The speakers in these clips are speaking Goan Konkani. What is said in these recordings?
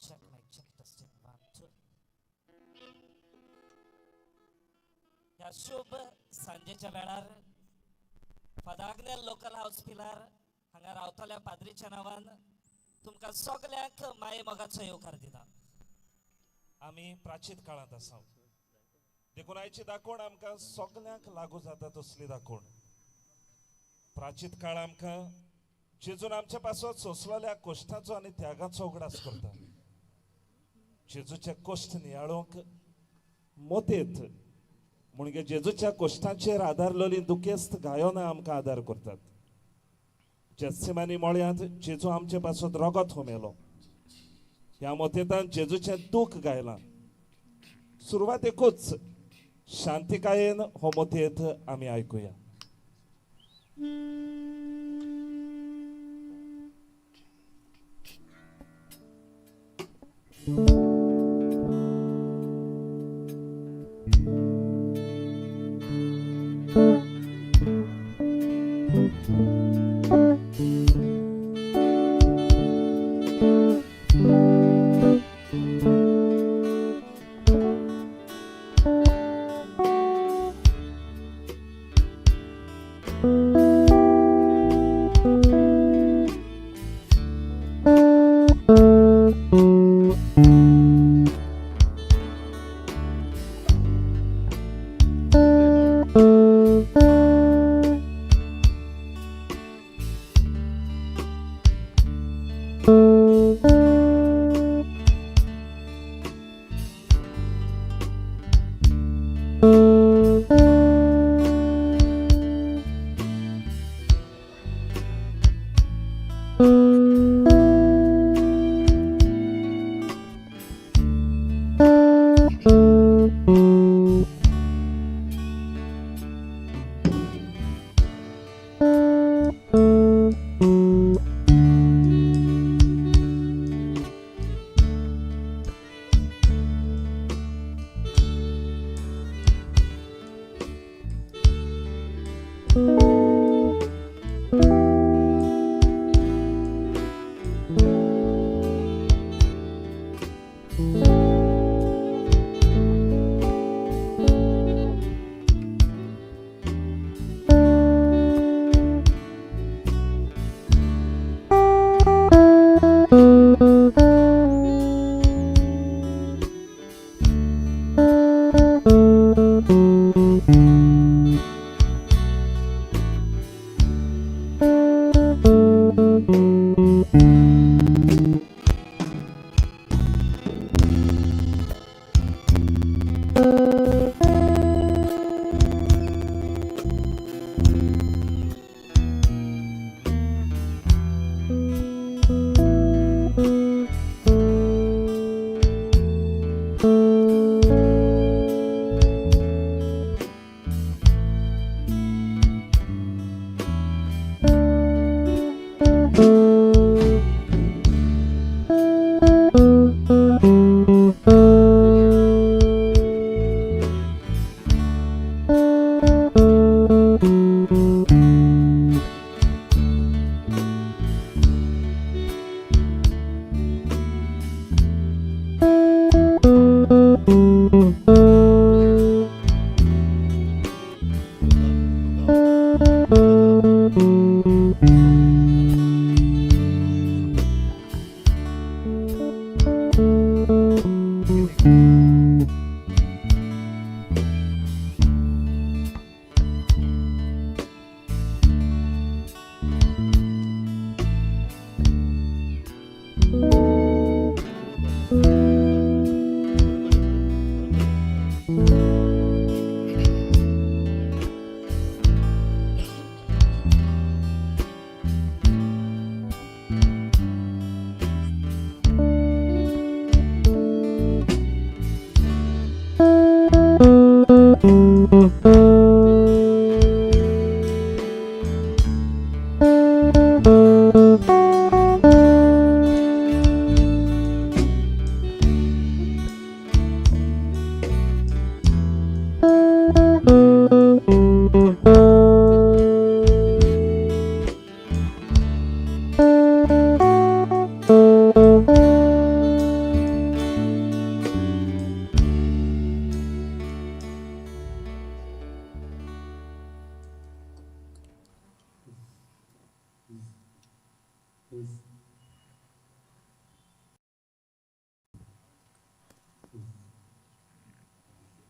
Check mic, check testing, 1 2. ह्या शुभ सांजेच्या वेळार फादर लोकल हाऊस पिलार हांगा रावतल्या पाद्रीच्या नांवान तुमकां सगल्यांक माये मोगाचो येवकार दिता. आमी प्राचीन काळांत आसा देखून आयची दाखोवण आमकां सगल्यांक लागू जाता तसली दाखोवण. प्राचीन काळ आमकां जेजून आमच्या पासत सोंसलेल्या कश्टाचो आनी त्यागाचो उगडास करता. जेजूचे कश्ट नियाळूंक मोतेत म्हणजे जेजूच्या कश्टांचेर आदारलेली दुखेस्त गायोना आमकां आदार करतात. जेत्सिमानी मळ्यांत जेजू आमचे पासत रगत हुमेलो. ह्या मोतेतान जेजूचें दूख गायलां. सुरवातेकूच शांतिकायेन हो मोतेत आमी आयकुया.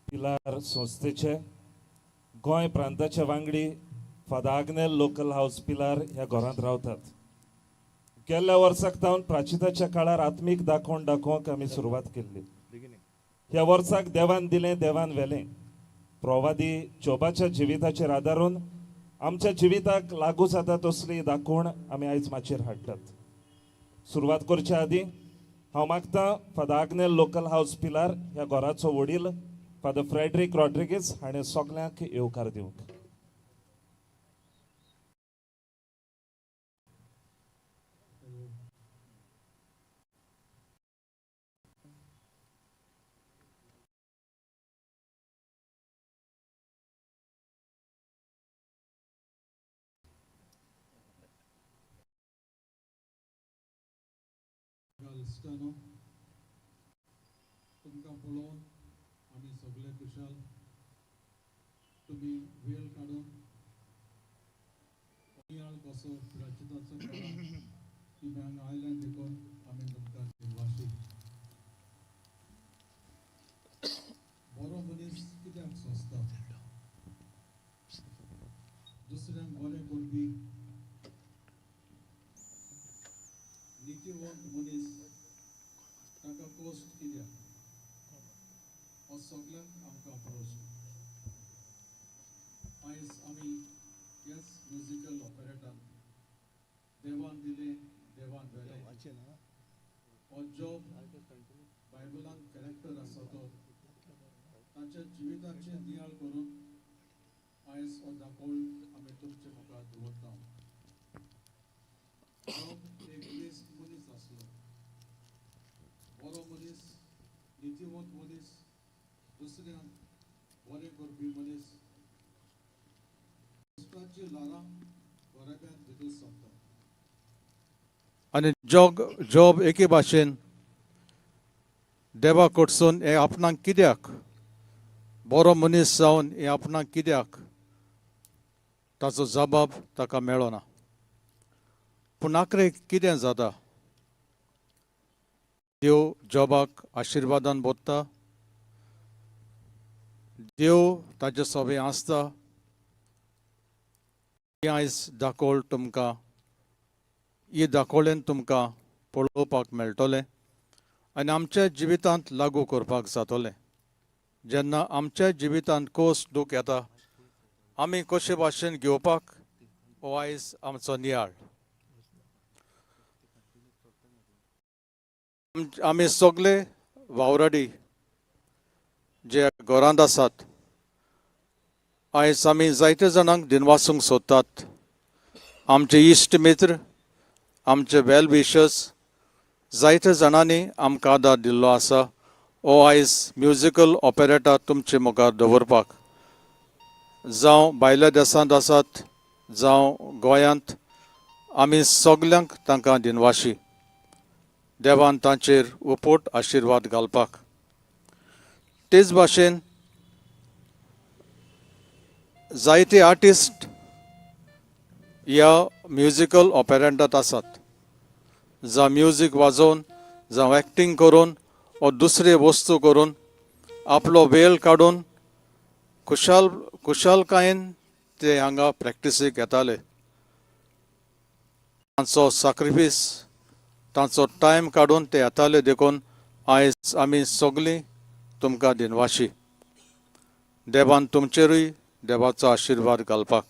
पिलार संस्थेचे गोंय प्रांताचे वांगडी फादर आग्नेल लोकल हाऊस पिलार ह्या घरांत रावतात. गेल्ल्या वर्साक तावन प्राचिताच्या काळार आत्मीक दाखोवन दाखोवंक आमी सुरवात केल्ली. ह्या वर्साक देवान दिलें देवान व्हेलें प्रवादी जोबाच्या जिविताचेर आदारून आमच्या जिविताक लागू जाता तसली दाखोवण आमी आयज माचयेर हाडटात. सुरवात करच्या आदीं हांव मागतां फादर आग्नेल लोकल हाऊस पिलार ह्या घराचो वडील फादर फ्रेडरीक रॉड्रिगीस हाणें सगल्यांक येवकार दिवंक. इश्टानो, तुमकां पळोवन आमी सगळे खुशाल. तुमी वेळ काडून नियाळ कसो प्राचिताचो तुमी हांगा आयल्यान देखून आमी तुमकां दिनवाशी. बरो मनीस कित्याक सोंसता? दुसऱ्यांक बरें करपी नितीवंत मनीस ताका कश्ट कित्याक? हो सगळ्यांक आमकां प्रश्न. आयज आमी ह्याच म्युजिकल ऑपरेटान देवान दिलें देवान व्हेलें हो जॉब बायबलान कॅरेक्टर आसा तो ताच्या जिविताचेर नियाळ करून आयज हो दाखोवण आमी तुमचे मुखार दवरता. जॉब एक बेस्ट मनीस आसलो, बरो मनीस, नितीवंत मनीस, दुसऱ्यांक बरें करपी मनीस. कश्टाची ल्हारां घराब्यांत भितर सरता. आनी जॉब एके भाशेन देवा कडसून हें आपणाक कित्याक, बरो मनीस जावन हें आपणाक कित्याक, ताचो जबाब ताका मेळना. पूण आखरेक कितें जाता, देव जॉबाक आशिर्वादान बोत्ता, देव ताजे सोबें आसता. हें आयज दाखोवल तुमकां, ही दाखोवलेन तुमकां पळोवपाक मेळटलें आनी आमच्या जिवितांत लागू करपाक जातलें. जेन्ना आमच्या जिवितांत कोस दूख येता आमी कशे भाशेन घेवपाक हो आयज आमचो नियाळ. आमी सगळे वावराडी जे घरांत आसात आयज आमी जायते जाणांक दिनवासूंक सोदतात. आमचे इश्ट मित्र, आमचे वेल विशर्स जायते जाणांनी आमकां आदार दिल्लो आसा. हो आयज म्युजिकल ऑपरेटा तुमचे मुखार दवरपाक, जावं भायल्या देशांत आसात जावं गोंयांत, आमी सगल्यांक तांकां दिनवाशी. देवान तांचेर उपोट आशिर्वाद घालपाक. तेच भाशेन जायते आर्टिस्ट ह्या म्युजिकल ऑपेरेंटात आसात, जावं म्युजीक वाजोवन, जावं एक्टींग करून वो दुसरे वस्तू करून आपलो वेळ काडून खुशालकायेन ते हांगा प्रॅक्टिसीक येताले. तांचो साक्रिफीस, तांचो टायम काडून ते येताले. देखून आयज आमी सगळीं तुमकां दिनवाशी. देवान तुमचेरूय देवाचो आशिर्वाद घालपाक.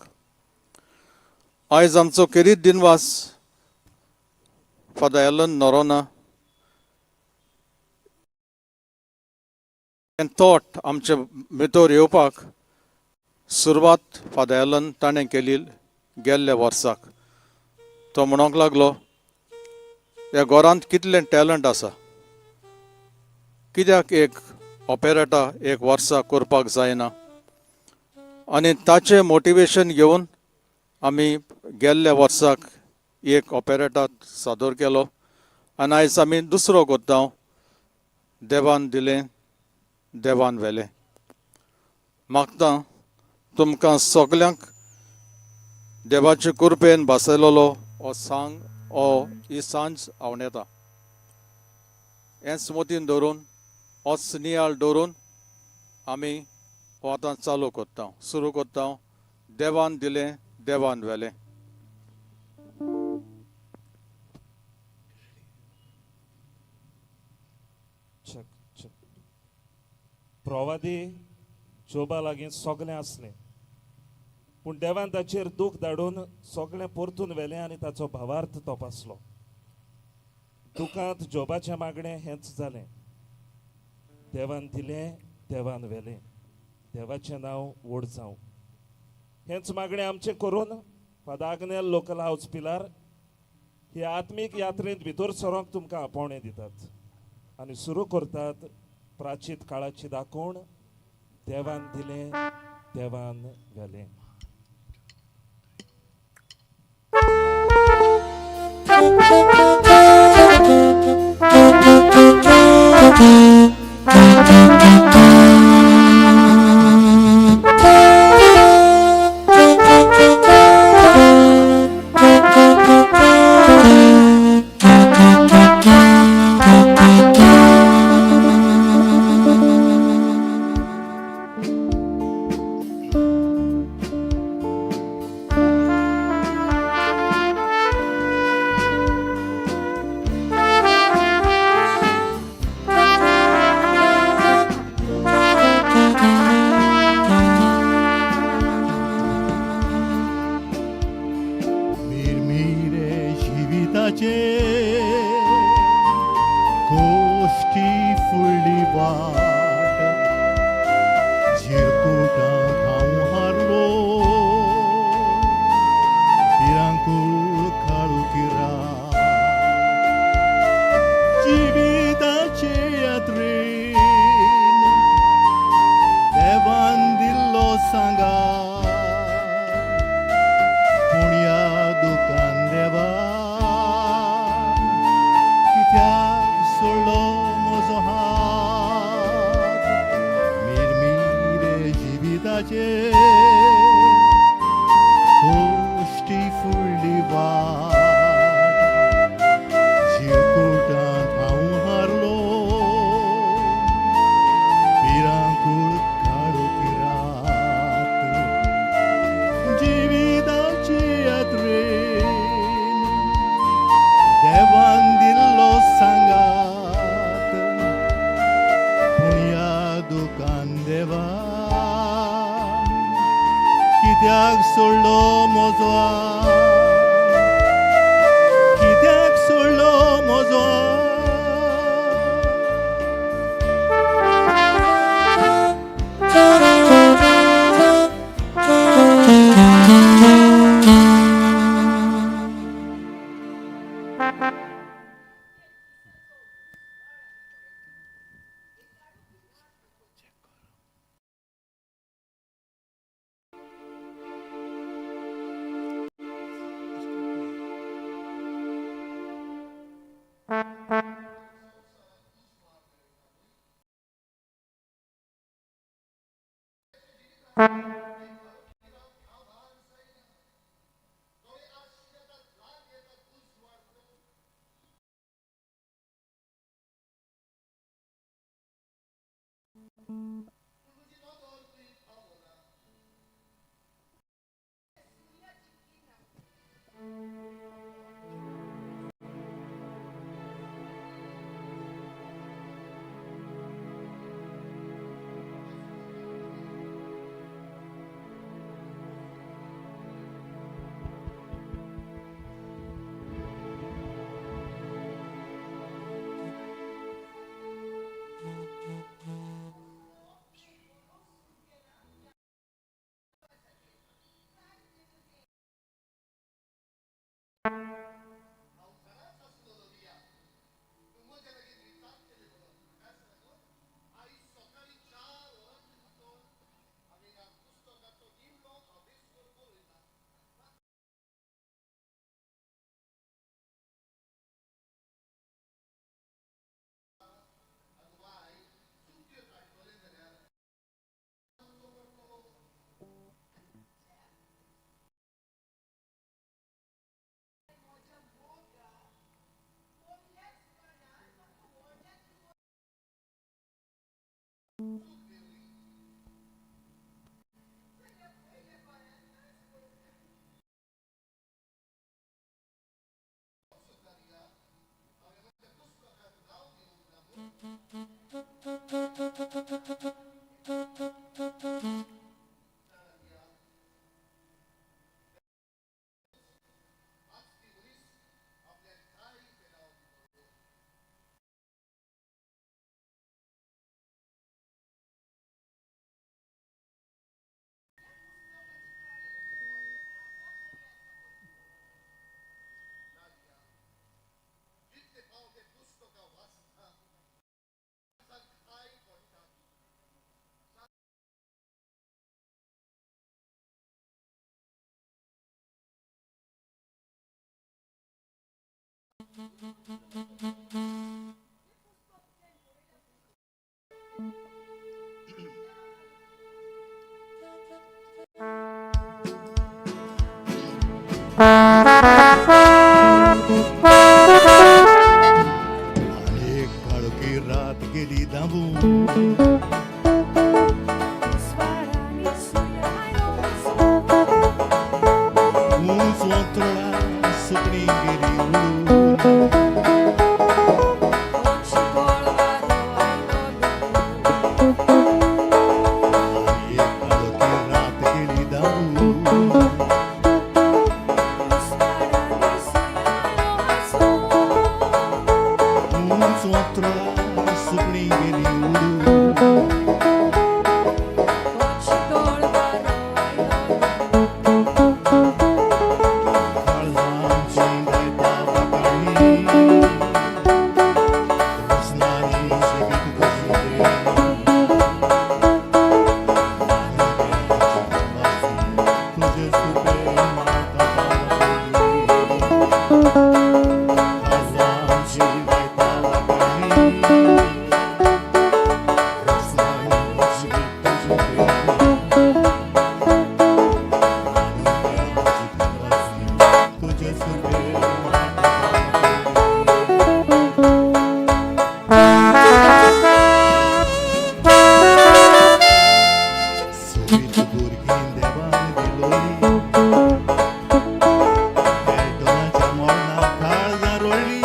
आयज आमचो खेरीत दिनवास फादर एलन नोरोना थॉट आमचे भितर येवपाक सुरवात फादर एलन ताणें केली गेल्ल्या वर्साक. तो म्हणूंक लागलो, ह्या घरांत कितलें टॅलंट आसा, कित्याक एक ऑपेरेटा एक वर्सा करपाक जायना. आनी ताचें मोटिवेशन घेवन आमी गेल्ल्या वर्साक एक ऑपेरेटा सादर केलो आनी आयज आमी दुसरो करता. देवान दिलें देवान व्हेलें. मागता तुमकां सगल्यांक देवाचे कृपेन बसयलेलो हो सांग हो ही सांज आंवडेता. हेंच मतीन धरून होच नियाळ दवरून आमी हो आतां चालू करता, सुरू करता. देवान दिलें देवान व्हेलें. प्रवादी जोबा लागीं सगळें आसलें, पूण देवान ताचेर दूख धाडून सगळें परतून व्हेलें आनी ताचो भावार्थ तपासलो. दुखांत जोबाचें मागणें हेंच जालें, देवान दिलें देवान व्हेलें, देवाचें नांव व्हड जावं. हेंच मागणें आमचें करून फादर आग्नेल लोकल हावज पिलार हे आत्मीक यात्रेंत भितर सरोंक तुमकां आपोवणें दितात आनी सुरू करतात प्राचीत काळाची दाखोवण, देवान दिलें देवान व्हेलें. गोष्टी फुडली वाट झिरकुटांत हांव हारलो, भिरांकूळ काळोखी रात जिविताचे यात्रेन देवान दिल्लो सांगात, पूण ह्या दुकान देवा कित्याक सोडलो म्हजो हात. मिरमिरे जिविताचे गोश्टी फुडली वाट झिरकुटांत हांव हारलो, भिरांकूळ काळोखी रात जिविताचे यात्रेन देवान दिल्लो सांगात, पूण ह्या दुकान देवा कित्याक सोडलो म्हजो हात, कित्याक सोडलो म्हजो हात. एक काळोखी रात गेली दाबून उंच अंतराळार सुकणीं गेली उडून. एक काळोखी रात गेली दाबून उंच अंतराळार सुकणीं गेली उडून. काळजांची गायता वाटाणी रसनानी सेगीत तुजी देणी तुजे सुपे मारता पावली. काळजांची गायता वाटाणी रसनानी सेगीत तुजी देणी तुझे सुपे मारता पावली. सोबीत भुरगीं देवान दिलोली एल्टोनाच्या मोडणाक काळजां रोळ्ळी.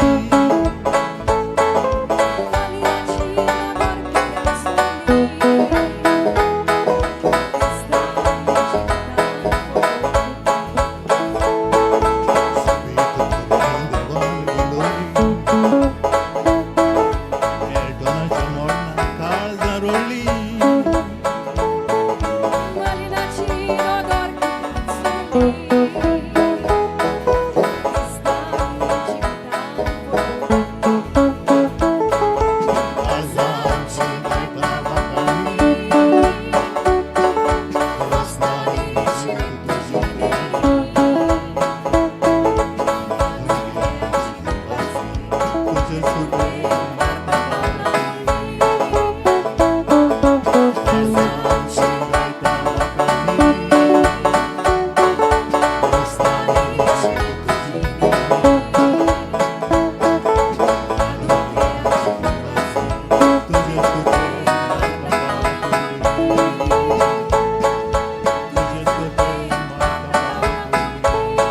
सोबीत भुरगीं देवान दिलोली एल्टोनाच्या मोडणाक काळजां रोळ्ळी. काळजांची गायता वाटाणी रसनानी सेगीत तुजी देणी तुझे सुपे मारता पावली. काळजांची गायता वाटाणी रसनानी सेगीत तुजी देणी तुझे सुपे मारता पावली. तुझे सुपे मारता पावली.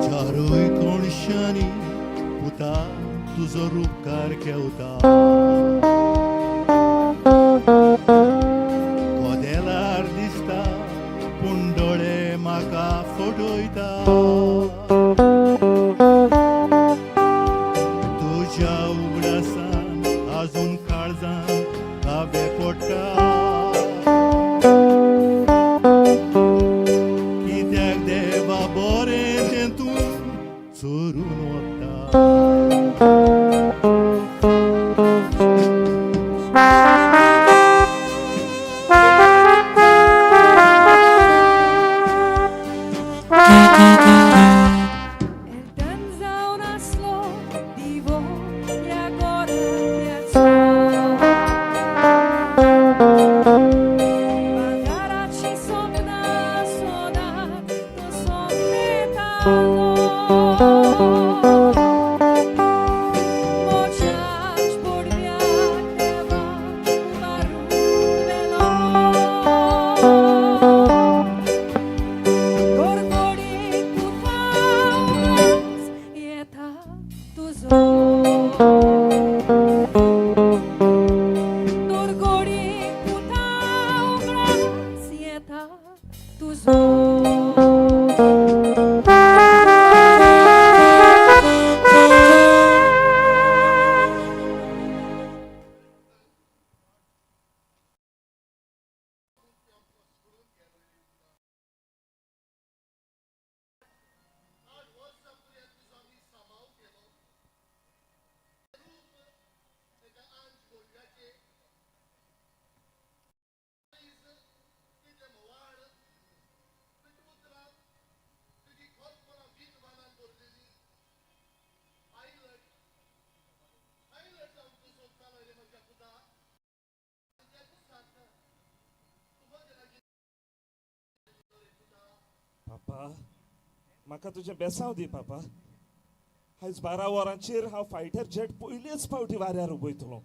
चारूय कोणशांनी पुता तुजो रुपकार घेवता, कदेलार दिसता पूण दोळे म्हाका फटयता. तुज्या उगडासान आजून काळजान कावे पडटा, कित्याक देवा बरें तें तूं चोरून वता. Erdan जावन आसलो दिवो ह्या गोरख्याचो, भांगराची सपनां सोदात तो सपनेतालो. म्हज्याच पडव्याक देवा उबारून व्हेलो, गडगडीत पुता उगडास येता तुजो, दुर्गोडीक पुता उगडास येता तुजो. पापा, म्हाका तुजें बेसांव दी पापा. आयज 12 वरांचेर हांव फायटर जेट पयलेच फावटी वाऱ्यार उबयतलो.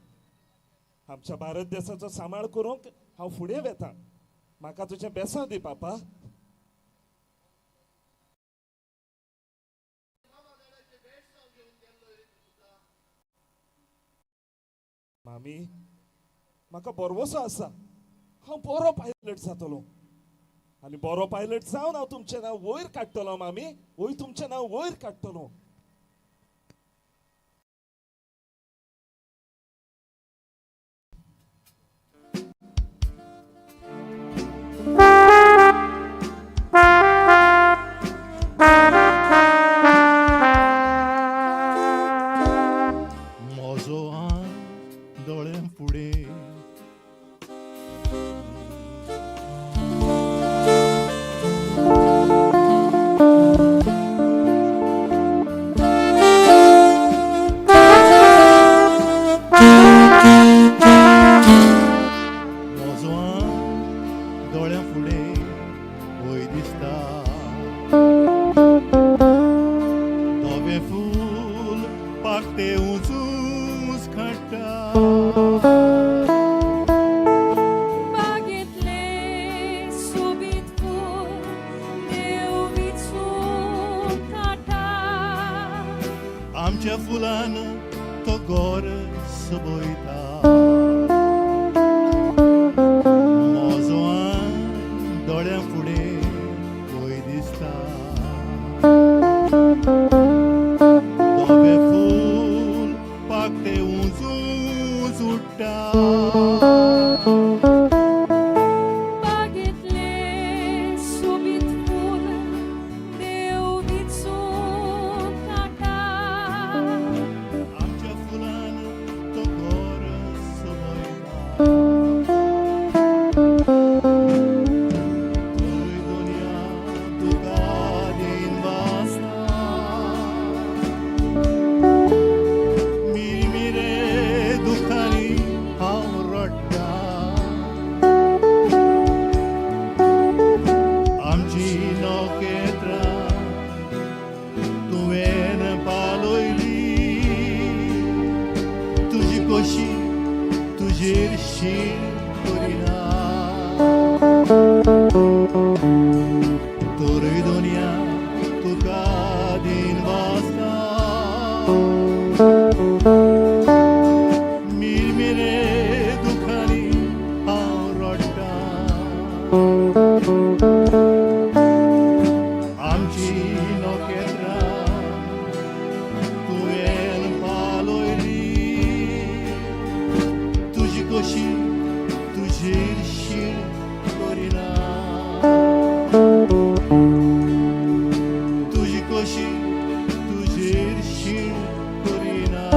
आमच्या भारत देसाचो सांबाळ करूंक हांव फुडें वेता. म्हाका तुजें बेसांव दी पापा. मामी, म्हाका बरवसो आसा, हांव बरो पायलट जातलो आनी बरो पायलट जावन हांव तुमचें नांव वयर काडटलो. मामी, वयर तुमचें नांव वयर काडटलो. म्हजो हात दोळ्यां फुडें म्हजो हात दोळ्यां फुडें वय दिसता, धवें फूल पाकते उंच उंच काडटा. बागेंतलें सोबीत फूल देव विचून काडटा, आमच्या फुलान तो गोर सोबयता. म्हजो हात दोळ्यां फुडें वय दिसता, धवें फूल पाकते उंच उंच उडटा. बागेंतलें सोबीत फूल देव विचून काडटा, आमच्या फुलान तो गोर सोबयता. थंय दुनिया तुका दीन वासता, मिरमिरे दुखांनी हांव रडटा. शीण करिना तोरूय दुनिया तुका दिन वासता मिरमिरे दुखांनी हांव रडटा आमची नखेत्रां तुवें पालयली तुजी कशी तुजेर शीण करिना तुजी कशी तुजेर शीण करिना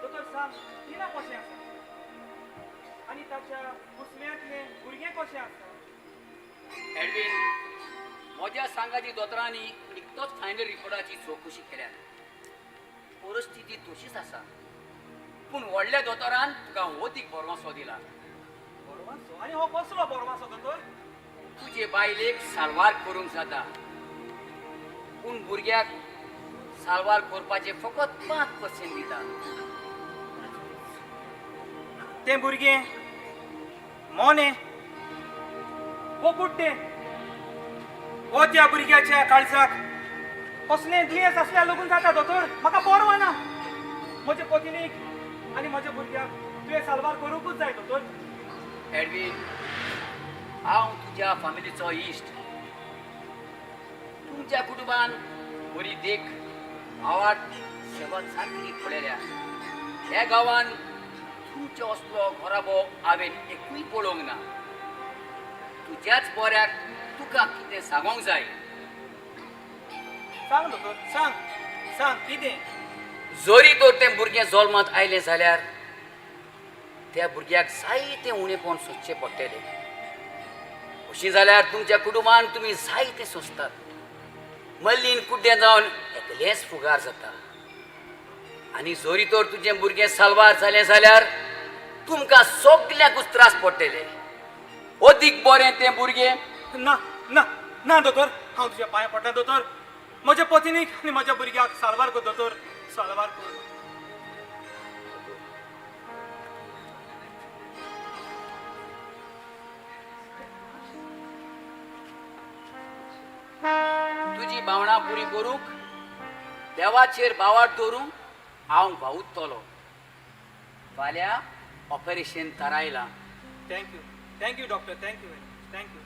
दोतोर सांग, टिना कशें आसा आनी ताच्या कुसव्यांतलें भुरगें कशें आसा? एडविन, म्हज्या सांगाची दोतोरांनी निकतोच फायनल रिपोर्टाची चवकशी केल्या. परिस्थिती तशीच आसा, पूण व्हडल्या दोतोरान तुका अदीक बरवासो दिला. बरवासो? आनी हो कसलो बरवासो दोतोर? तुजे बायलेक साल्वार करूंक जाता, पूण भुरग्याक साल्वार करपाचें फकत 5% दिता. तें भुरगें मोनें वो कुड्डें, हो त्या भुरग्याच्या काळजाक कसलें दुयेंस आसल्यार लगून जाता दोतोर. म्हाका परवा ना, म्हजे पतिनीक आनी म्हज्या भुरग्याक तुवें साल्वार करूंकूच जाय दोतोर. एडवीन, हांव तुज्या फामिलीचो इश्ट. तुमच्या कुटुंबान बरी देख, आवाड, सेवा सारकी पळयल्या. ह्या गांवान तुमचो असलो घराबो हांवें एकूय पळोवंक ना. तुज्याच बऱ्याक तुका कितें सांगोंक जाय. सांग दोतोर, सांग सांग कितें? जरी तर तें भुरगें जल्मांत आयलें जाल्यार त्या भुरग्याक जायतें उणेपण सोंसचें पडटलें. अशें जाल्यार तुमच्या कुटुंबान तुमी जायतें सोंसतात. मल्लीन कुड्डें जावन एकलेंच फुगार जाता. आनी जरी तर तुजें भुरगें साल्वार जालें जाल्यार तुमकां सगल्यांकूच त्रास पडटले. अदीक बरें तें भुरगें. ना ना ना दोतोर, हांव तुज्या पांय पडटा दोतोर. म्हज्या पतिनीक आनी म्हज्या भुरग्याक साल्वार कर दोतोर, साल्वार कर. तुजी भावणां पुरी करूंक देवाचेर भावार्थ दवरूंक हांव भावुत्तलो. फाल्यां ऑपरेशन थारायलां. Thank you, thank you doctor, thank you very much, thank you.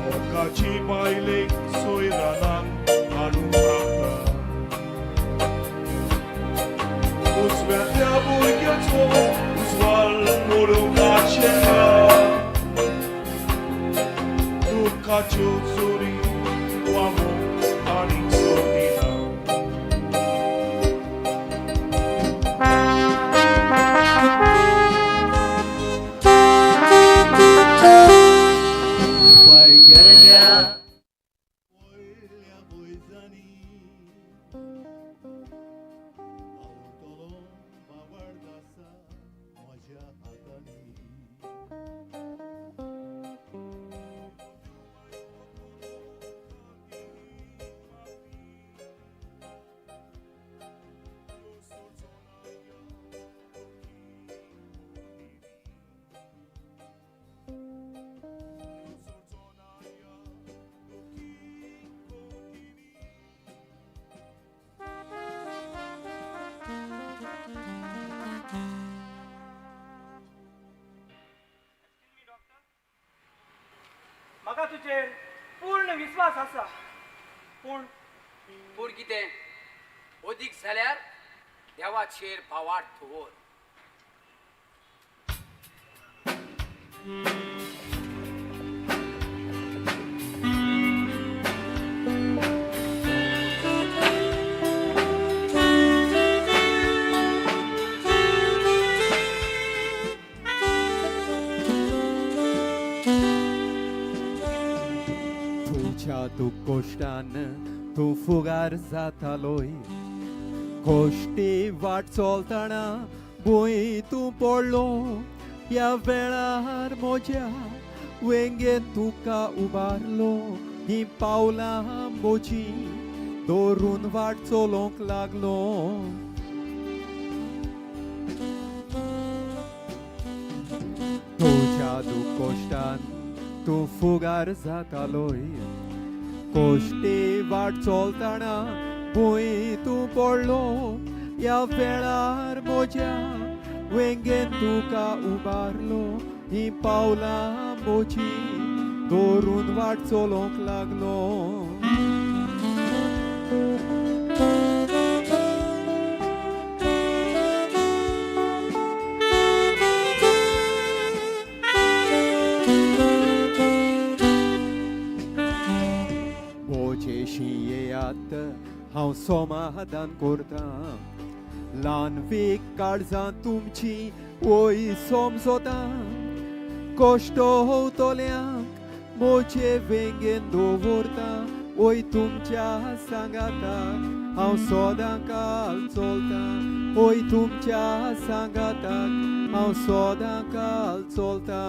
मोगाची बायलेक सोयरानाक हाडूंक रावता. उजव्यांतल्या भुरग्याचो उजवाल पळोवपाचें ना. दुख्खाच्यो चोरी वागोवंक आनीक सोदिना. बाय गेल्या व्हडल्या भुंयजांनी पावतलो बाबाड आसा म्हज्या हातांनी. म्हाका तुजेर पूर्ण विस्वास आसा, पूण पूण कितें? अदीक जाल्यार देवाचेर भावार्थ दवर. तुज्या दुकोश्टान तूं फुगार जातालोय. कोश्टी वाट चलतना भूंय तूं पडलो. ह्या वेळार म्हज्या वेंगेन तुका उबारलो. हीं पावलां म्हजीं दवरून वाट चलोवंक लागलो. तुज्या दुकोश्टान तूं फुगार जातालोय. कोश्टी वाट चलतना भूंय तूं पडलो. ह्या वेळार म्हज्या वेंगेन तुका उबारलो. हीं पावलां म्हजीं दवरून वाट चलोवंक लागलो. बोजेशी येयात हांव समाधान करता, ल्हान वेग काळजां तुमची वय समजता, कश्ट होवतल्यांक म्हजे वेंगेन दवरता, वय तुमच्या सांगाताक हांव सदां काल चलता, वय तुमच्या सांगाताक हांव सदां काल चलता.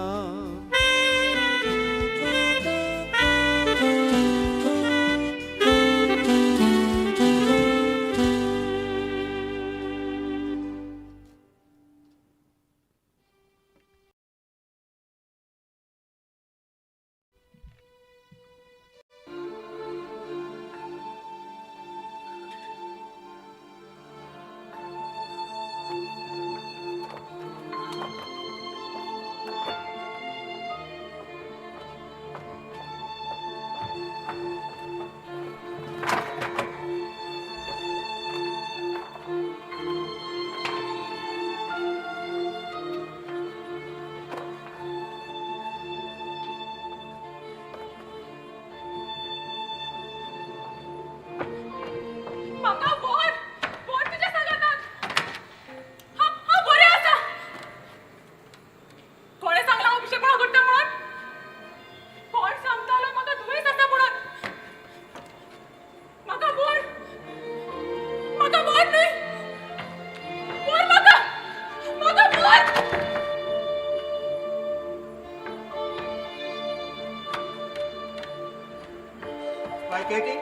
बाय केटी,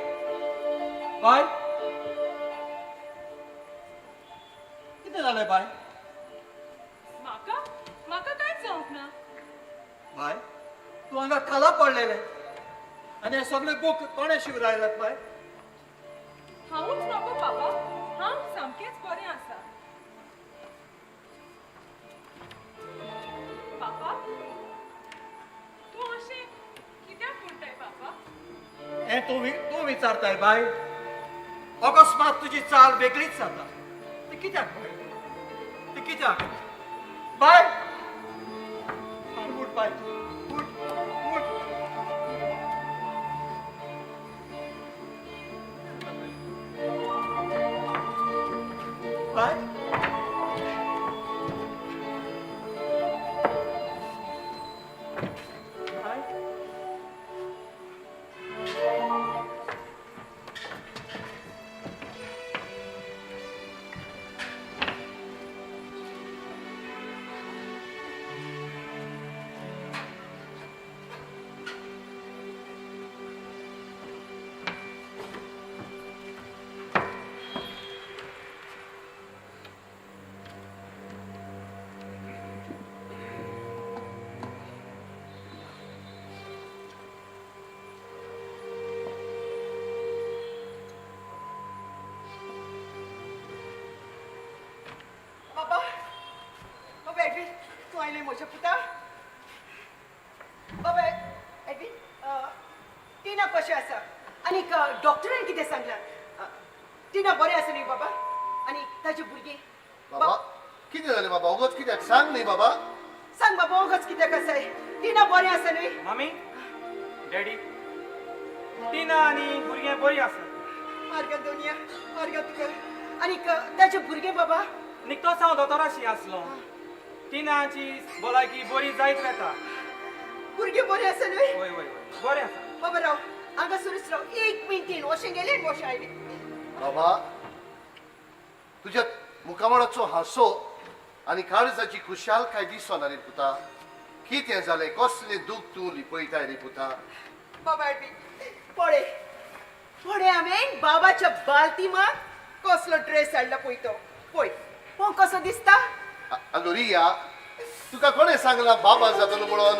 बाय, कितें जालें बाय? म्हाका म्हाका कांयच जावंक ना. बाय, तूं हांगा खाला पडलेलें आनी हे सगळे बूक कोणें शिवरायल्यात बाय? हांवूच नको बाबा, हांव सामकेंच बरें आसा. बाबा तूं अशें कित्याक म्हणटाय बाबा? हें तूं विचारताय बाय? अकस्मात तुजी चाल वेगळीच जाता, ती कित्याक बाय? ती कित्याक बाय? उठ बाय, उठ उठ. बाय, म्हज्या पुता. बाबा एडविन, टिना कशें आसा आनीक डॉक्टरान कितें सांगलां? टिना बरें आसा न्ही बाबा? आनी ताजे भुरगीं? बाबा कितें जालें बाबा? ओगोच कित्याक सांग न्ही बाबा. सांग बाबा, ओगोच कित्याक आसा? टिना बरें आसा न्ही? मामी, डॅडी, टिना आनी भुरगें बरीं आसा. मार्गान दोनिया, मार्गान तुका. आनीक ताजे भुरगें बाबा? निकतोच हांव दोतोराशी आसलो. टिनाची भलायकी बरी जायत वेता. भुरगें बरें आसा न्हय? वय वय वय, बरें आसा. बाबा राव, हांगासरूच राव एक मिनटीन. वशें गेलें आनी वशें आयलें. बाबा, तुज्या मुखामळाचो हांसो आनी काळजाची खुशालकाय दिसना रे पुता. कितें जालें? कसलें दूख तूं लिपयताय रे पुता? बाबा एडविन, पळय पळय, हांवें बाबाच्या बालतीमाक कसलो ड्रेस हाडला पळय तो. पळय पळोवंक कसो दिसता. आगो रिया, तुका कोणें सांगलां बाबा जातलो म्हणून?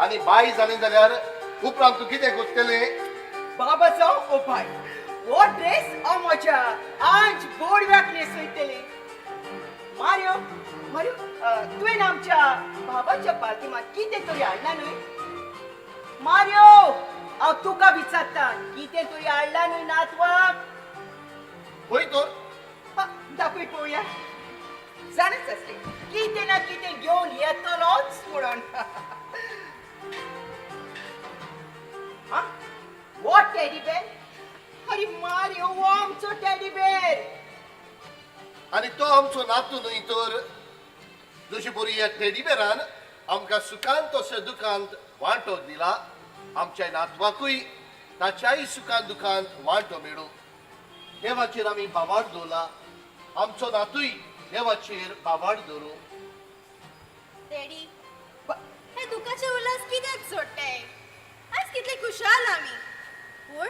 आनी बाय जालें जाल्यार उपरांत तूं कितें करतलें? बाबा जावं ओ बाय, हो ड्रेस हांव म्हज्या आज बोडव्याक न्हेसयतलें. मार्यो, मार्यो, तुवें आमच्या बाबाच्या बालतीमाक कितें तरी हाडलां न्हय? मार्यो, हांव तुका विचारता, कितें तरी हाडलां न्हय नातवाक? पळय तर. दाखय पळोवया. जाणच आसलें कितें ना कितें घेवन येतलोच म्हणून. हो टेडी बेर? अरे मारयो, हो आमचो टेडी बेर. आनी तो आमचो नातू न्हय तर? जशी बरी ह्या टेडी बेरान आमकां सुखांत तशें दुखांत वांटो दिला, आमच्या नातवाकूय ताच्याय सुखान दुखांत वांटो मेळूं. देवाचेर आमी भावार्थ दवरला, आमचो नातूय देवाचेर भावार्थ दवरूं. डॅडी, हे दुखाचे उल्हास कित्याक जोडटाय? आयज कितले खुशाल आमी. पूण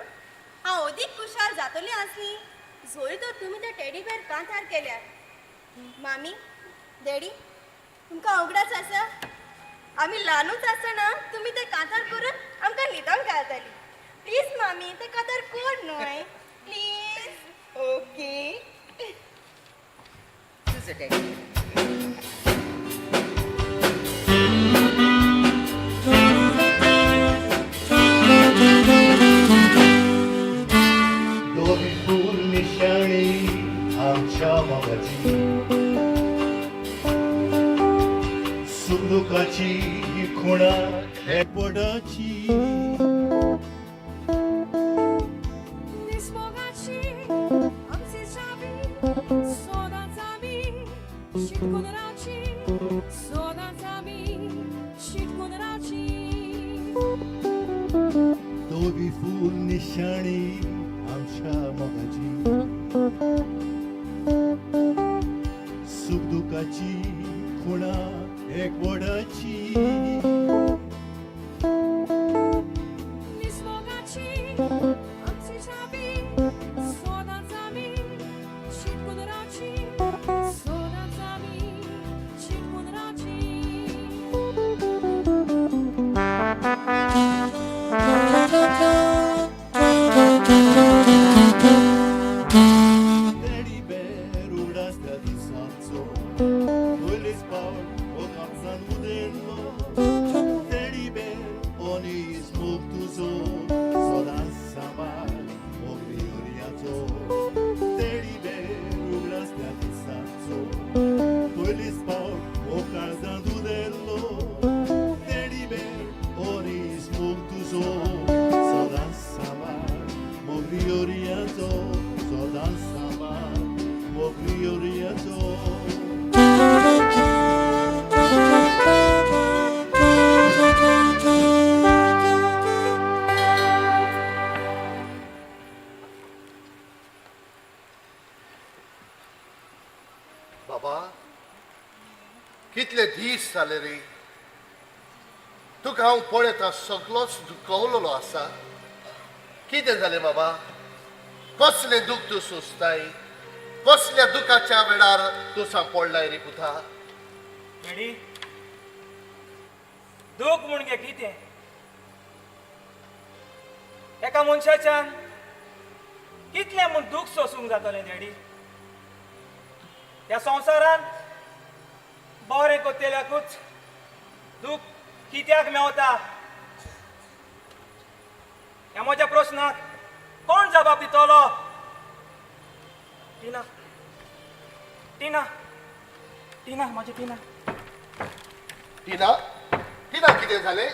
हांव अदीक खुशाल जातली आसली जोरी तर तुमी ते टेडी बेर कांतार केल्यार. मामी, डॅडी, तुमकां उगडास आसा आमी ल्हानूच आसतना तुमी ते कांतार करून आमकां न्हिदोंक घालताली. प्लीज मामी, ते कांतार कर न्हय, प्लीज. ओके, तुजो डॅडी. दोगी फूल निशाणी आमच्या मोगाची, सुखदुखाची खुणा एकवटाची. निस्मोगाची आमची चावी सदांच आमी शिटकून रावची, सदांच आमी शिटकून रावची. दोगी फूल निशाणी आमच्या मोगाची, सुखदुखाची खुणा एकवटाची. निस्मोगाची आमची चावी सदांच आमी शिटकून रावची, सदांच आमी शिटकून रावची. टेडी बेर उगडास त्या दिसाचो, पयलीच पावट हो काळजान उदेल्लो. टेडी बेर ओनीस मोग तुजो सदांच सांबाळ मोगरी ओरियाचो. टेडी बेर उगडास त्या दिसाचो, पयलीच पावट हो काळजान उदेल्लो. टेडी बेर ओनीस मोग तुजो सदांच सांबाळ मोगरी ओरियाचो, सदांच सांबाळ मोगरी ओरियाचो. बाबा, कितले दीस जाले रे तुका हांव पळयता सगलोच दुखवलेलो आसा. कितें जालें बाबा? कसलें दूख तूं सोंसताय? कसल्या दुखाच्या वेळार तूं सांपडलाय रे पुता? डॅडी, दूख म्हूण गे कितें? एका मनशाच्यान कितलें म्हूण दूख सोंसूंक जातलें डॅडी? ह्या संवसारांत बरें करतल्याकूच दूख कित्याक मेवता? ह्या म्हज्या प्रस्नाक कोण जबाब दितलो? टिना, टिना, टिना, म्हजें टिना. टिना, टिना, कितें जालें?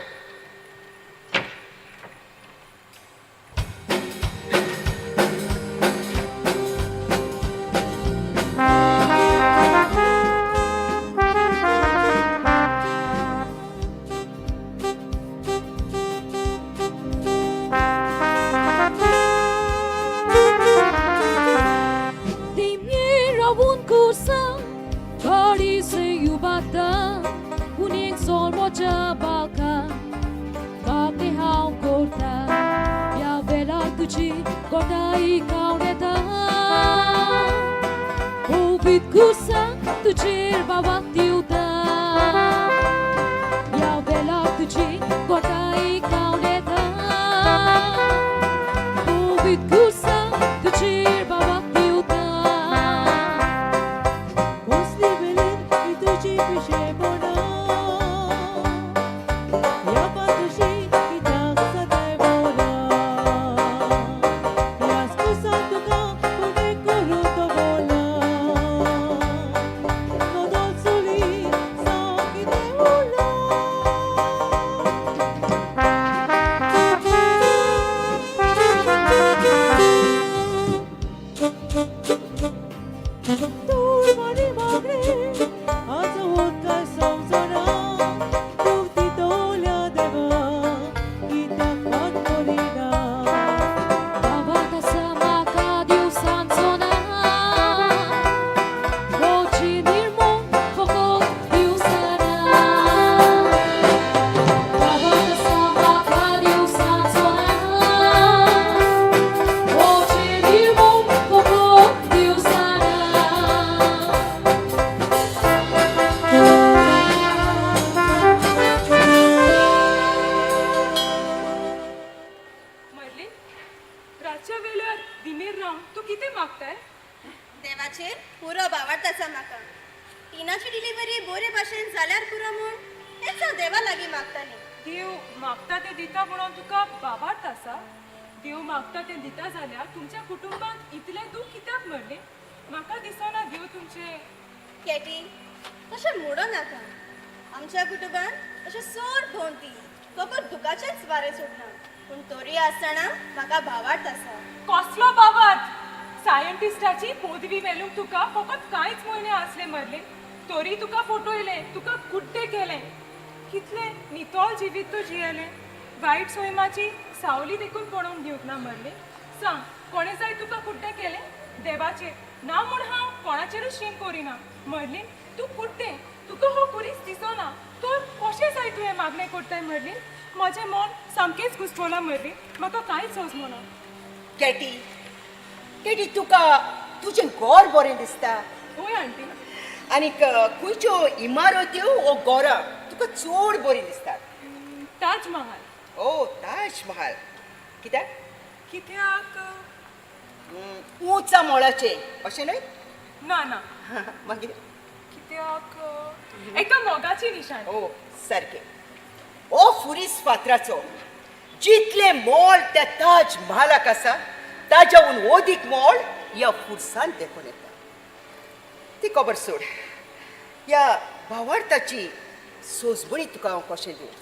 Demiera un cursa, Parise iubata, un sol moja balka, Bakne हांव करता, ह्या वेळार तुजी गोठाई खावन येता. ओबीत कुसा तुजेर बाबा दिवता, ह्या वेळार तुजी गोठाई खावन येता. ओबीत कुसा तुजेर बाबा दिवता. कसली वेळेर तुजी पिशेपणां, ह्या पातशी कित्याक जाताय बोला? ह्याच कुसान तुका फुडें करूं रातच्या वेळार दिमेर रावन तूं कितें मागताय? देवाचेर पुरो भावार्थ आसा म्हाका. टिनाची डिलिव्हरी बरे भाशेन जाल्यार पुरो म्हूण हेंच हांव देवा लागीं मागतालें. देव मागता तें दिता म्हणून तुका भावार्थ आसा? देव मागता तें दिता जाल्यार तुमच्या कुटुंबांत इतलें दूख कित्याक मरलें? म्हाका दिसना देव तुमचें. कॅटी, तशें म्हणो नाका. आमच्या कुटुंबांत अशें सोड भोंवती फकत दुखाचेंच वारें सुटना, पूण तरी आसतना म्हाका भावार्थ आसा. कसलो भावार्थ? सायंटिस्टाची पदवी मेळूंक तुका फकत कांयच म्हयने आसले मरले, तरी तुका फटयलें, तुका कुड्डें केलें. कितलें नितळ जिवीत तूं जियेलें. वायट सैमाची सावली देखून पळोवंक दिवंक ना मरलें. सांग, कोणें जाय तुका कुड्डें केलें? देवाचेर ना म्हूण हांव कोणाचेरूच शीण करिना. मर्लीन, तूं कुड्डें, तुका हो कुरीस दिसना तर कशें जाय तुवें मागणें करताय मर्लीन? म्हजें मन सामकेंच घुस्पलां मर्लीन, म्हाका कांयच समजना. कॅटी, कॅटी, तुका तुजें घर बरें दिसता? हय आंटी. आनीक खंयच्यो इमारत्यो वो घरां तुका चड बरीं दिसतात? ताजमहाल. ओ, ताजमहाल. कित्याक? कित्याक? उंचा मोळाचें अशें न्हय? ना ना. मागीर? कित्याक एका मोगाची निशाण. ओ, सारकें. ओ फुरीस फातराचो जितलें मोल त्या ताज महालाक आसा ताज्याहून अदीक मोल ह्या फुरसान देखून येता. ती खबर सोड, ह्या भावार्थाची सोजमणी तुका हांव कशें दिवं?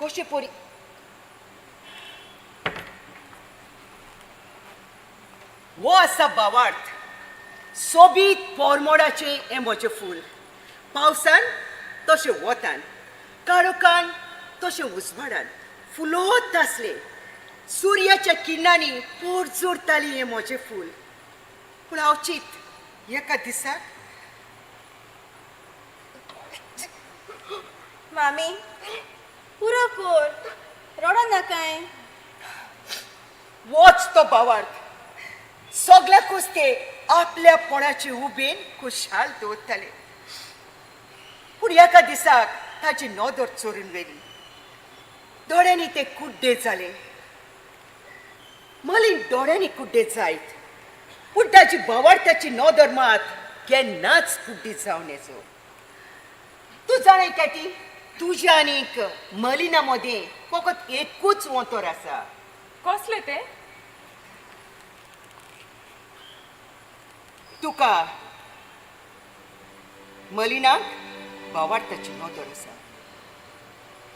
कशें परी हो आसा भावार्थ. सोबीत पोरमोडाचें हें म्हजें फूल. पावसान तशें वतान, काळोखान तशें उजवाडान फुलोत आसलें. सुर्याच्या किरणांनी पोरजोरताली हें म्हजें फूल. पूण हांव चिंत एका दिसाक. मामी, पुरो कोर, रडो नाकाय. वच तो भावार्थ. सगल्याकूच ते आपल्या पोणाचे उबेन खुशाल दवरताले. पूण एका दिसाक ताची नदर चोरून व्हेली. दोळ्यांनी ते कुड्डे जाले. मलीन दोळ्यांनी कुड्डे जायत, पूण ताची भावार्थाची नदर मात केन्नाच कुड्डी जावन येचो. तूं जाणाय कॅटी, तुज्या आनीक मलिना मदें फकत एकूच वंतर आसा. कसलें तें? तुका मलिनाक भावार्थाची नदर आसा,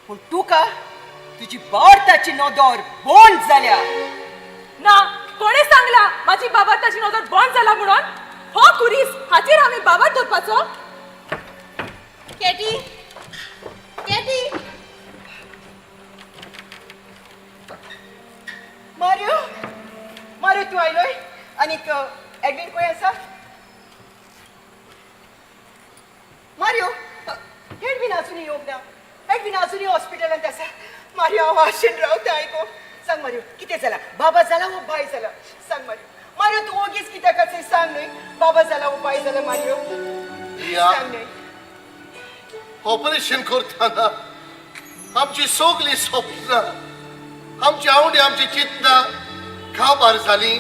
पूण तुका तुजी भावार्थाची नदर बंद जाल्या. ना, कोणें सांगला माझी भावार्थाची नदर बंद जाला म्हणून? हो कुरीस हाचेर हांवें भावार्थ दवरपाचो? Katie, Katie. मारियो, मारियो, तूं आयलोय? आनीक एडवीन खंय आसा? मारियो, एडवीन आजुनूय येवंक ना. एडवीन आजुनूय हॉस्पिटलांत आसा. मारियो, हांव आशेन रावता आयको. सांग मारियो, कितें जालां? बाबा जाला वो बाय जाला? सांग मारियो. मारियो, तूं ओगीच कित्याक आसा सांग न्हय. बाबा जाला वो बाय जाला मारियो? सांग न्हय. ऑपरेशन करतना आमची सगळीं सपनां, आमची आवडी, आमची चिंतना काबार जाली.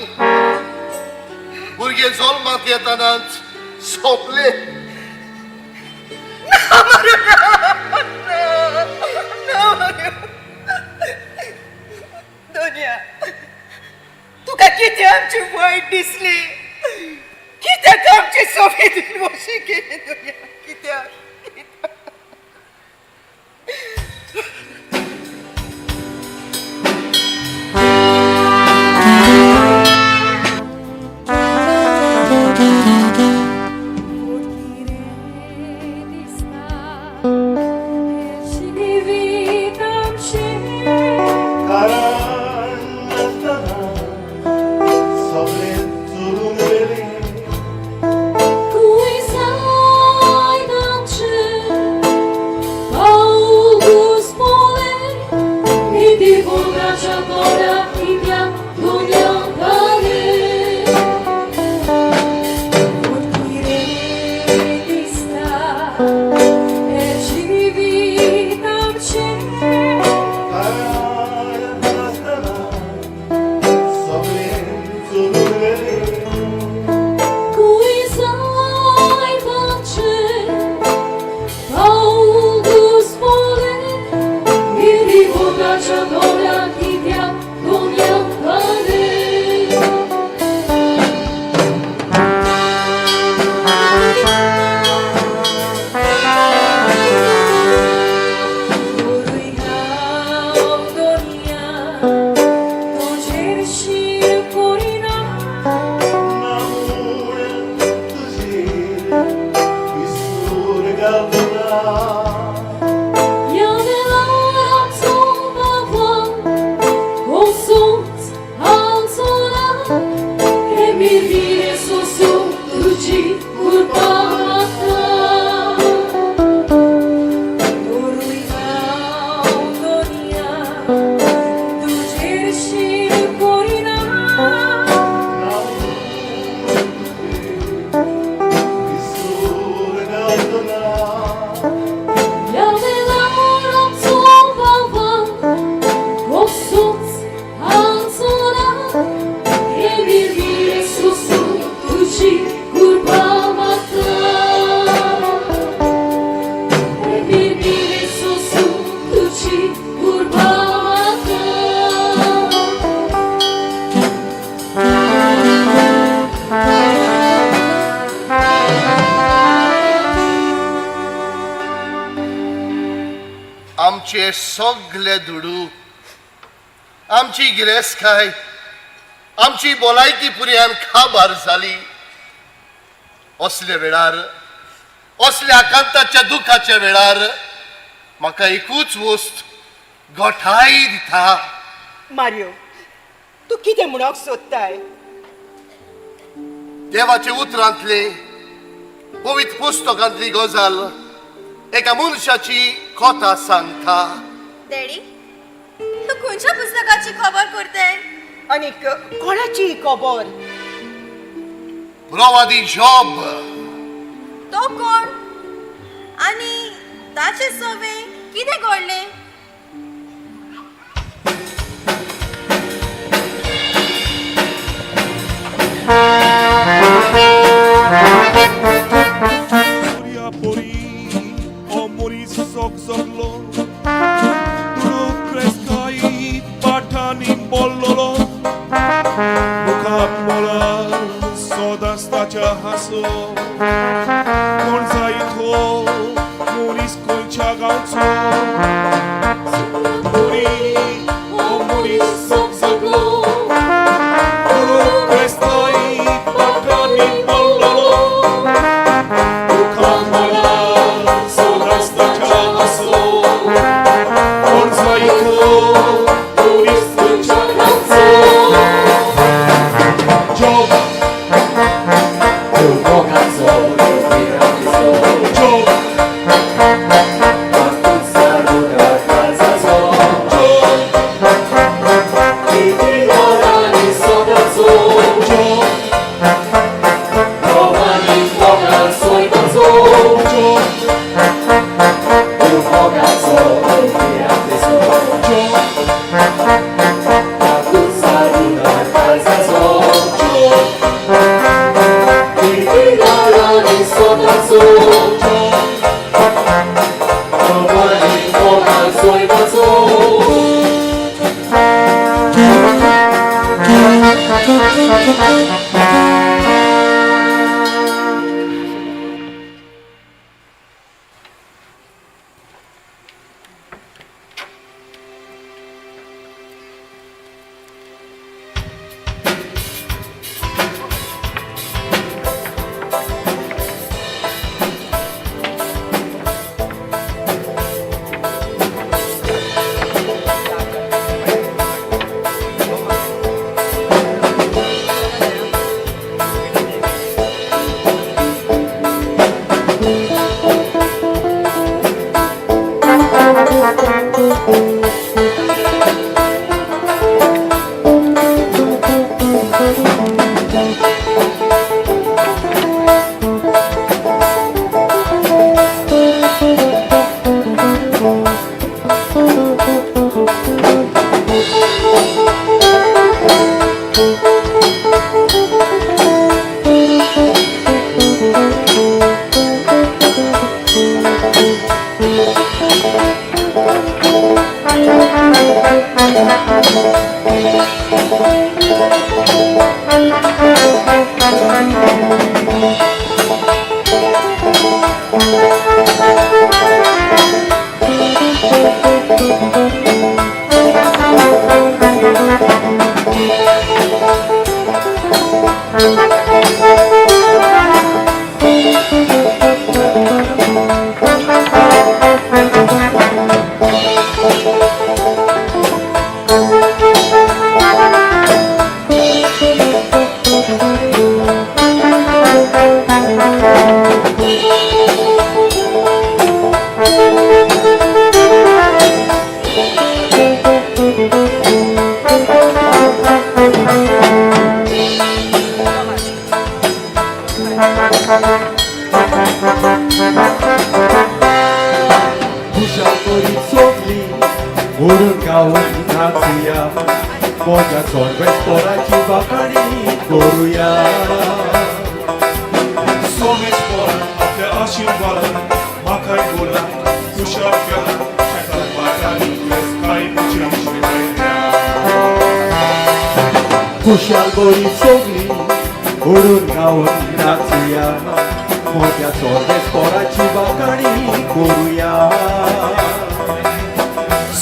भुरगे जल्माक येतनाच सोंपले. दोनिया, तुका कितें आमची वायट दिसली? कित्याक आमची सोबीत अशी केली दोनिया? कित्याक? कारण नासतना सगळें चोरून व्हेलें. Cui sai da आमचे सगळे दुडू, आमची गिरेस्तकाय, आमची भलायकी पुरयान खाबार जाली. असल्या वेळार, असल्या आकांताच्या दुखाच्या वेळार म्हाका एकूच वस्त गोठाय दिता. मारियो, तूं कितें म्हणूंक सोदताय? देवाच्या उतरांतली, पवित्र पुस्तकांतली गजाल एका मनशाची कथा सांगता. डॅडी, तूं खंयच्या पुस्तकाची खबर करताय? आनीक कोणाची खबर? प्रवादी जॉब. तो कोण आनी ताचे सवे कितें घडलें?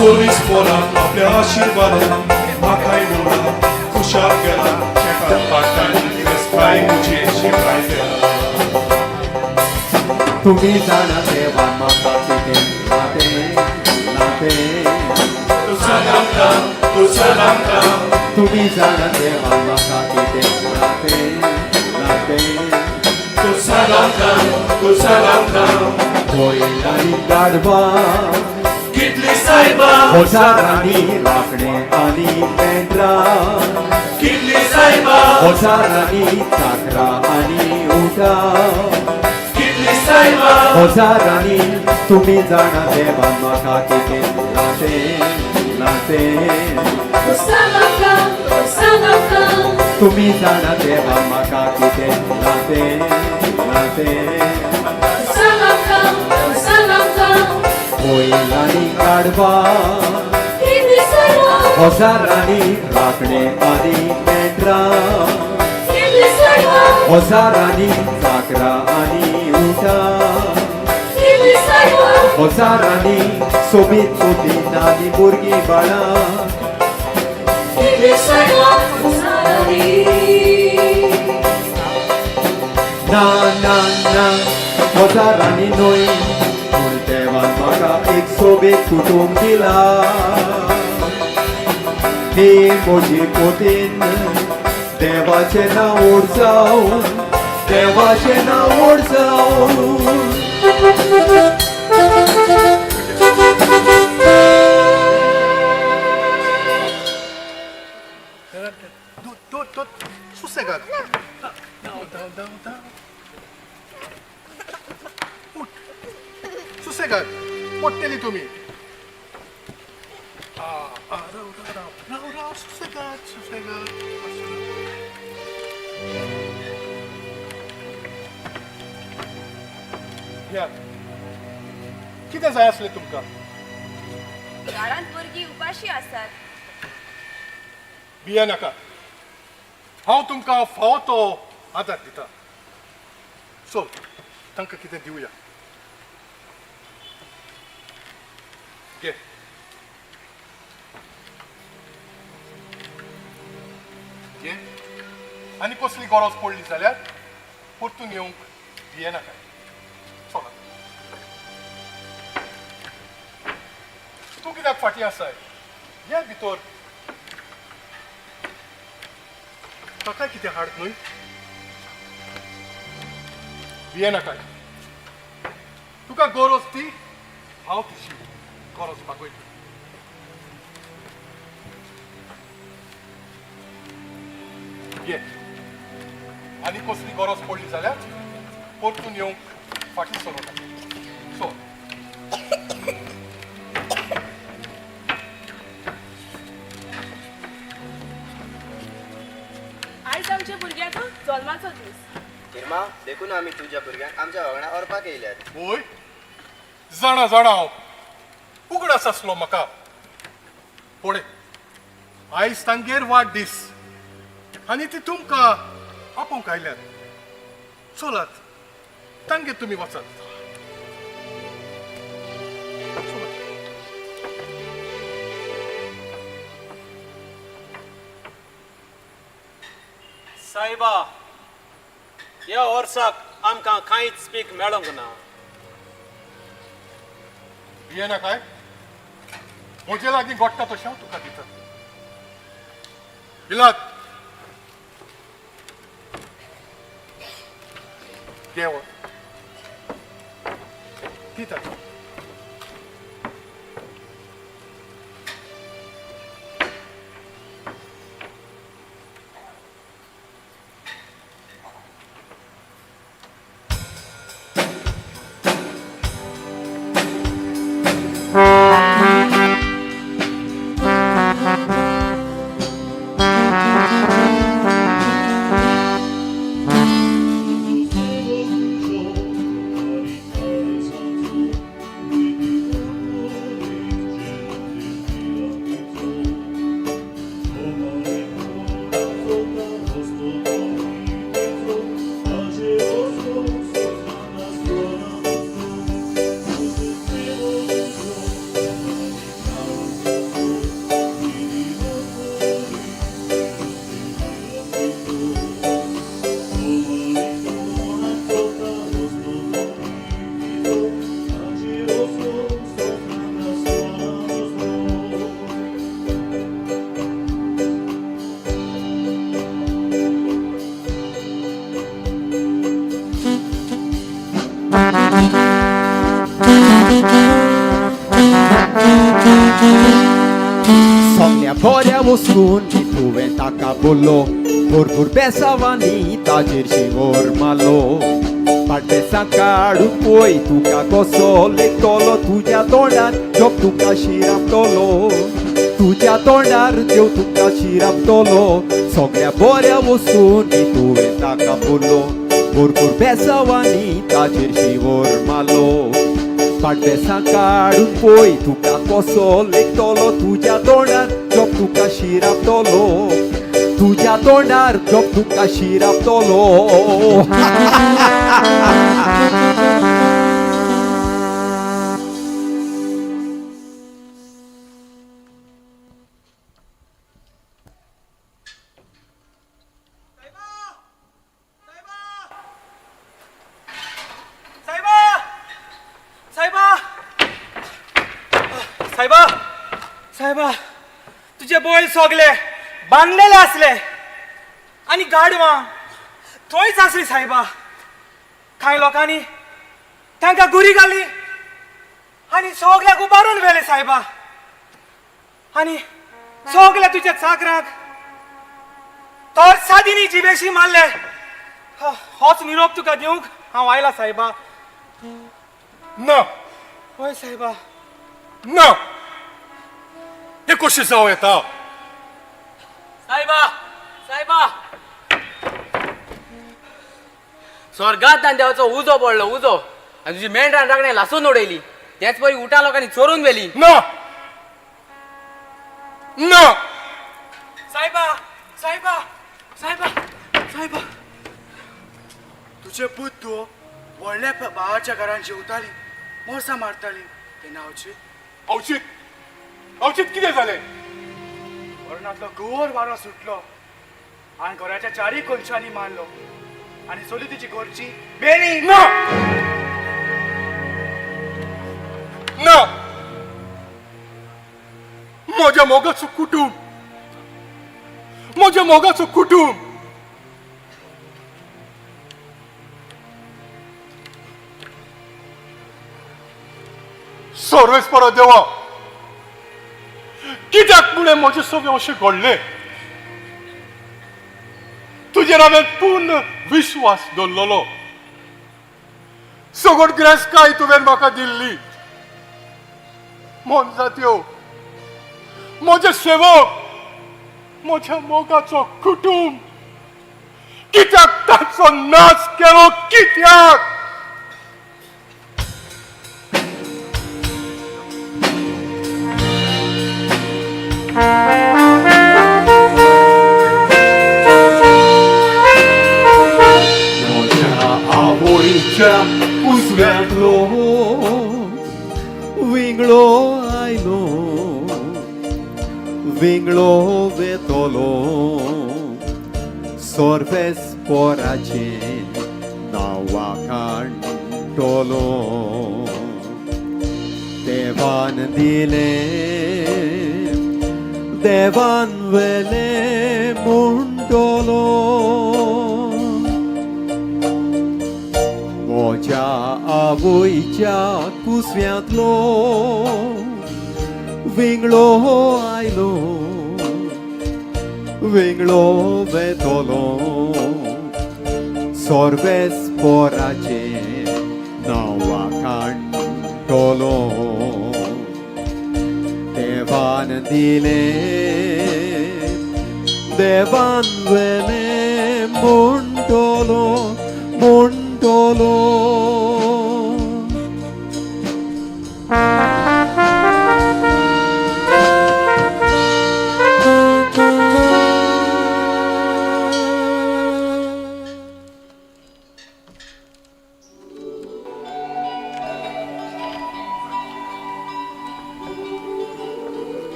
सोर्वीस पोरान आपल्या आशिर्वादान म्हाकाय मोला खुशाल केला शेतान भाटान वेस्ताय म्हजे शिवराय. तुम्ही जाणा देवा म्हाका कितें नातें नातें तुम्ही जाणा देवा म्हाका कितें नातें नातें बैल आनी गाडवां कितली सायबा हजारांनी राखणे आनी मेंढरां कितली सायबा हजारांनी चाकरां आनी उंटां कितली सायबा हजारांनी तुमी जाणा देवा म्हाका कितें नातें नातें तुमी जाणा देवा म्हाका कितें नातें नातें बैल आनी गाडवां हजारांनी राखणे आनी मेंढरां हजारांनी चाकरां आनी उंटां हजारांनी सोबीत सोबीत आनी भुरगीं बाळां ना ना ना हजारांनी न्हय पूण देवान म्हाका एक सोबीत कुटुंब दिला. ही म्हजी पोतीन देवाचें नांव व्हड जावन देवाचें नांव व्हड जावन. सुसेगाद. धांव धांव धांव. उठ. सुसेगाद. पडटली तुमी. राव राव राव राव सुसेगाद सुसेगाद. घेयात. कितें जाय आसलें तुमकां? घरांत भुरगीं उपाशी आसात. भिये नाका. हांव तुमकां फावो तो आदार दिता. चल तांकां कितें दिवया. घे. घे आनी कसली गरज पडली जाल्यार परतून येवंक भिये नाका. चला. तूं कित्याक फाटीं आसाय? ये भितर. ताका कितें हाड न्हय? भिये नाका. तुका गरज ती हांव तुजी गरज भागयता. घे. आनी कसली गरज पडली जाल्यार परतून येवंक फाटीं सरूं नाका. चल. आयज आमच्या भुरग्याचो जल्माचो दीस. इर्मा, देखून आमी तुज्या भुरग्यांक आमच्या वांगडा व्हरपाक येयल्यात. वय जाणा जाणा हांव उगडास आसलो म्हाका. पळय आयज तांगेर वाडदीस आनी ती तुमकां आपोवंक आयल्यात. चलात तांगेर तुमी वचात. सायबा, ह्या वर्साक आमकां कांयच पीक मेळोंक ना. भिये नाकाय. म्हजे लागीं गोडटा तशें हांव तुका दिता. इलात घे हो. दिता. सगल्या बऱ्या वस्तूंनी तुवें ताका बोल्लो, भरपूर बेसावांनी ताजेर शिंवोर मारलो. पाटबेसां काडून पळय तुका कसो लेखतलो, तुज्या तोंडार जोप तुका शिरापतलो, तुज्या तोंडार देव तुका शिरापतलो. सगल्या बऱ्या वस्तूंनी तुवें ताका बोल्लो, भरपूर बेसावांनी ताजेर शिंवोर मारलो. पाटबेसां काडून पळय तुका कसो लेखतलो, तुज्या तोंडार जोप तुका शिरापतलो, तुज्या तोंडार जोप तुका शिरापतलो. सायबा, सायबा, सायबा, तुजे बैल सोगले बांदलेले आसले आनी गाडवां थंयच आसली सायबा. कांय लोकांनी तांकां गुरी घाली आनी सगल्याक उबारून व्हेले सायबा. आनी सगल्या तुज्या चाकरांक तरसादींनी जिवेशी मारले. होच निरोप तुका दिवंक हांव आयला सायबा. ना. हय सायबा. ना, हें कशें जावं येता? सायबा, सायबा, स्वर्गांतल्यान देवाचो उजो पडलो, उजो, आनी तुजी मेंढरां राखणे लासून उडयली, तेच परी उटा लोकांनी चोरून व्हेली. ना, ना. सायबा, सायबा, सायबा, सायबा, तुजे बुद्ध व्हडल्या भावाच्या घरान जेवताली, मोरसां मारताली, तेन्ना अवचीत अवचीत अवचीत कितें जालें? वरणांतलो गोर वारो सुटलो आनी घराच्या चारी कोनशांनी मारलो आनी सोली तुजी घरची बेणी. ना, ना, म्हज्या मोगाचो कुटूंब, म्हज्या मोगाचो कुटूंब. सर्वेस्परा देवा, कित्याक मुळे म्हजें सगळें अशें घडलें? तुजेर हांवें पूर्ण विश्वास दवरलेलो, सगळो गिरेस्तकाय तुवें म्हाका दिल्ली, मोनजात्यो, म्हजे सेवक, म्हज्या मोगाचो कुटूंब, कित्याक ताचो नाश केलो? कित्याक? म्हज्या आवयच्या कुसव्यांतलो विंगळो आयलो, विंगळो वेतलो, सोर्वेस पोराचें नांवा कांटलो. देवान दिलें, देवान वेलें म्हणटलो. म्हज्या आवयच्या कुसव्यांतलो विंगळो आयलो, विंगळो वेतलो, सोर्वेस पोराचें नांवा कांटलो. देवान दिलें, देवान वेलें म्हणटलो, म्हणटलो.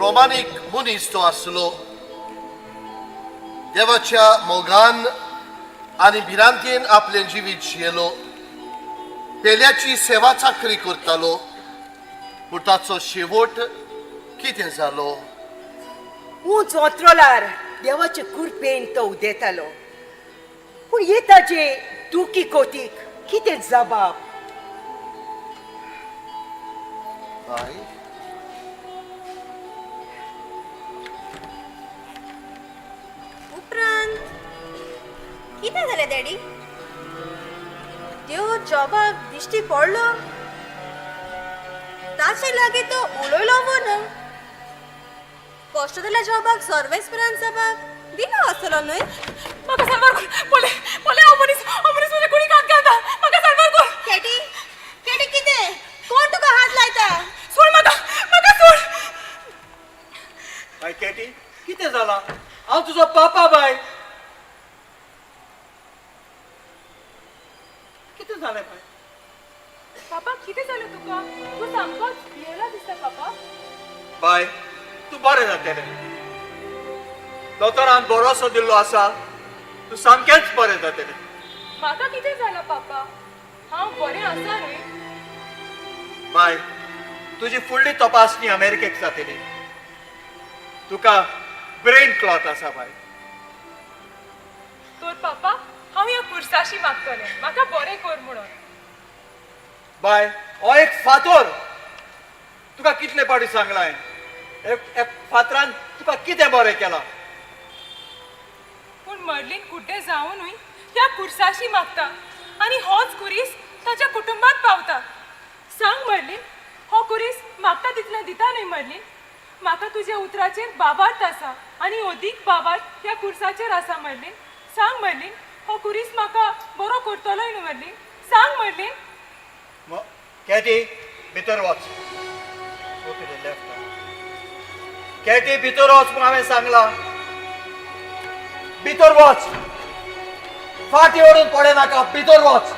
रोमानीक मनीस तो आसलो, देवाच्या मोगान आनी भिरांतेन आपलें जिवीत जियेलो, पेल्याची सेवा चाकरी करतालो, पूण ताचो शेवट कितें जालो? उंच ओत्रोलार देवाचे कृपेन तो उदेतालो, पूण हे ताजे दुखी कोतीक कितें जबाब? बाय, उपरांत कितें जालें डॅडी? देव जॉबाक दिश्टी पडलो? ताचे लागीं तो उलयलो वो ना? कश्ट जाल्या जॉबाक सर्वेस्परान साबाक दिलो आसतलो न्हय? म्हाका साल्वार कर. पळय पळय, हो मनीस, हो मनीस म्हज्या कुडीक हात घालता. म्हाका साल्वार कर. केटी, केटी, कितें? कोण तुका हात लायता? सोड म्हाका, म्हाका सोड. बाय केटी, कितें जालां? हांव तुजो पापा बाय. कितें जालें बाय? पापा, कितें जालें तुका? तूं सामकोच भियेला दिसता पापा. बाय, तूं बरें जातलें. दोतोरान भरोसो दिल्लो आसा, तूं सामकेंच बरें जातलें. म्हाका कितें जालां पापा? हांव बरें आसा न्हय? बाय, तुजी फुडली तपासणी अमेरिकेक जातली. तुका ब्रेन क्लॉट आसा बाय. तर पापा, हांव ह्या पुरसाशी मागतलें म्हाका बरें कर म्हणून. बाय, हो एक फातोर. तुका कितले फावटी सांगलां हांवें, एक फातरान तुका कितें बरें केलां? पूण मर्लीन कुड्डें जावनूय ह्या कुर्साशी मागता आनी होच कुरीस ताच्या कुटुंबात पावता. सांग मर्लीन, हो कुरीस मागता तितलें दिता न्हय मर्लीन? म्हाका तुज्या उतराचेर बाबार्थ आसा आनी अदीक बाबार्थ ह्या कुर्साचेर आसा मर्लीन. सांग मर्लीन, हो कुरीस म्हाका बरो करतलोय न्हय मर्लीन? सांग मर्लीन. कॅटी, भितर वच. Go to the left. Katie, भितर वच म्हूण हांवें सांगलां. भितर वच. फाटी ओडून पडे नाका, भितर वच.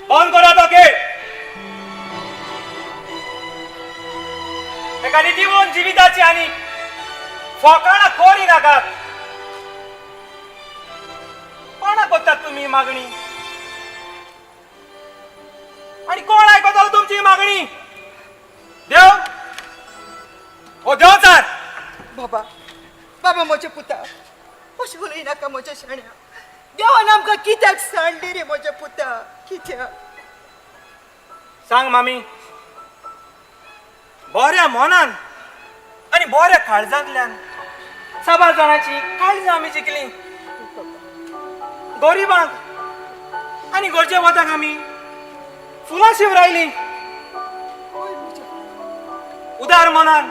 बंद करा तो गेट. एका नितीवन जिविताची आनी फकाणां करी नाकात. कोणाक करतात तुमी मागणी आनी कोण आयकतलो तुमची मागणी? देव? हो देवचार. बाबा, बाबा, म्हज्या पुता, अशें उलय नाका म्हज्या शाण्या. देवान आमकां कित्याक सांडली रे म्हज्या पुता, कित्याक? सांग मामी, बऱ्या मनान आनी बऱ्या काळजांतल्यान साबार जाणांची काळजां आमी जिखलीं. गरिबांक आनी गरजेवंतांक आमी फुलां शिवरायलीं. उदार मनान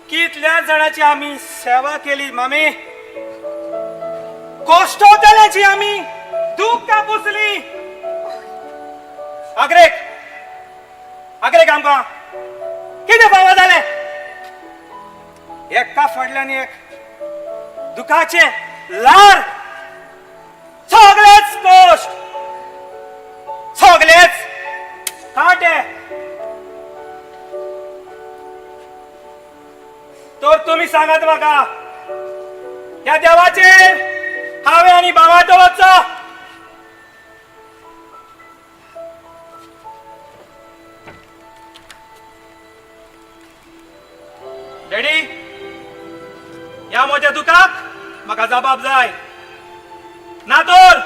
कितल्या जाणांची आमी सेवा केली मामी. कश्टवतल्याची आमी दुख्खां पुसलीं. आग्रेक, आग्रेक आमकां कितें फावो जालें? एका फाटल्यान एक दुखाचें ल्हार. सगळेच कश्ट, सगळेच कांटे. तर तुमी सांगात म्हाका, ह्या देवाचेर हांवें आनी भावा दवरचो? डॅडी, ह्या म्हज्या दुखाक म्हाका जबाब जाय. ना तर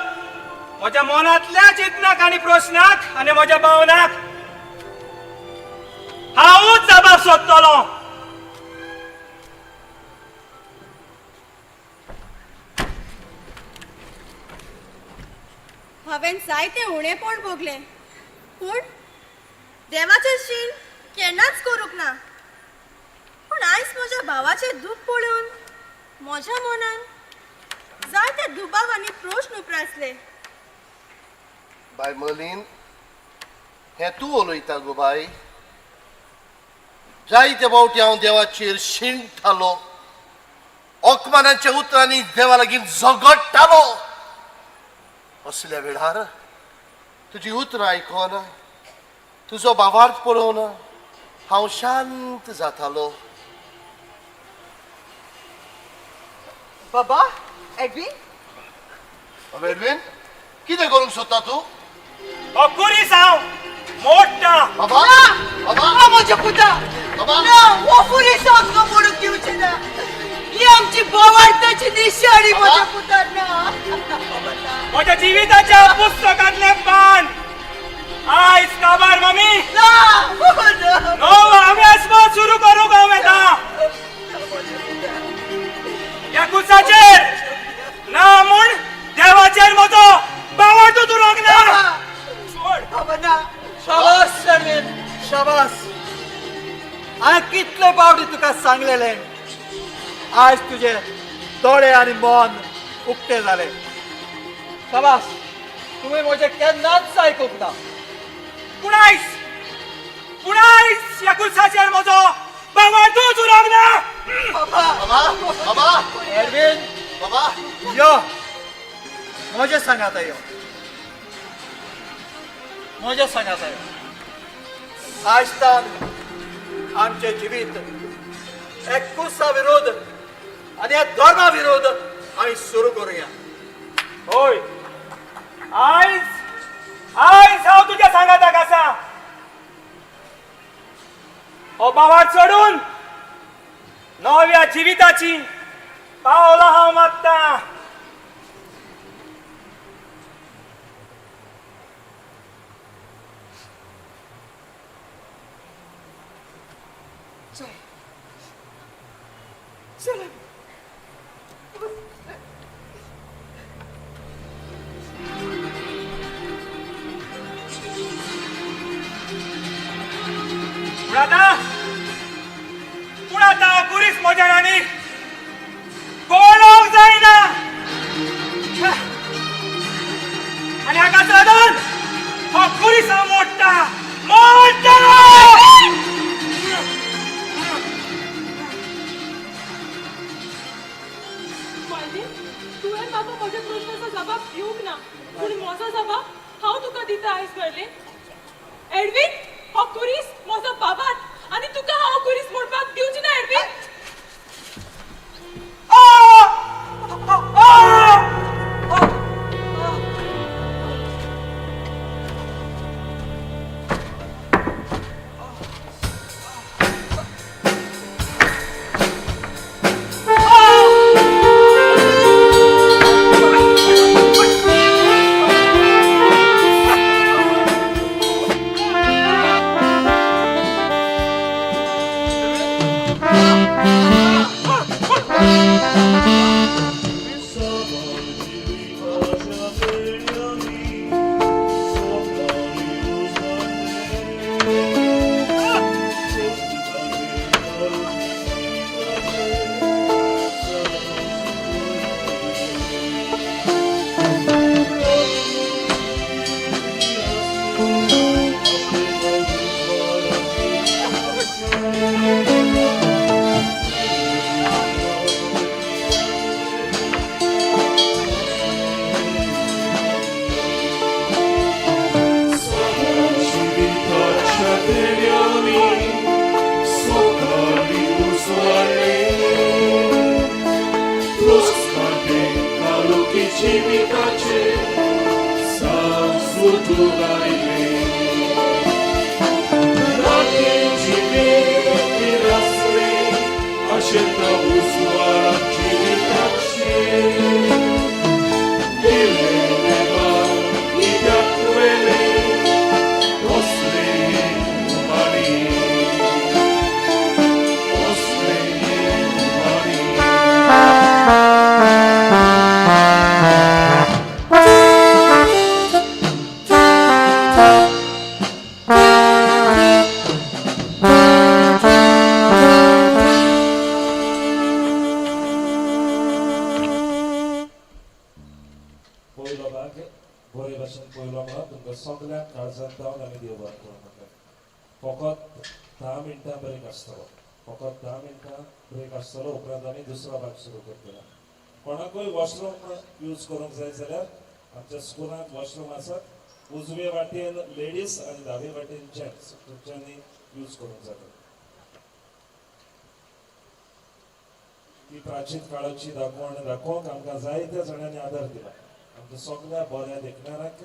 म्हज्या मनांतल्या चिंतनाक आनी प्रस्नाक आनी म्हज्या भावनाक हांवूच जबाब सोदतलो. हांवें जायते उणेपण भोगलें, पूण देवाचें शीण केन्नाच करूंक ना. पूण आयज म्हज्या भावाचें दूख पळोवन म्हज्या मनान जायते दुबाव आनी प्रश्न उप्रासले. बाय मर्लीन, हें तूं उलयता गो बाय. जायते फावटी हांव देवाचेर शिणटालो, अकमानाच्या उतरांनी देवा लागीं झगडटालो. असल्या वेळार तुजी उतरां आयकोन, तुजो भावार्थ पळोवन हांव शांत जातालो. बाबा एडविन, एडविन कितें करूंक सोदता तूं? खुरीस हांव मोडटा. बाबा, बाबा, म्हज्या पुता, ना, हो खुरीस आमकां मोडूंक दिवचें ना. ही आमची भावार्थाची निशाणी म्हज्या पुता. ना, म्हज्या जिविताच्या पुस्तकांतलें पान आयज काबार मम्मी. नवो अभ्यास सुरू करूंक हांव येता ह्या कुसाचेर ना म्हूण देवाचेर म्हजो भावार्थ उरूंक ना. शाबास एडविन, शाबास. हांवें कितले पावटी तुका सांगलेलें, आयज तुजे दोळे आनी मन उक्ते जाले. शाबास, तुवें म्हजें केन्नाच आयकूंक ना. पूण आयज, पूण आयज ह्या कुसाचेर म्हजो भावार्थूच उरूंक ना. बाबा, बाबा, एडविन, बाबा, यो म्हजे सांगाता, यो म्हजे सांगाता यो. आयज तान आमचें जिवीत एककुसा विरोध आनी ह्या धर्मा विरोध आमी सुरू करुया. होय, आयज आयज हांव तुज्या सांगाताक आसा. हो भावार्थ सोडून नव्या जिविताची पावलां हांव मारता. चल चल. पूण आतां खुरीस म्हज्या आनी गोळोवंक जायना. आनी हाकाच लागून हो खुरीस हांव मोडटा, मोडटा. तुवें म्हाका म्हज्या प्रश्नाचो जबाब दिवंक ना, पूण म्हजो जबाब हांव तुका दिता आयज. मेळ्ळें एडविन, हो खुरीस म्हजो बाबात आनी तुका हांव खुरीस मोडपाक दिवची ना. एडविन, पयलो भाग बरे भाशेन पयलो म्हणून तुमकां सगळ्यांक काळजांत जावन आमी देव बरें करूं म्हणटा. फकत 10 मिनटां ब्रेक आसतलो, फकत 10 मिनटां ब्रेक आसतलो, उपरांत आमी दुसरो भाग सुरू करतले. कोणाकूय वॉशरूम यूज करूंक जाय जाल्यार आमच्या स्कुलांत वॉशरूम आसात. उजवे वाटेन लेडीज आनी दावे वाटेन जेंट्स तुमच्यांनी यूज करूंक जाता. ती प्राचीन काळाची दाखोवण दाखोवंक आमकां जायत्या जाणांनी आदार दिला. आमच्या सगळ्या बऱ्या देखणाऱ्यांक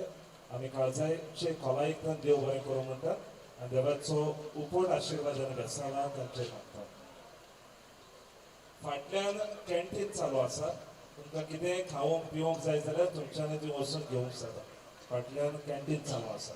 आमी काळजाचे खोलायेंतल्यान देव बरें करूं म्हणटात आनी देवाचो उपट आशिर्वाद आनी बेसांव तांचेर मागतात. फाटल्यान कॅन्टीन चालू आसा. तुमकां कितें खावंक पिवंक जाय जाल्यार तुमच्यांनी ती वचून घेवंक जाता. फाटल्यान कॅन्टीन चालू आसा.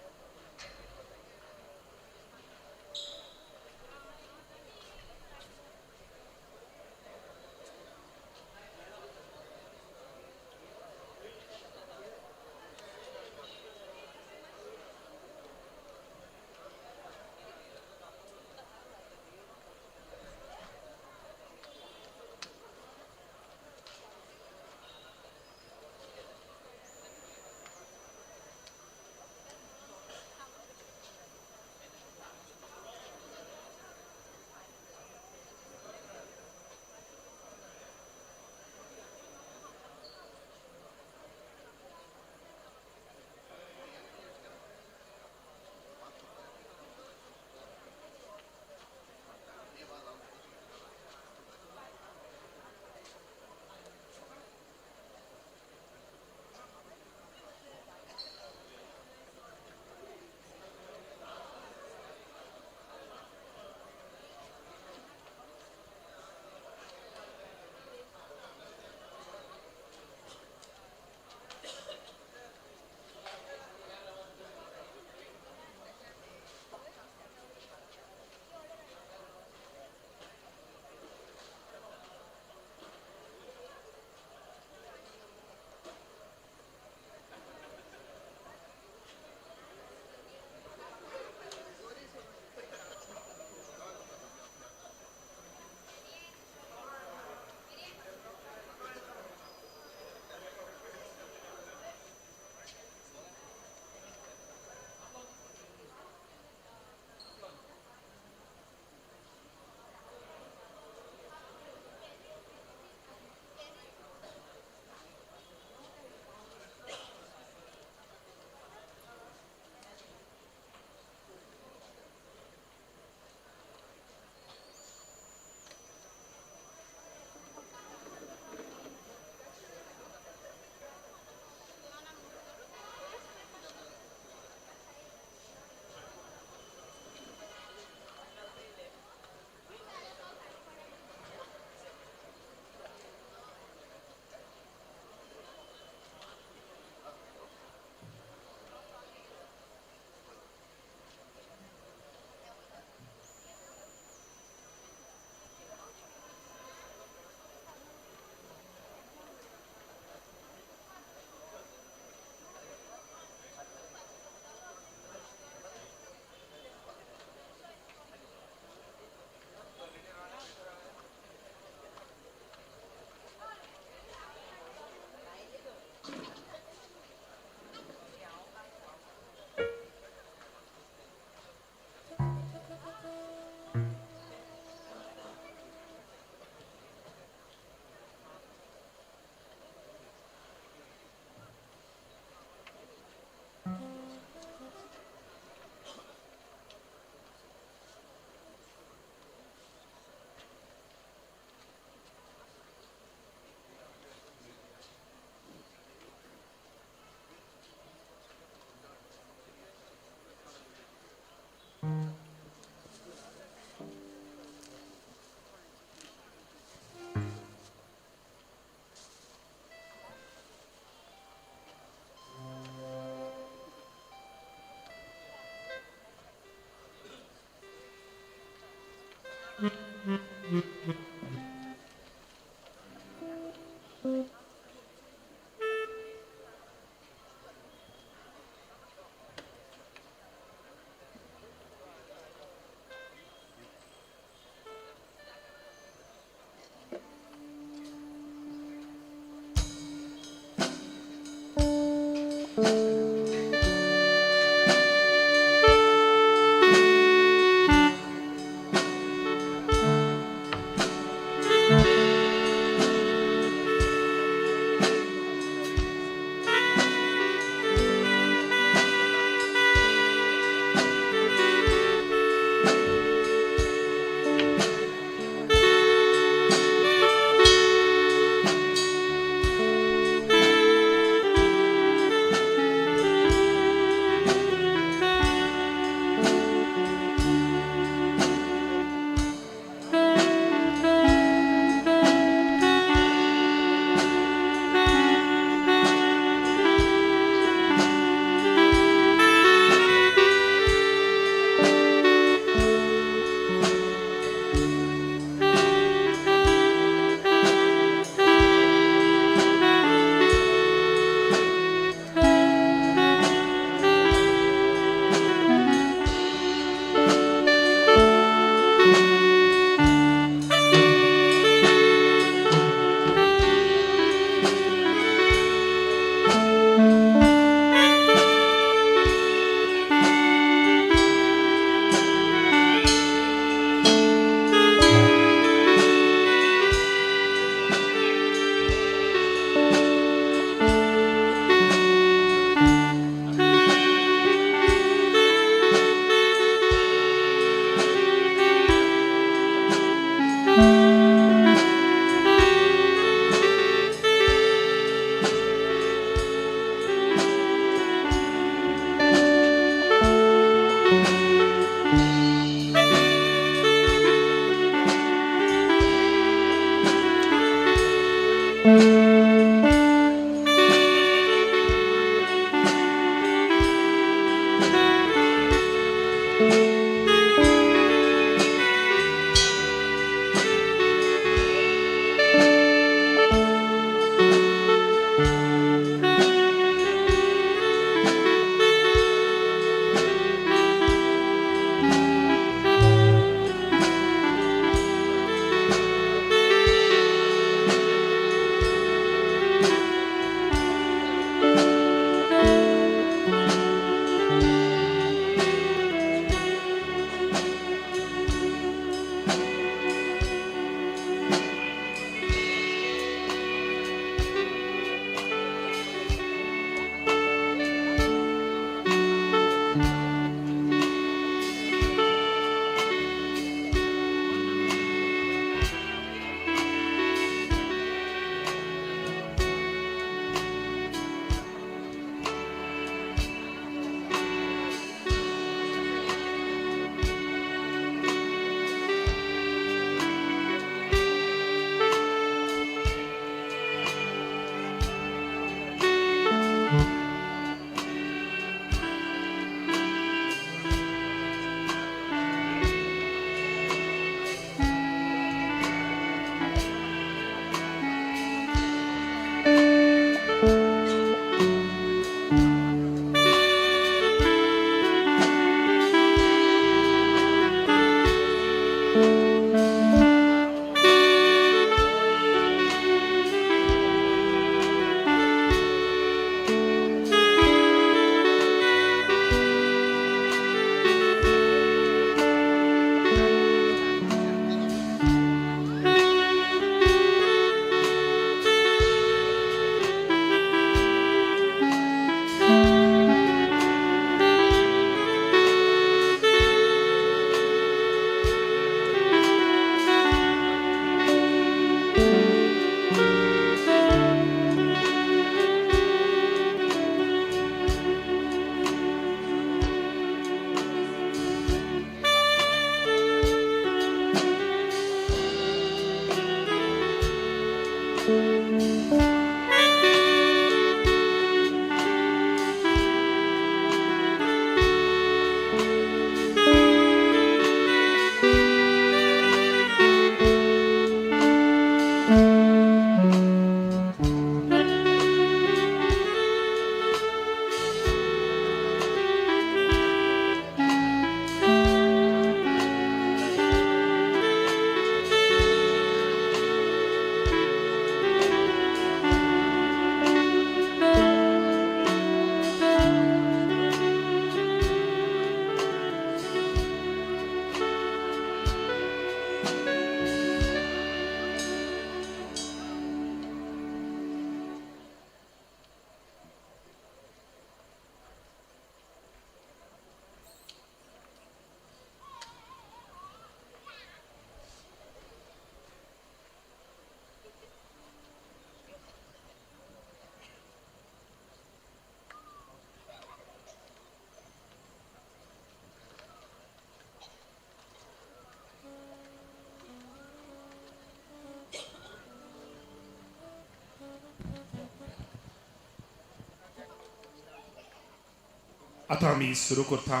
आतां आमी सुरू करता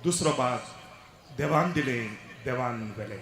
दुसरो भाग, देवान दिले देवान वेले.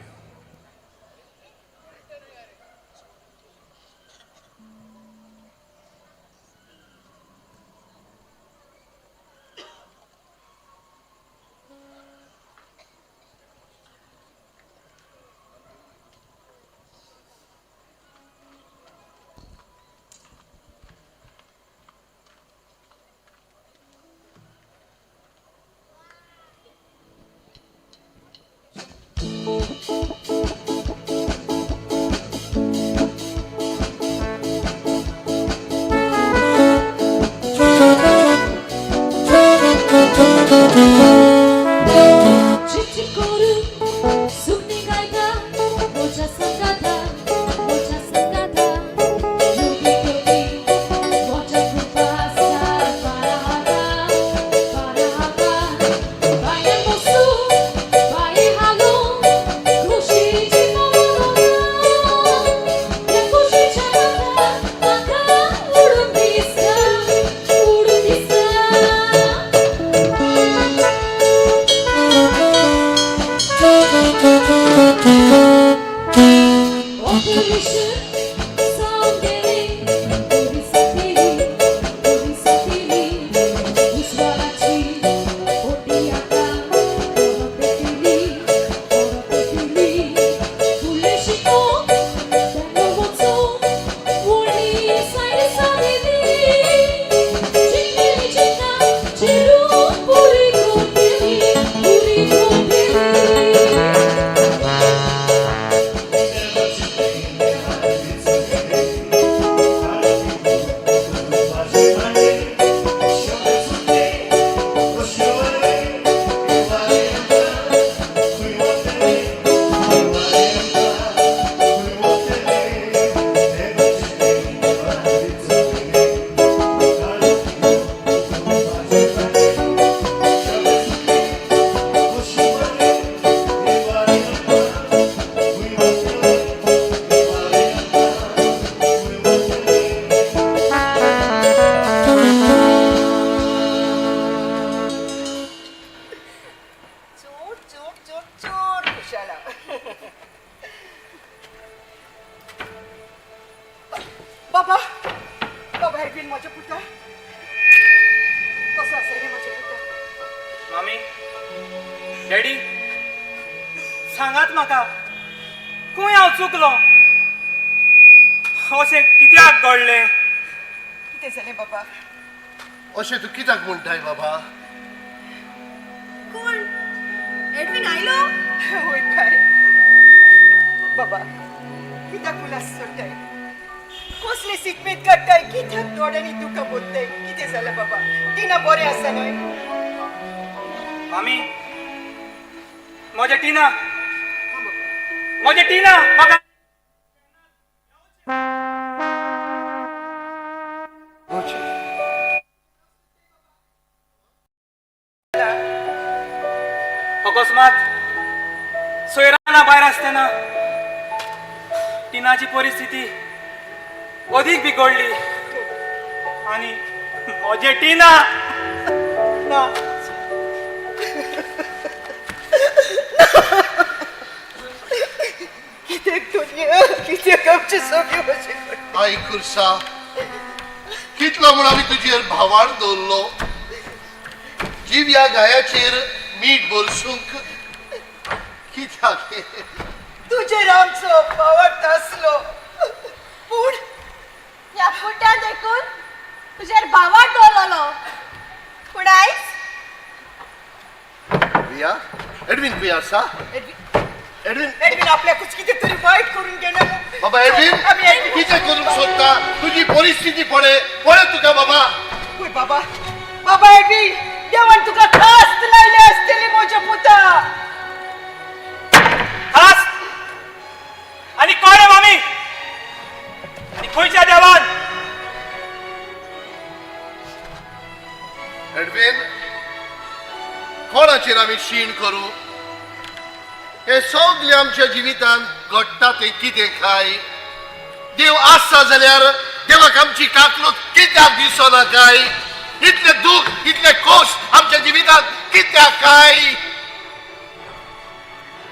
बाबा, बाबा एडविन म्हज्या पुता कसो आसा रे म्हज्या पुता? मामी, डॅडी, सांगात म्हाका खंय हांव चुकलो? अशें कित्याक घडलें? कितें जालें बाबा? अशें तूं कित्याक म्हणटाय बाबा? कोण एडविन आयलो? वय बाय. बाबा कित्याक उलास सोडटाय? कसली सिकमेत काडटाय? कित्याक दोळ्यांनी दुकां बोलताय? कितें जालें बाबा? टिना बरें आसा न्हय? मामी, म्हजें टिना, म्हजें टिना म्हाका अकस्मात सोयराना भायर आसतना टिनाची परिस्थिती अधिक बिगडली आनी म्हजें टिना ना. कित्याक दुनिया, कित्याक आमचें सगळें अशें करता? आई कुर्सा, कितलो म्हूण आमी तुजेर भावार दवरलो, जिव्या गायाचेर मीठ भरसूंक कित्याक? तुजेर आमचो भावार्थ आसलो, पूण ह्या कुड्ड्या देखून तुजेर भावार्थ दवरलो, पूण आयज रिया, एडविन खंय आसा? एडविन, एडविन आपल्याकूच कितें तरी वायट करून घेना. बाबा एडविन, कितें करूंक सोदता? तुजी परिस्थिती पळय, पळय तुका बाबा. पळय बाबा, बाबा एडविन, देवान तुका खास्त लायले आसतली म्हज्या पुता. खास आनी कोण रे मामी? आनी खंयच्या देवान? एडविन, कोणाचेर आमी शीण करूं? हे सगळे आमच्या जिवितांत घडटा तें कितें काय? देव आसा जाल्यार देवाक आमची काकलूत कित्याक दिसना काय? इतले दुःख, इतले कश्ट आमच्या जिवितांत कित्याक काय?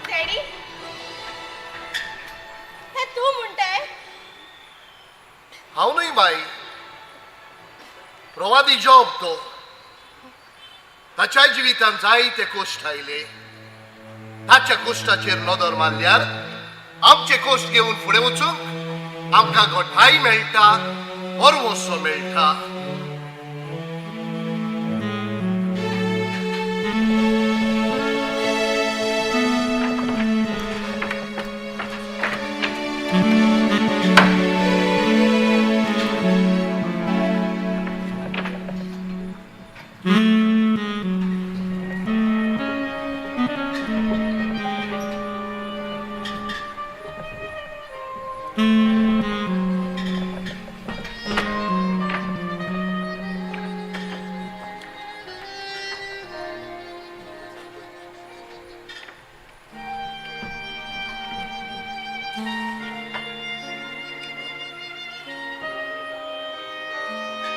डॅडी, हें तूं म्हणटाय? हांव न्हय बाय, प्रवादी जॉब तो. ताच्याय जिवितांत जायते कश्ट आयले. ताच्या कश्टाचेर नदर मारल्यार आमचे कश्ट घेवन फुडें वचूंक आमकां घटाय मेळटा, भरवंसो मेळटा.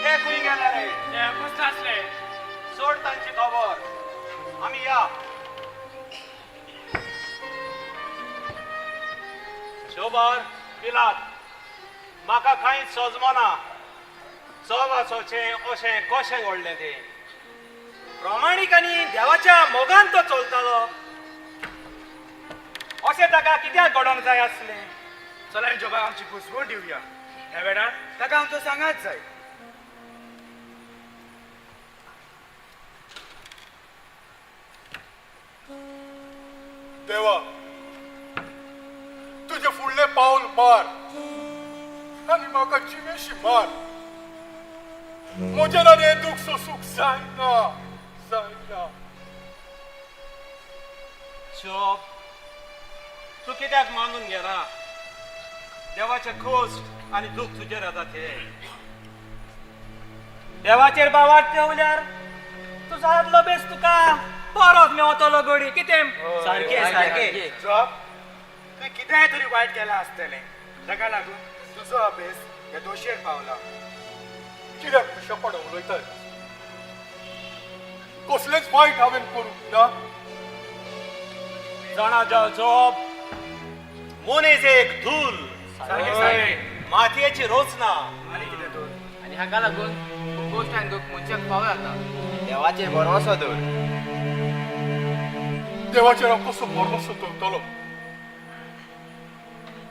ते खंय गेले रे? ते नासले. सोड तांची खबर, आमी या. शोबर पिलात, म्हाका कांयच सोजमना. चोवाचोचें अशें कशें घडलें तें? प्रमाणीक आनी देवाच्या मोगान तो चलतालो, अशें ताका कित्याक घडोवंक जाय आसलें? चला जोबाक आमची घुसवण दिवया. ह्या वेळार ताका आमचो सांगात जाय. देवा, तुजें फुडलें पावल मार आनी म्हाका जिवेशी मार. म्हज्यान आनी हें दूख सोसूंक जायना, जायना. जोब, तूं कित्याक मानून घेना देवाचे कश्ट आनी दूख तुजेर येता ते? देवाचेर बावाट देंवल्यार तुजो आदलो बेस तुका परत मेवतलो गडी. कितें? सारकें सारकें. जॉब, तुवें कितेंय तरी वायट केलां आसतलें, ताका लागून तुजो अभ्यास ह्या दोशेर पावला. कित्याक पिशेपणां उलयताय? कसलेंच वायट हांवें करूंक ना. जाणा जाव जॉब, मनीस एक धूल, मातयेची रचना. आनी कितें तर? आनी हाका लागून कश्ट आनी दूख मनशाक फावो जाता. देवाचेर भरवंसो दवर. देवाचेर हांव कसो भरवंसो दवरतलो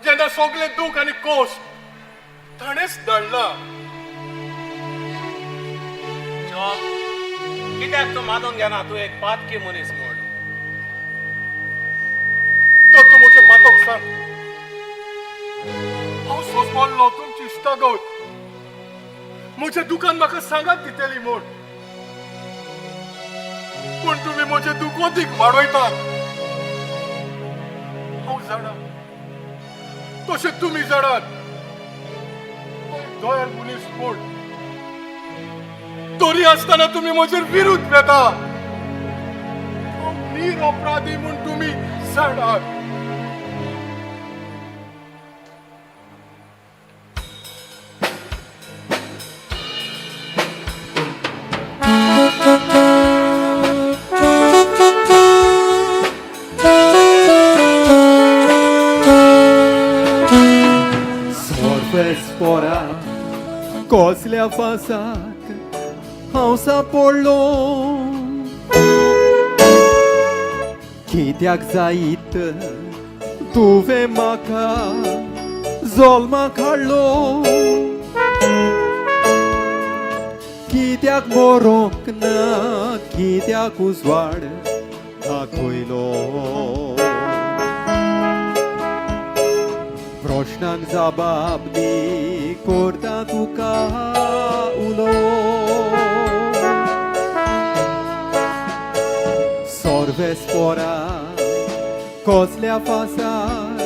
जेन्ना सगळें दूख आनी कश्ट ताणेंच धाडला? जॉब, कित्याक तूं मानून घेना तूं एक पातकी मनीस म्हूण? तर तूं म्हजें पातक सांग. हांव सोंसमारलो तुमची इश्टागत, म्हजें दुकान म्हाका सांगात दितली म्हूण, पूण तुमी म्हजें दूख अदीक वाडयतात. हांव जाणा, तशें तुमी जाणात दयाळ मनीस म्हूण, तरी आसतना तुमी म्हजेर विरुद्ध येता. हांव निरपराधी म्हूण तुमी जाणात. सोर्फेस पोरा कसल्या फासाक हांव सांपडलो, कित्याक जायत तुवें म्हाका जल्माक हाडलो? कित्याक मरोंक ना, कित्याक उजवाड दाखयलो? प्रश्नांक जबाब दी, करता तुका उलो. सोर्वेस पोरा कसल्या फासार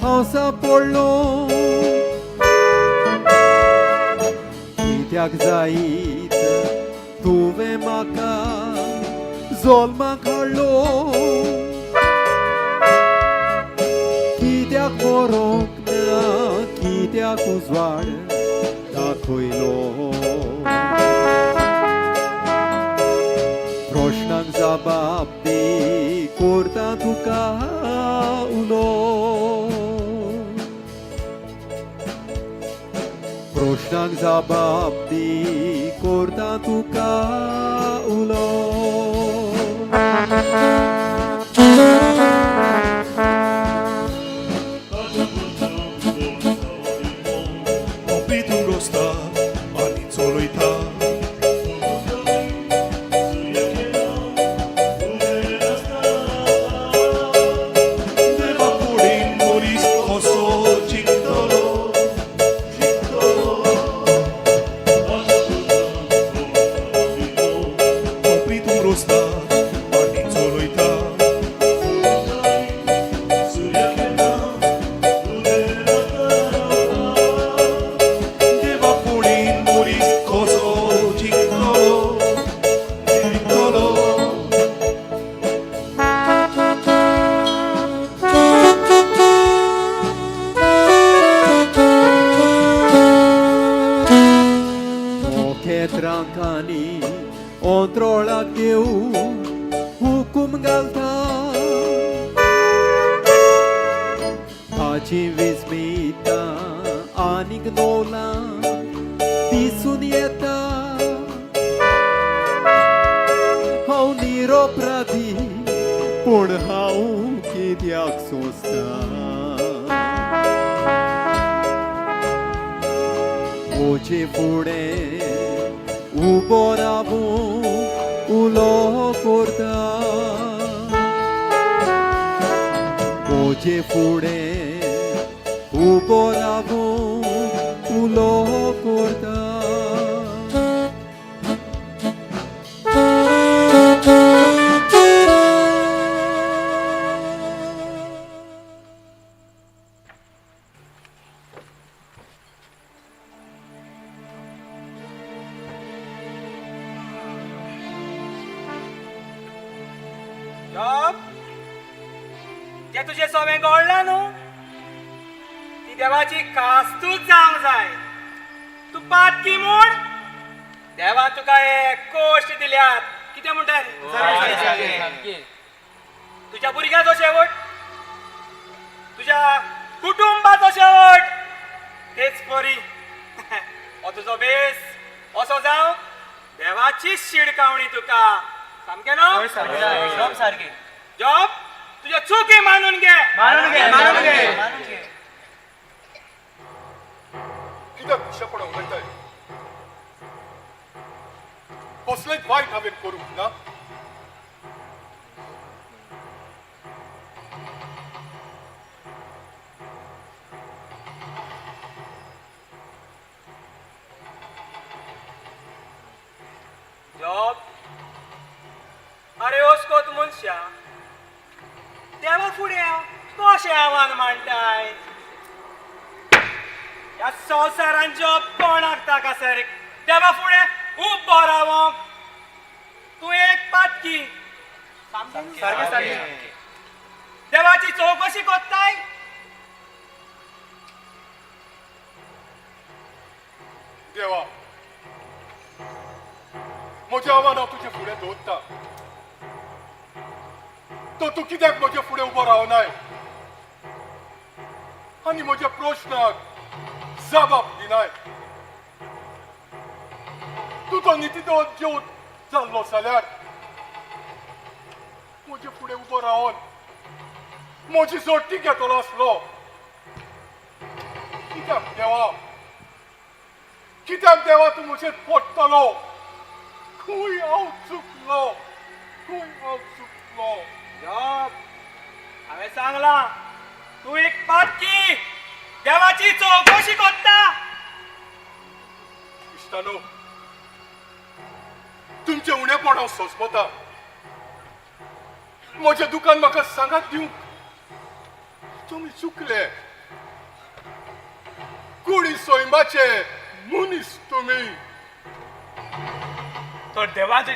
हांव सांपडलो, कित्याक जायत तुवें म्हाका जल्माक हाडलो? कित्याक मरोंक ना, कित्याक उजवाड दाखयलो? जबाब दी करता तुका उलो.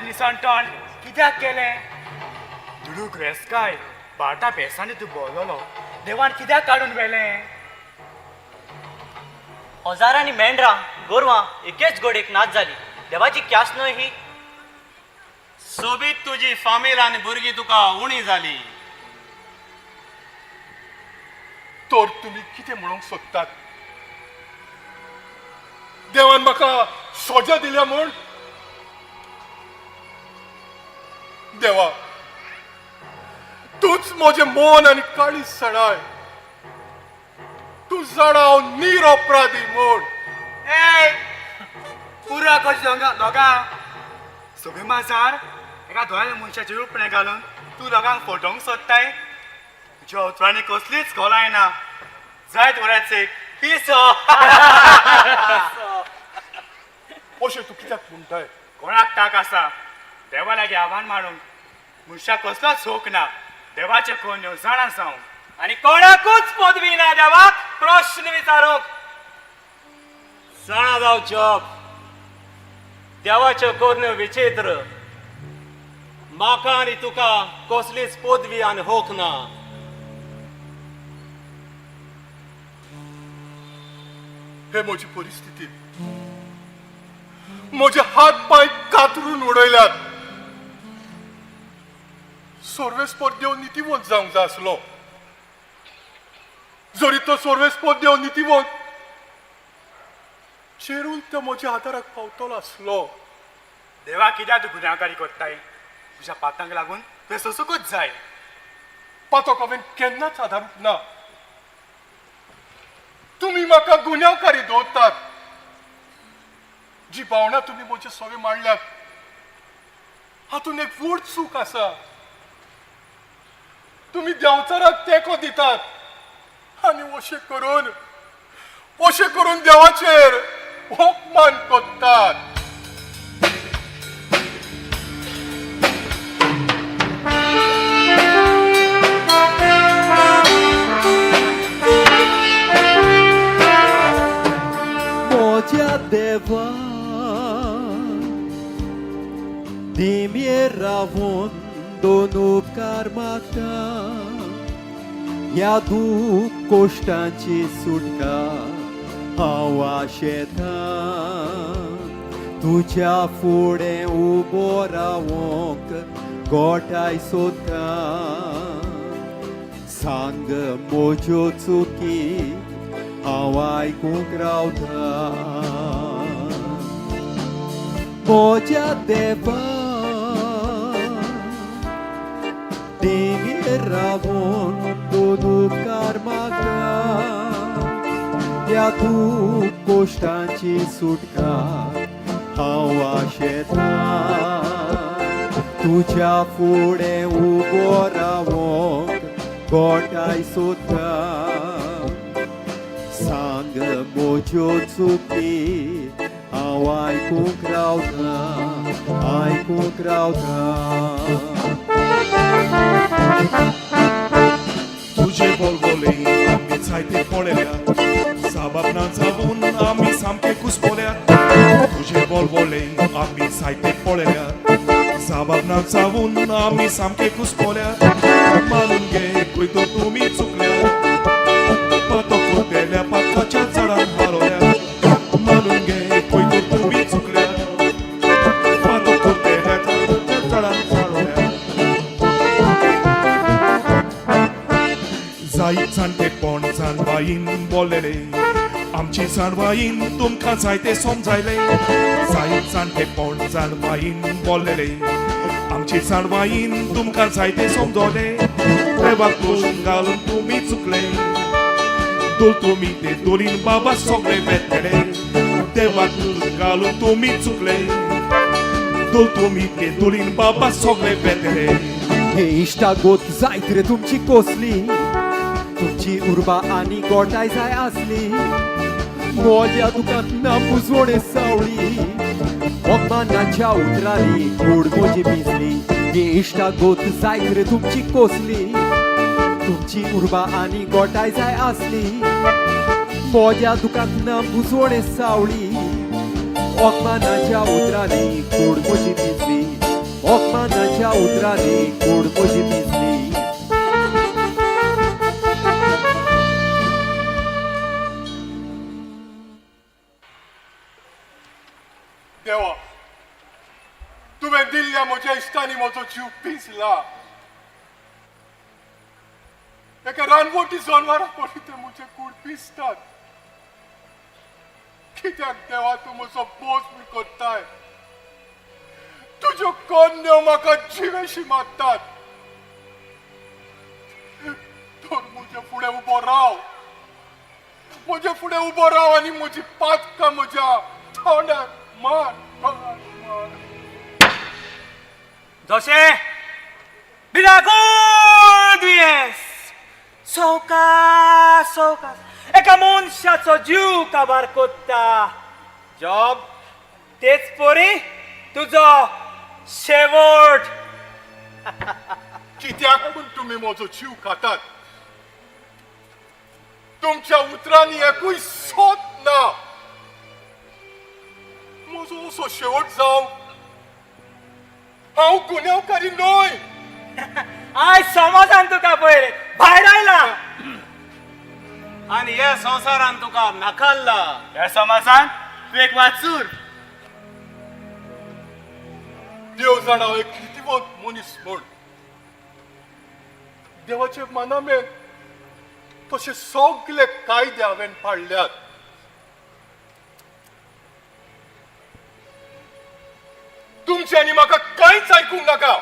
निसंटण कित्याक केलें? दुडू ग्रेसकाय बाटा बेसांनी तूं बोललो देवान कित्याक काडून व्हेलें? हजारांनी मेंढरां गोरवां एकेच गोडेक नाच जाली देवाची क्यास न्हय ही. सोबीत तुजी फामील आनी भुरगीं तुका उणी जाली. तर तुमी कितें म्हणूंक सोदतात? देवान म्हाका सोजा दिल्या म्हूण? देवा, तूंच म्हजें मन आनी काळीज सणाय. तूं जाणा हांव निरपराधी म्हूण. ए पुरा कशी दोगां सगळीं माजार एका दोळ्या मनशाचें रुपणें घालून तूं दोगांक फटोवंक सोदताय. तुज्या उतरांनी कसलीच खोलाय ना. जायत वराचे पिसो. अशें तूं कित्याक म्हणटाय? कोणाक ताक आसा देवा लागीं आव्हान मारूंक? मनशाक कसलोच शोक ना. देवाचें कोण जाणा जावंक. आनी कोणाकूच पदवी ना देवाक प्रश्न विचारूंक. जाणा जाव जॉब, देवाच्यो करण्यो विचित्र. म्हाका आनी तुका कसलीच पदवी आनी हक ना. हे म्हजी परिस्थिती म्हजे हात पांय कातरून उडयल्यात. सर्वेस्पर देव नितीवंत जावंक जाय आसलो. जरी तो सर्वेस्पर देव नितीवंत चेरून तो म्हज्या आदाराक पावतलो आसलो. देवा कित्याक तूं गुन्यांवकारी करताय? तुज्या पातांक लागून तुवें सोंसूंकूच जाय. पातक हांवें केन्नाच आदारूंक ना. तुमी म्हाका गुन्यांवकारी दवरतात. जी भावना तुमी म्हजे सवे मांडल्यात हातूंत एक व्हड चूक आसा. तुमी देंवचाराक तेंको दितात आनी अशें करून देवाचेर अपमान करतात. म्हज्या देवा दिमयेर रावून दोन उपकार मागता. ह्या दूख कोश्टांची सुटका हांव आशेतां. तुज्या फुडें उबो रावंक गोठाय सोदता. सांग म्हज्यो चुकी हांव आयकूंक रावता. म्हज्या देवा दिमयेर रावून दोन उपकार मागता. ह्या दूख कोश्टांची सुटका हांव आशेतां. तुज्या फुडें उबो रावंक गोठाय सोदता. सांग म्हज्यो चुकी हांव आयकूंक रावता, आयकूंक रावता. तुजे बोलबोले आमी जायते पळयल्यात. साबाब जावन आमी सामके कुसपोल्यात. तुजे बोलबोले आमी जायते पळयल्यात. साबाब जावन आमी सामके कुसपोल्यात. मानून घे खंय तर तुमी चुकल्यात. पातो कोतेल्या पातकाच्या झाडान हारोल्यात. मानून घे खंय तर तुमी चुकल्यात. पातो कोतेल्या झाडान हारोल्यात. जायत जाणटेपण जाणवायीन बोल्लेले आमची जाणवायीन तुमकां जायते समजायले. जायत जाणटेपण जाणवायीन बोल्लेले आमची जाणवायीन तुमकां जायते समजले. देवाक दोश घालून तुमी चुकले. दोल तुमी ते दोलीन बाबा सगळे वेतले. देवाक दोश घालून तुमी चुकले. दोल तुमी ते दोलीन बाबा सगळे वेतले. हे इश्टागोत जायत रे तुमची कोसली. तुमची उर्बा आनी गोठाय जाय आसली. म्हज्या दुकांत ना पुजवणे सावळी. अपमानाच्या उतरांनी कूड म्हजी भिजली. ही इश्टागोत जायत रे तुमची कोसली. तुमची उर्बा आनी गोठाय जाय आसली. म्हज्या दुकांत ना पुजवणे सावळी. अपमानाच्या उतरांनी कूड म्हजी भिजली. अपमानाच्या उतरांनी कूड म्हजी भिजली. देवा, तुवें दिल्ल्या म्हज्या इश्टांनी म्हजो जीव पिंजला. एका रानवटी जनवरा परी ते म्हजे कूड पिंजतात. कित्याक देवा तूं म्हजो बोस म्हूण करताय? तुज्यो कन्यो म्हाका जिवेशी मारतात. तर म्हजे फुडें उबो राव, म्हजे फुडें उबो राव आनी म्हजी पातकां म्हज्या तोंडार मार, तोंडार मार. जशें भिरांकूळ दुयेंस सवकास सवकास एका मनशाचो जीव काबार कोत्ता, जॉब तेच परी तुजो शेवट. कित्याक म्हूण तुमी म्हजो जीव खातात? तुमच्या उतरांनी एकूय सोद ना. म्हजो असो शेवट जावं, हांव गुन्यांवकारी न्हय. आयज समाजान तुका पयर भायर आयला आनी ह्या संवसारान तुका नाकारला. ह्या समाजान तूं एक वाचूर. देव जाणा हांव एक नीतिवंत मनीस म्हूण. देवाचे मनामेन तशे सगळे कायदे हांवें पाळल्यात. तुमच्यांनी म्हाका कांयच आयकूंक नाका.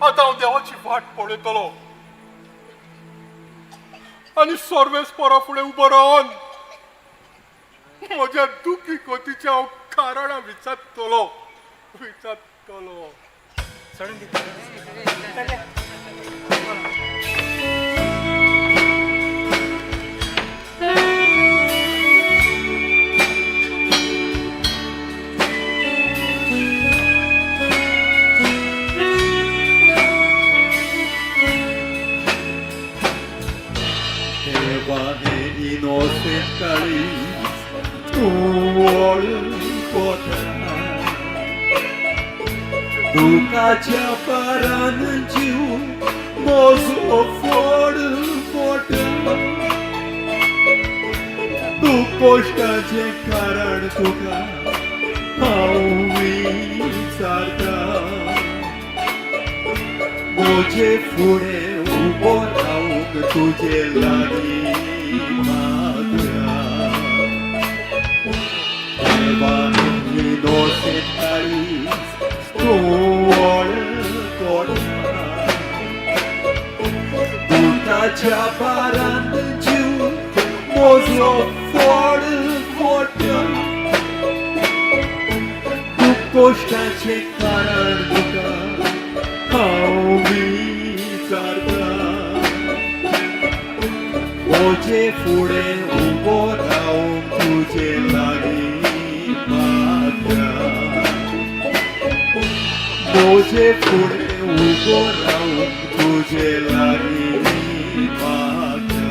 आतां हांव देवाची वाट पळयतलो आनी सर्वेस्परा फुडें उबो रावन म्हज्या दुखी गतीचें हांव कारणां विचारतलो, विचारतलो. देवा हें इनोसेंट काळीज तूं वळखता, दुखाच्या पारान जीव म्हजो फोड फोडटा. तूं कश्टाचें कारण तुका हांव विचारता, म्हजे फुडें उबो रावंक तुजे लागीं मागता. देवा इनोसेंट काळीज तूं वळखता, दुखाच्या पारान जीव म्हजो फोड फोडटा. तूं कश्टाचें कारण तुका हांव विचारता, म्हजे फुडें उबो रावंक तुजे लागीं मागता. म्हजे फुडें उबो रावंक तुजे लागीं मागता.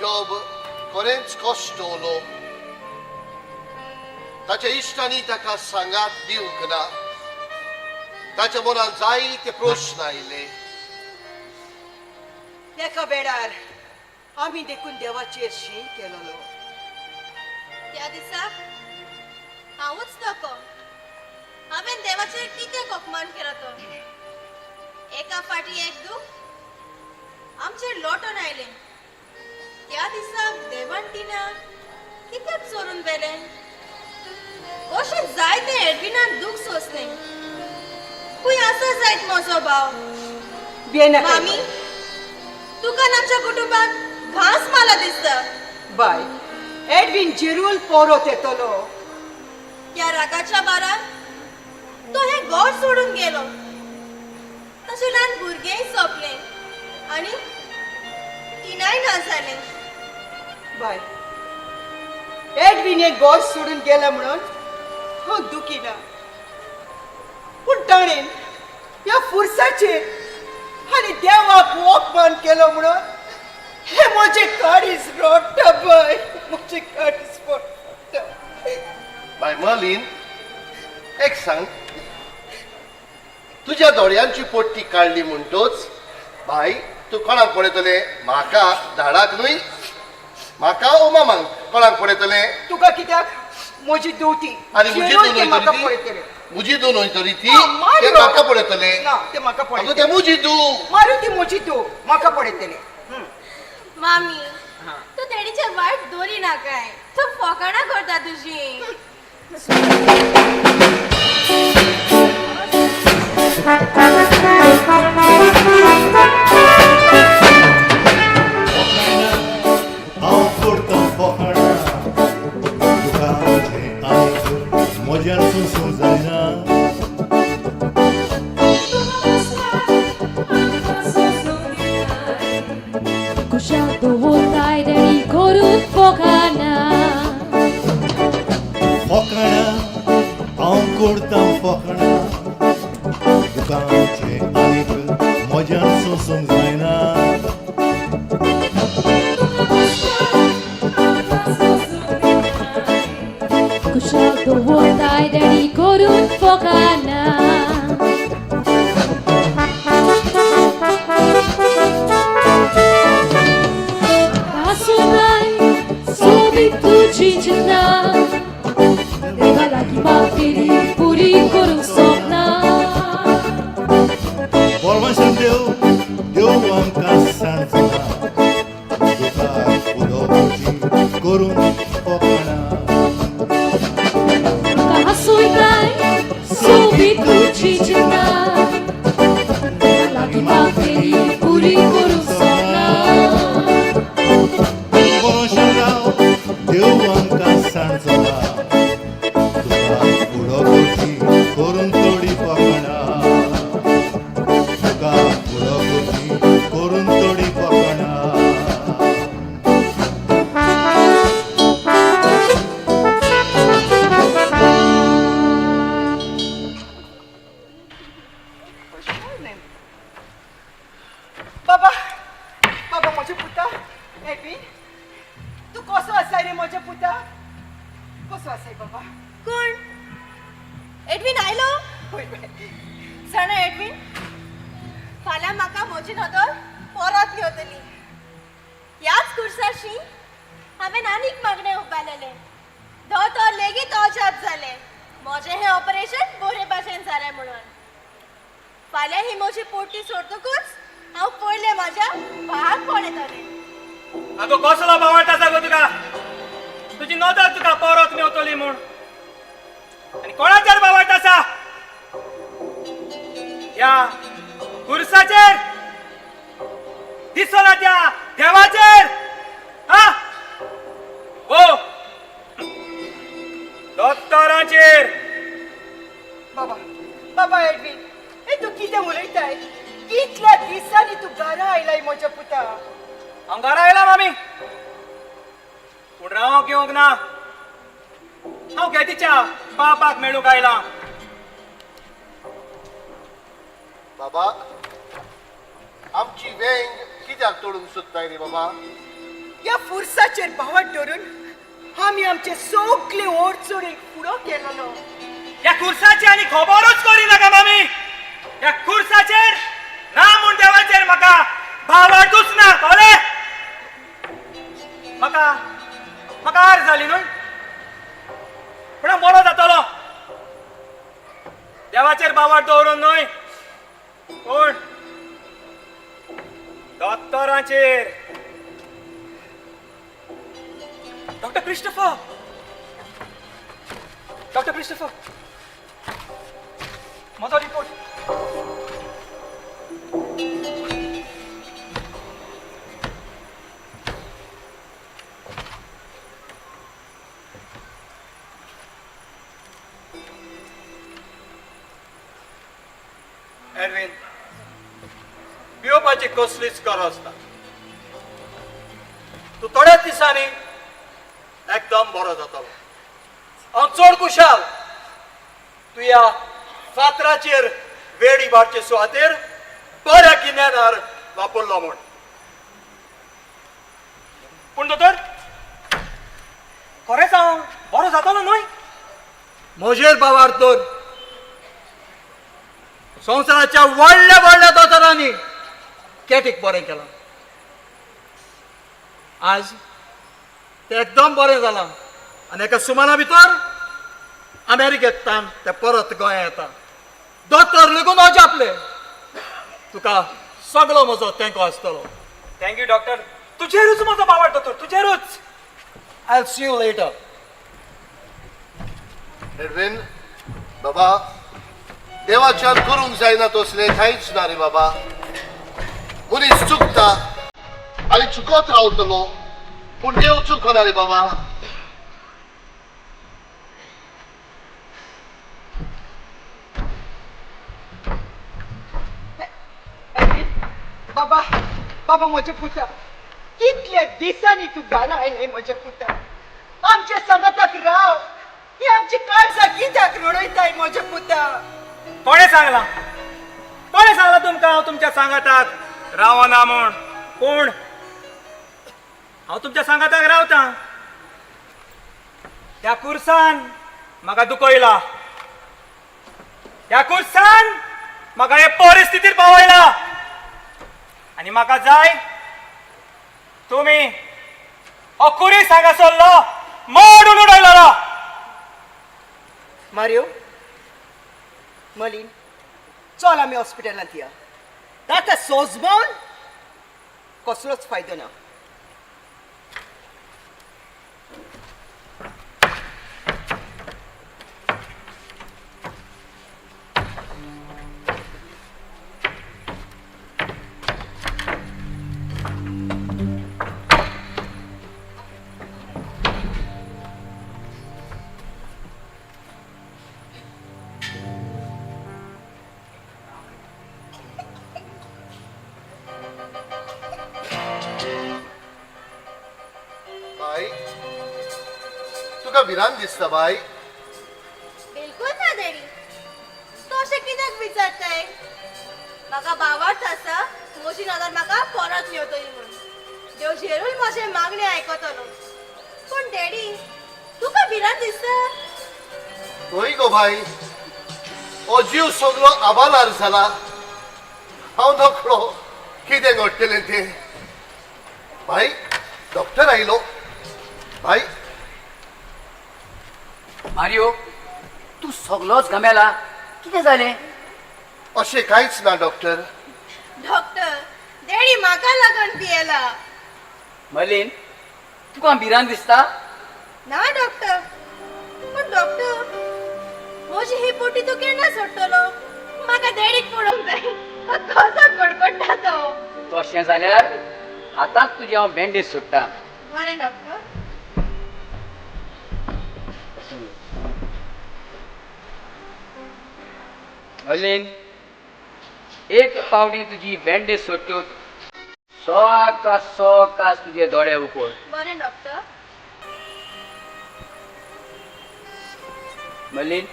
जॉब खरेंच कश्टवलो. ताच्या इश्टांनी ताका सांगात दिवंक ना. ताच्या मनांत जायते प्रस्न आयले. एका वेळार आमी देखून देवाचेर शीण केलोलो. त्या दिसा हांवूच नको, हांवें देवाचेर कित्याक अपमान केला तो. एका फाटी एक दूख आमचेर लोटून आयलें. त्या दिसा देवान टिना कित्याक चोरून व्हेलें? कशें जाय तें एडविनान दूख सोंसलें. खंय आसा जायत म्हजो भाव? मामी, तुका आमच्या कुटुंबाक घांस मारला दिसता. बाय, एडविन जेरूल परत येतलो. त्या रागाच्या बारान तो हें घर सोडून गेलो. ताचें ल्हान भुरगेंय सोंपलें आनी टिनाय ना जालें. बाय, एडविन हें घर सोडून गेला म्हणून हांव दुखी ना, पूण ताणें ह्या फुरसाचेर आनी देवाक अपमान केलो म्हणून हे म्हजें काळीज रडटा बाय, म्हजें काळीज रडटा. बाय मर्लीन, एक सांग, तुज्या दोळ्यांची पट्टी काडली म्हणटोच बाय तूं कोणाक पळयतलें? म्हाका धाडाक न्हय, म्हाका ओ मामाक कोणाक पळयतलें? तुका कित्याक? म्हजी धूव ती. आनी म्हजी धूव न्हय म्हाका तरी ती? पळयतलें. म्हजी धूव न्हय तरी ती? ना, मारियो. ते म्हाका पळयतलें. ना, ते म्हाका अगो, पळयतलें. ते म्हजी धूव. मारियो, ती म्हजी धूव, म्हाका पळयतलें. मामी, तूं तेणीचे वायट दोरी नाकाय, तूं फोकाणां करता तुजी. हांव करतां फकाणां, तुका म्हजें आनीक म्हज्यान सोंसूंक जायना. कुशाल दवरताय तेणी करून फोकाणां. फकाणां हांव करतां फकाणां, तुका म्हजें आनीक म्हज्यान सोंसूंक जायना. कुशाल दवरताय तेणी करून फोकाणां. आसुनाय सोबीत तुजी चिंता, देवा लागीं मागतली पुरी करूंक सोदना. बळवंशान देव, देव आमकां सांजना, तुका उलोवची करून फकाणां. तुका हांसयताय सोबीत तुजी चिंता, देवा लागीं मागतली पुरी करूंक सोदना. बळवंशान राव, देव आमकां सांजना, तुका उलोवची करून थोडी फकाणां. तुका उलोवची करून थोडी फकाणां. बाबा, बाबा म्हज्या पुता, एडवीन, तूं कसो आसाय रे म्हज्या पुता? कसो आसाय बाबा? कोण? एडवीन आयलो? हय बाय. जाणा एडवीन, फाल्यां म्हाका म्हजी नदर परत मेवतली. ह्याच कुर्साशी हांवें आनीक मागणें उबारलेलें. दोतोर लेगीत अजाप जालें म्हजें हें ऑपरेशन बरे भाशेन जालें म्हणून. फाल्यां ही म्हजी पोटी सोडटकूच हांव पयलें म्हाज्या भावाक पळयतलें. आगो, कसलो बावट आसा गो तुका? तुजी नदर तुका परत मेवतली म्हूण आनी कोणाचेर बावट आसा? ह्या खुर्साचेर दिसना त्या देवाचेर? हा ओ दोतोराचेर. बाबा, बाबा एडवीन, हे तूं कितें उलयताय? कितल्या दिसांनी तूं घरा आयलाय म्हज्या पुता. हांव घरा आयला मामी, पूण रावंक येवंक ना. हांव गॅतीच्या बापाक मेळूंक आयला. बाबा, आमची वेंग कित्याक तोडूंक सोदताय रे बाबा? ह्या फुरसाचेर भावाट धरून आमी आमचे सगळे ओडचणीक फुडो केलेलो. ह्या खुर्साची आनी खबरूच करी नाका मामी. ह्या खुर्साचेर ना म्हूण देवाचेर म्हाका भावाटूच ना, कळ्ळें? म्हाका म्हाका आर जाली न्हय, पूण हांव बरो जातलो. देवाचेर भावाट दवरून न्हय, पूण दोतोरांचेर. डॉक्टर क्रिस्टोफर, डॉक्टर क्रिस्टोफर, म्हजो रिपोर्ट. एडवीन, पिवपाची कसलीच गरज ना. तूं थोड्याच दिसांनी एकदम बरो जातलो. हांव चड खुशाल तूं ह्या फातराचेर वेडी मारचे सुवातेर बऱ्या गिन्यानार वापरलो म्हूण. पूण दोतोर, खरेंच हांव बरो जातलो न्हय? म्हजेर बाबार तर संवसाराच्या व्हडल्या व्हडल्या दोतोरांनी कॅटीक बरें केलां. आज तें एकदम बरें जालां आनी एका सुमाना भितर अमेरिकेंतल्यान तें परत गोंया येता. दोतोर लेगून अजापले. तुका सगलो म्हजो तेंको आसतलो. Thank you doctor. तुजेरूच म्हजो बाबार दोतोर, तुजेरूच. I see you later. Edwin बाबा, देवाच्यान करूंक जायना तसलें कांयच ना रे बाबा. मनीस चुकता आनी चुकत रावतलो, पूण देव चुकना रे बाबा. बाबा, बाबा म्हज्या पुता, कितल्या दिसांनी तूं घरा आयलें म्हज्या पुता. आमच्या सांगाताक राव. ही आमची काळजां कित्याक रडयताय म्हज्या पुता? कोणें सांगलां? कोणें सांगलां तुमकां हांव तुमच्या सांगाताक रावना म्हूण? कोण? हांव तुमच्या सांगाताक रावतां. त्या कुर्सान म्हाका दुखयला, त्या कुर्सान म्हाका हे परिस्थितीर पावयला आनी म्हाका जाय तुमी हो कुरीस हांगासरलो मोडून उडयलो. मारियो, मलीन, चल आमी हॉस्पिटलांत या. ताका सोजमोन कसलोच फायदो ना. बाय, तुका भिरांत दिसता बाय? बिलकुल ना डॅडी. तूं अशें कित्याक विचारताय? म्हाका बावार्थ आसा म्हजी नदर म्हाका परत मेवतली म्हूण. देव झेरूय म्हजें मागणें आयकतलो. पूण डॅडी, तुका भिरांत दिसता? खंय गो बाय, हो जीव सगलो आबालार जाला. हांव नकळो कितें घडटलें तें. बाय, डॉक्टर आयलो. बाय. मारियो, तूं सगलोच गमेला. कितें जालें? अशें कांयच ना डॉक्टर. डॉक्टर, डॅडी म्हाका लागून पियेला. मलीन, तुका भिरांत दिसता? ना डॉक्टर. पूण डॉक्टर, म्हजी ही पोटी तूं केन्ना सोडटलो? म्हाका डॅडीक पळोवंक जाय. कसो कडकडटा तो. तशें जाल्यार आतांच तुजी हांव बँडेज सोडटा. बरें डॉक्टर. मलीन, एक पावटी तुजी बँडेज सोडट्यो सो कास तुजे दोळे उकोड. बरें डॉक्टर. मलीन,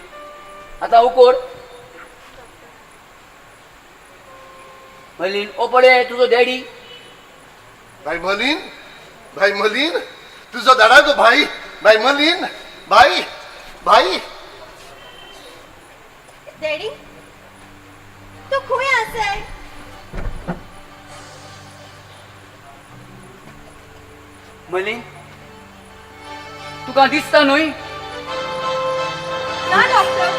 आतां उकोड. मलीन, ओ पळय तुजो डॅडी. भाई मलीन, भाई मलीन, तुजो दाडा गो भाई. भाई मलीन, भाई, भाई. डॅडी, तूं खंय आसाय? मलीन, तुका दिसता न्हय? ना डॉक्टर,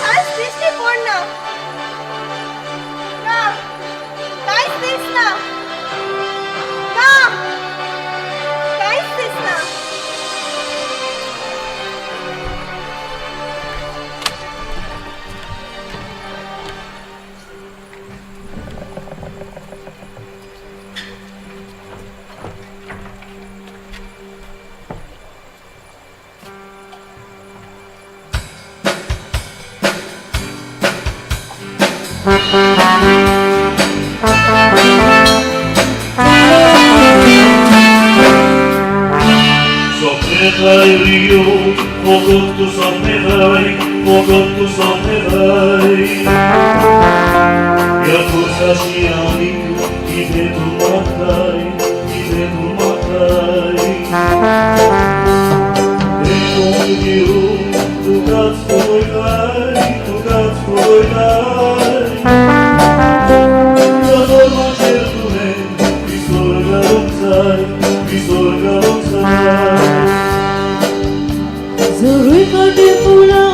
कांयच दिश्टी पडना. ना, कांयच दिसना. ना, कांयच दिसना. कितें तूं मागताय, कितें तूं मागताय. देखून घेवन तुकाच पळयताय, तुकाच पळयताय. ह्या धर्माचेर तुवें विसर घालूंक जाय, विसर घालूंक जाय. जुरूय काटे फुलां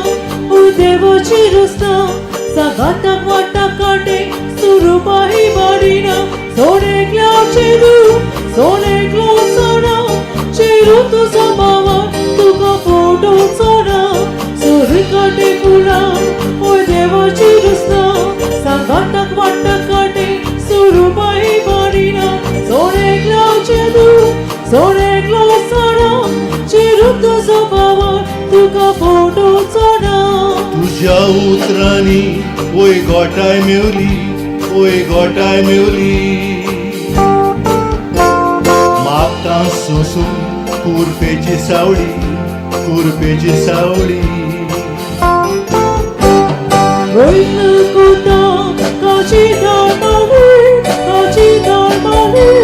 ओ देवाची रस्ता सांगाताक वाटा काटे सुरुपाही बारिना सोनेकलो चेरू सोनेकलो सोना चेरू तुजो बाबा तुका फोटो सोना. सुरूय काटे फुलां ओ देवाची रस्ता सांगाताक वाटा काटे सुरुपाही बारिना सोनेकलो चेरू सोनेकलो सोना चेरू तुजो बाबा तुका फोटो सोना. तुज्या उतरांनी वय गोठाय मेवली, वय गोठाय मेवली. मागता सोसून कुरपेची सावळी, कुरपेची सावळी. रोयन कोता काची दार मावली, काची दार मावली.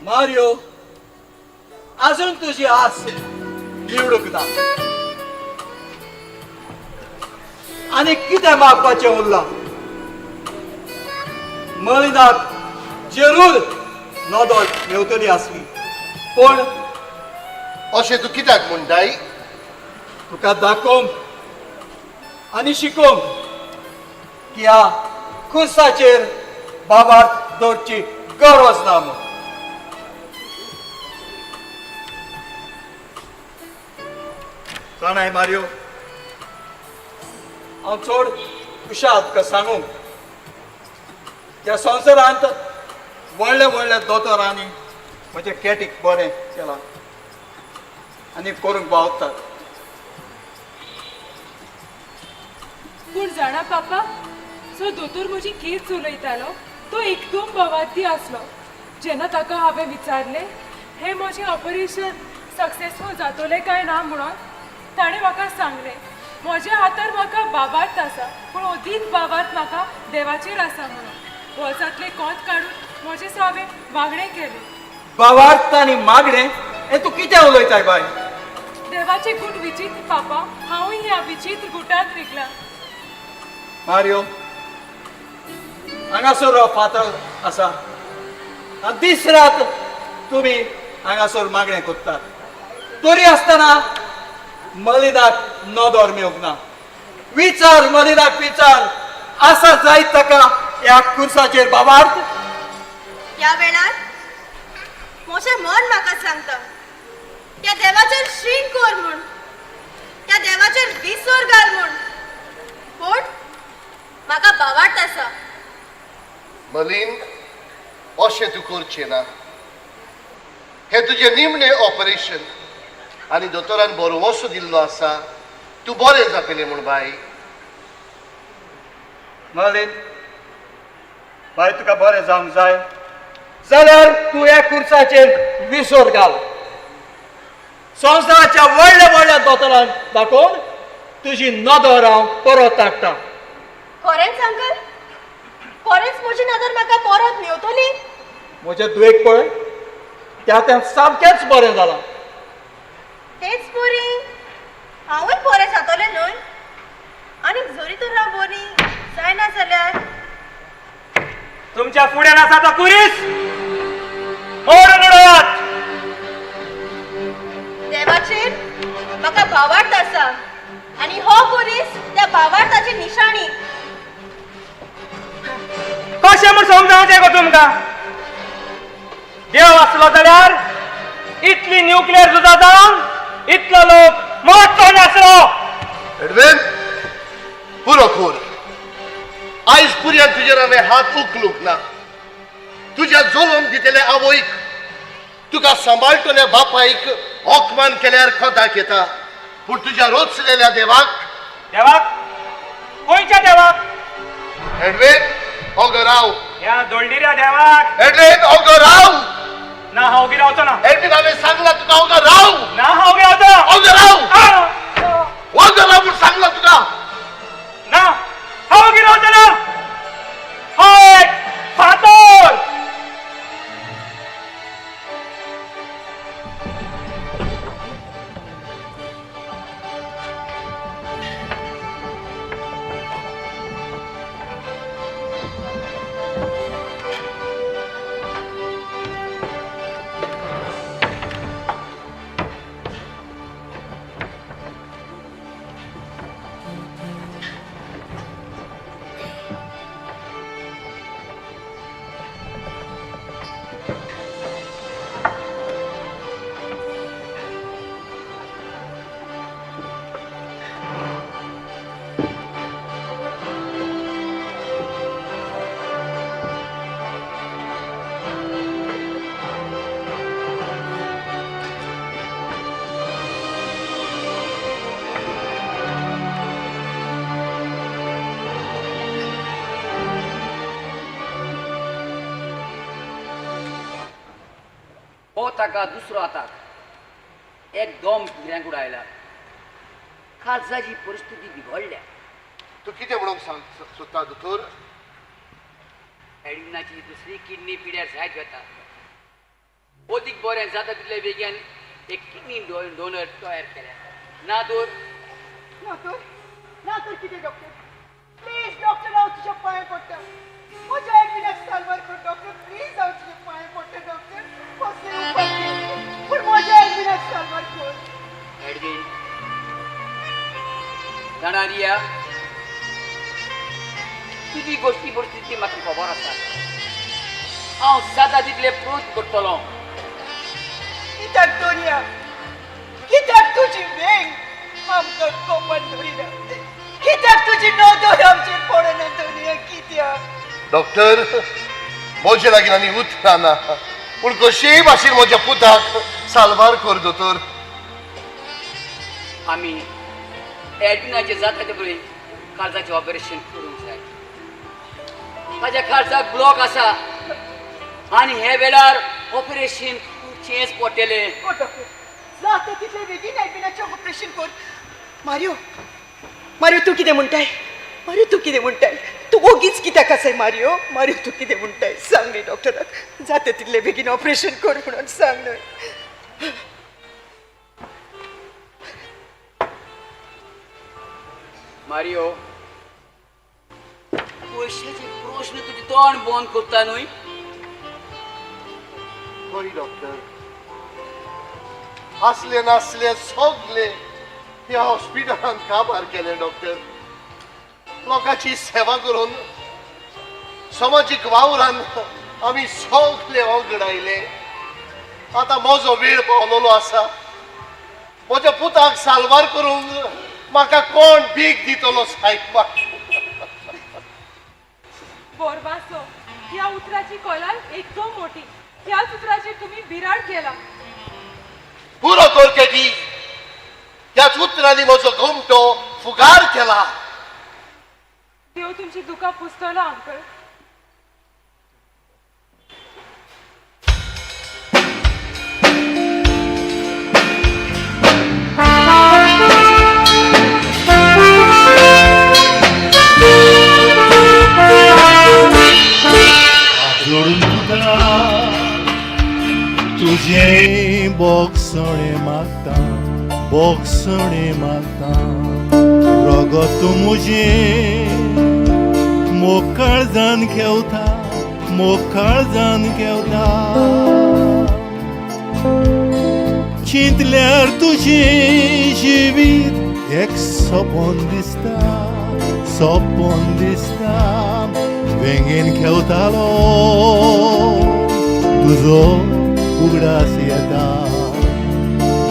मारियो, अजून तुजी आस निवडूंक ना आनी कितें मागपाचें उरलां? मलिनाक जरूर नदर मेवतली आसली, पूण अशें तूं कित्याक म्हणटाय? तुका दाखोवंक आनी शिकोवंक की ह्या खुर्साचेर बाबार दवरची गरज ना म्हूण. जाणाय मारियो, हांव चड खुशाल तुका सांगूंक, ह्या संवसारांत व्हडले व्हडले दोतोरांनी म्हज्या कॅटीक बरें केलां आनी करूंक पावतात. पूण जाणा पापा, जो दोतोर म्हजी केस चलयतालो तो एकदम बवाती आसलो. जेन्ना ताका हांवें विचारलें हें म्हजें ऑपरेशन सक्सेसफूल जातलें काय ना म्हणून, ताणें म्हाका सांगलें म्हज्या हातार म्हाका बाबार्थ आसा, पूण अदीक बाबार्थ म्हाका देवाचेर आसा म्हणून. वर्सांतलें कोंत काडून म्हजें हांवें मागणें केलें. बाबार्थ आनी मागणें हें तूं कितें उलयताय बाय? देवाचें गूट विचित्र पापा, हांवूय ह्या विचित्र गुटांत रिगलां. मारियो, हांगासर हो फातर आसा आनी दीस रात तुमी हांगासर मागणें करतात, तरी आसतना मलिनाक नदर मेवंक ना. विचार मलिनाक विचार, आसा जायत ताका ह्या कुर्साचेर बाबार्थ? ह्या वेळार म्हजें मन म्हाका सांगता त्या देवाचेर शीण कर म्हूण, त्या देवाचेर विसर घाल म्हूण, पूण म्हाका बावार्थ आसा. मलीन, अशें तूं करचें ना. हें तुजें निमणें ऑपरेशन आनी दोतोरान बरोवसो दिल्लो आसा तूं बरें जातलें म्हूण बाय. मलीन बाय, तुका बरें जावंक जाय जाल्यार तूं ह्या कुर्साचेर विसर घाल. संवसाराच्या व्हडल्या व्हडल्या दोतोरांक दाखोवन तुजी नदर हांव परत हाडटा. खरेंच अंकल, खरेंच म्हजी नदर म्हाका परत मेवतली? म्हजें दुयेक पळय, त्या त्या सामकेंच बरें जालां. तेच पुरी हांवूय बरें जातलें न्हय? आनी जरी तर हांव बरी जायना जाल्यार? तुमच्या फुड्यान आसा तो कुरीस मोडून उडयात. देवाचेर म्हाका भावार्थ आसा आनी हो कुरीस त्या भावार्थाची निशाणी. कशें म्हूण समजावचें गो तुमकां? देव आसलो जाल्यार इतली न्युक्लियर झुजां जावन इतलो लोक मरचो नासलो. एडविन, पुरो कोर. आयज पुरयान तुजेर हांवें हात उखलूंक ना. तुज्या जल्म दितले आवयक, तुका सांबाळटल्या बापायक अपमान केल्यार कोताक येता, पूण तुज्या रोचलेल्या देवाक? देवाक? खंयच्या देवाक? एडविन, ओगो राव. ह्या दोळडिऱ्या देवाक. एडविन, ओगो राव. ना, हांव ओगी रावचो ना. एडविन, हांवें सांगलां तुका, ओगो राव. ना, हांव ओगी रावचो ना. ओगो राव. ओगो राव म्हूण सांगलां तुका. ना, हांव ओगी रावचो ना. हय फातोर. ताका दुसरो आताक एकदम गिऱ्यांकूड आयला. काळजाची परिस्थिती बिगडल्या. तूं कितें म्हणूंक सांग सोदता दोतोर? एडविनाची दुसरी किडनी पिड्यार जायत वता. अदीक बरें जाता तितले बेगीन एक किडनी डोनर तयार केल्या. ना तर ना तर ना तर कितें डॉक्टर? प्लीज डॉक्टर, हांव तुज्या पांय पडटा. म्हज्या एडविनाक साल्वार कर डॉक्टर. प्लीज, हांव तुज्या पांय पडटा डॉक्टर. कसलें उपाय कर, पूण म्हज्या एडविनाक साल्वार कर. एडविन जाणा रिया, तुजी गोश्टी परिस्थिती म्हाका खबर आसा. हांव जाता तितले प्रयत्न करतलो. कित्याक दोनया, कित्याक तुजी वेंग आमकां कोपन धरिना? कित्याक तुजी नदर आमचेर पडना दोनया? कित्याक? डॉक्टर, म्हजे लागीं आनी उतरां ना, पूण कशेय भाशेन म्हज्या पुताक साल्वार कर दोतोर. आमी एडविनाचें जाता ते पळय काळजाचें ऑपरेशन करूंक जाय. ताज्या काळजाक ब्लॉक आसा आनी हे वेळार ऑपरेशन करचेंच पडटलें. डॉक्टर, जाता तितले बेगीन एडविनाचें ऑपरेशन कर. मारियो, मारियो, तूं कितें म्हणटाय? मारियो, तूं कितें म्हणटाय? तूं ओगीच कित्याक आसाय मारियो? मारियो, तूं कितें म्हणटाय? सांग न्ही डॉक्टराक, जाता तितले बेगीन ऑपरेशन कर म्हणून सांग न्हय. मारियो, पयशाचे प्रश्न तुजें तोंड बंद करता न्हय? हय डॉक्टर, आसले नासले सगले ह्या हॉस्पिटलांत काबार केले डॉक्टर. लोकांची सेवा करून समाजीक वावरान आमी सगले वगडायले. आतां म्हजो वेळ पावलेलो आसा. म्हज्या पुताक साल्वार करूंक म्हाका कोण भीक दितलो सायबा? बोरबासो, ह्या उतराची कोलाय एकदम मोठी. ह्याच उतराचेर तुमी बिराड केला. पुरो कर केटी, ह्याच उतरांनी म्हजो गोमटो फुगार केला. देव तुमची दुकां पुसतलो अंकल. जोडून तुका तुजें बोगसणें मागता, बोगसणें मागता. रगत म्हजें मोकाळजान घेवता, मोकाळजान घेवता. चिंतल्यार तुजें जिवीत एक सपन दिसता, सपन दिसता. वेंगेन खेवतालो तुजो उगडास येता,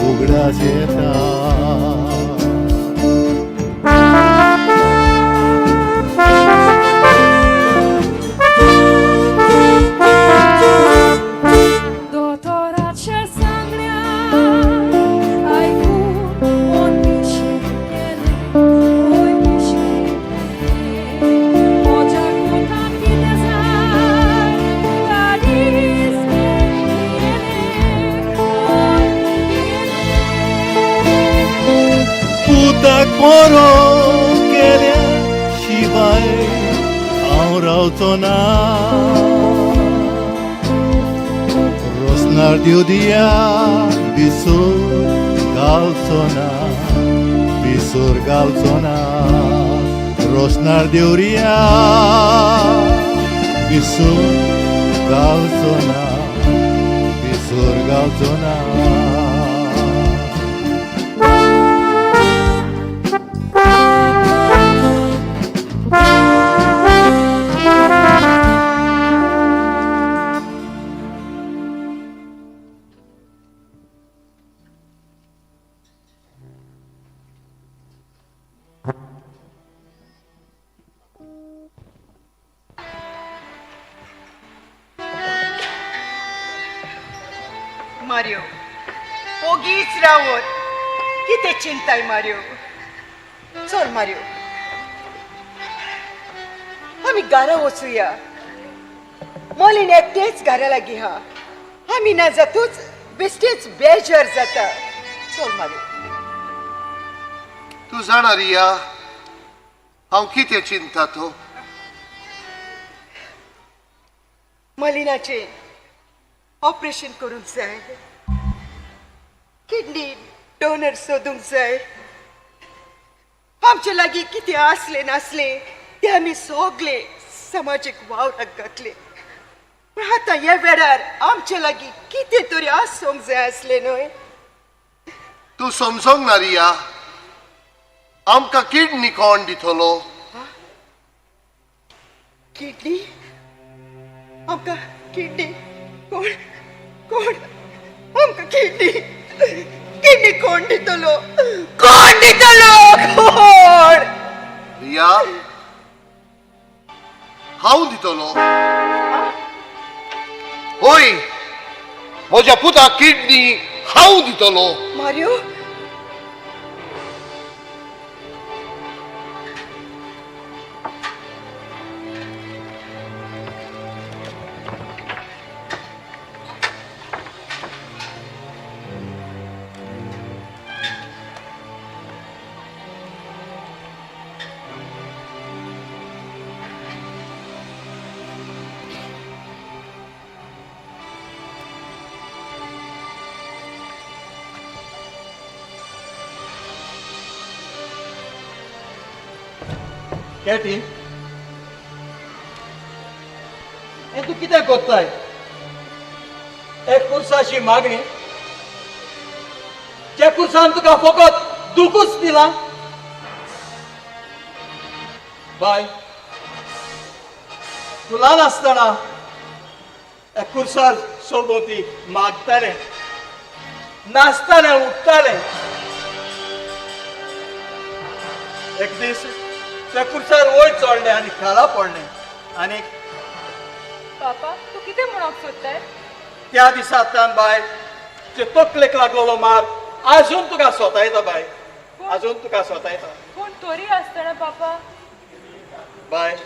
उगडास येता. दोतोराच्या सांगण्यान आयकून मन पिशें केलें, होय पिशें केलें. म्हज्या बरो केल्या शिवाय हांव रावचो ना. रोसनार दिव दिया विसर घालचो ना, विसर घालचो ना. रोसनार देवरिया विसर घालचो ना, विसर घालचो ना. मारियो, ओगीच रावत कितें चिंताय मारियो? चल मारियो, आमी घरा वचुया. मोलीन एकटेच घरा लागीं हा, आमी ना जातूच बेश्टेच बेजार जाता. चल मारियो. तूं जाणा रिया, हांव कितें चिंता तो? मलिनाचें ऑपरेशन करूंक जाय, किडनी डोनर सोदूंक जाय. आमचे लागीं कितें आसलें नासलें तें आमी सगळे समाजीक वावराक घातले. पूण आतां ह्या वेळार आमचे लागीं कितें तरी आसूंक जाय आसलें न्हय? तूं समजोंक ना रिया, आमकां किडनी कोण दितलो? किडनी? आमकां किडनी कोण कोण आमकां किडनी किडनी कोण दितलो? कोण दितलो? कोण? रिया, हांव दितलो. होय, म्हज्या पुताक किडनी हांव दितलो. मारियो, कॅटी, हें तूं कितें कोत्ताय? एक कुर्साची मागणी, ज्या कुर्सान तुका फकत दुखूच दिलां. बाय, तूं ल्हान आसतना एक कुर्सार सोबोती मागतालें, नाचतालें, उठतालें. एक दीस त्या कुर्सार वयर चडलें आनी खाला पडलें. आनी पापा, तूं कितें म्हणोंक सोदताय? त्या दिसांतल्यान बाय, जे तकलेक लागलेलो मार आजून तुका सोतायता बाय, आजून तुका सोतायता. पूण तरी आसतना पापा, बाय,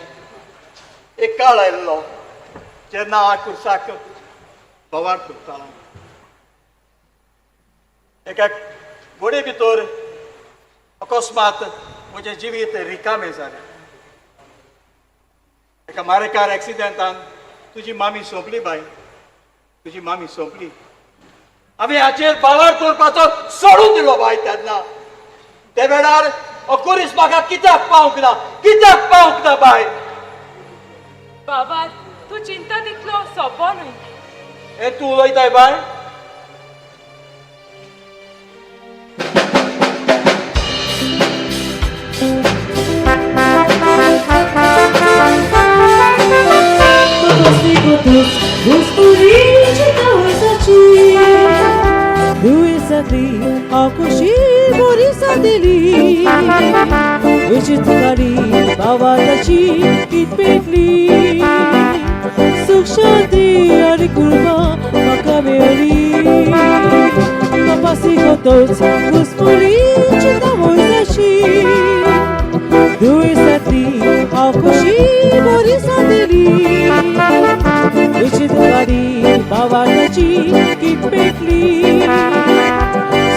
एक काळ आयिल्लो जेन्ना हांव कुर्साक बोवाळ करतालो. एका गोडे भितर अकस्मात म्हजें जिवीत रिकामें जालें. एका मारेकार एक्सिडेंटान तुजी मामी सोंपली बाय, तुजी मामी सोंपली. हांवें हाचेर बावार करपाचो सोडून दिलो बाय तेन्ना. ते वेळार अकुरीस म्हाका कित्याक पावंक ना, कित्याक पावंक ना बाय? बाबा, तूं चिंता तितलो सोंपो न्हय. हें तूं उलयताय बाय?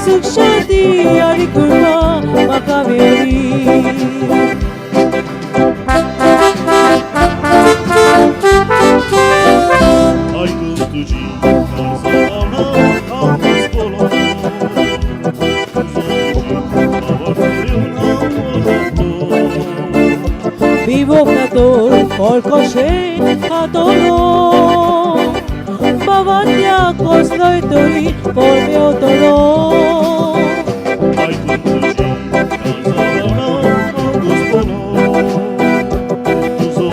सुख शांती आणि कृपा म्हाका तुका मेवली. आयकून तुजी काळजां हांव घुस्पलो, तुजो आवड येवन हांव अजापलो. Vivocador, folcoshe, adoro. Babatia cosloy tori, por mi otoro. आयकून तुजी काळजां हांव घुस्पलो, तुजो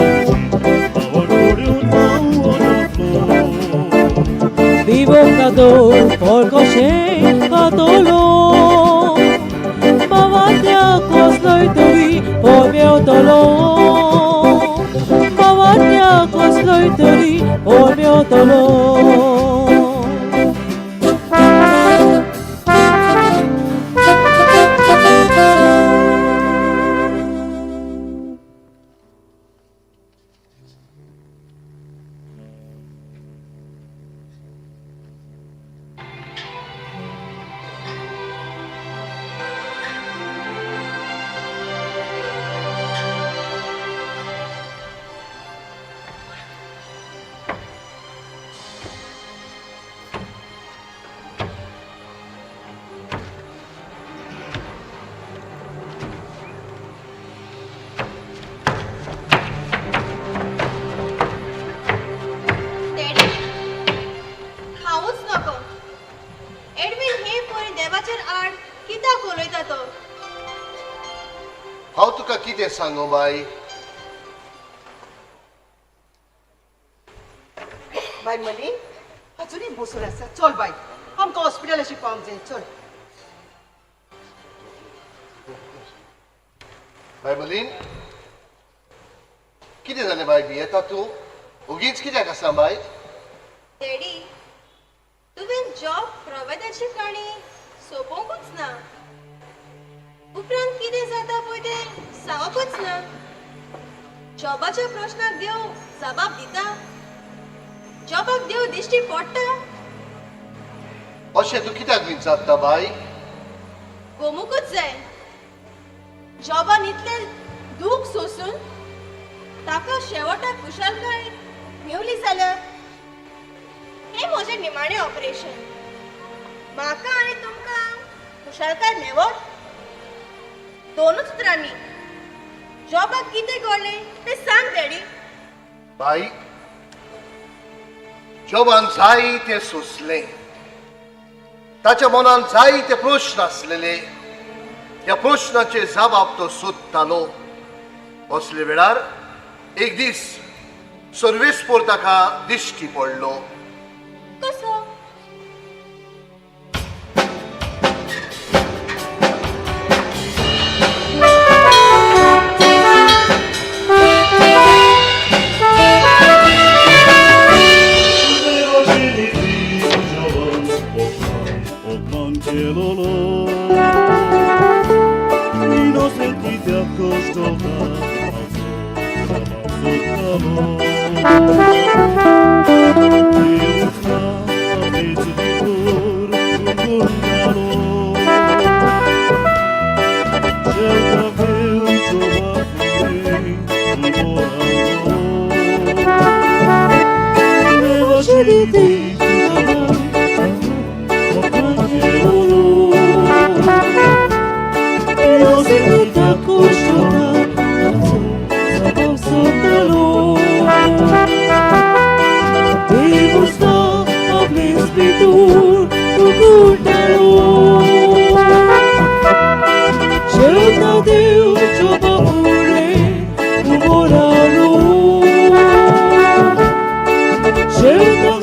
आवड येवन हांव अजापलो. Vivocador, folcoshe, adoro. Babatia cosloy tori, por mi otoro. Babatia cosloy tori, por mi otoro. Daddy, हांवूच नको. एडवीन हे पोरी देवाचेर आड कित्याक उलयता तो? हांव तुका कितें सांगू बाय? बाय मली, अजुनूय बसून आसा. चल बाय, आमकां हॉस्पिटलाशी पावंक जाय. चल. बाय मलीन, कितें जालें बाय? भियेता तूं? ओगीच कित्याक आसा बाय? डॅडी, तुवें जॉब प्रवेदाची काणी सोंपोवंकूच ना. उपरांत कितें जाता पळय तें सांगपूच ना. जॉबाच्या प्रश्नाक देव जबाब दिता? जॉबाक देव दिश्टी पडटा? अशें तूं कित्याक विचारता बाय? गोमुकूच जाय. जॉबान इतलें दूख सोसून ताका शेवटाक खुशालकाय मेवली जाल्यार? हें म्हजें निमाणें ऑपरेशन. म्हाका आनी तुमकां खुशालकाय मेवत? दोनूच उतरांनी जॉबाक कितें घडलें तें सांग डॅडी. बाय, जॉबान जायते सोंसलें. ताच्या मनान जायते प्रश्न आसलेले. ह्या प्रश्नाचे जबाब तो सोदतालो. असले वेळार एक दीस सर्वेस्पोर ताका दिश्टी पडलो. कसो?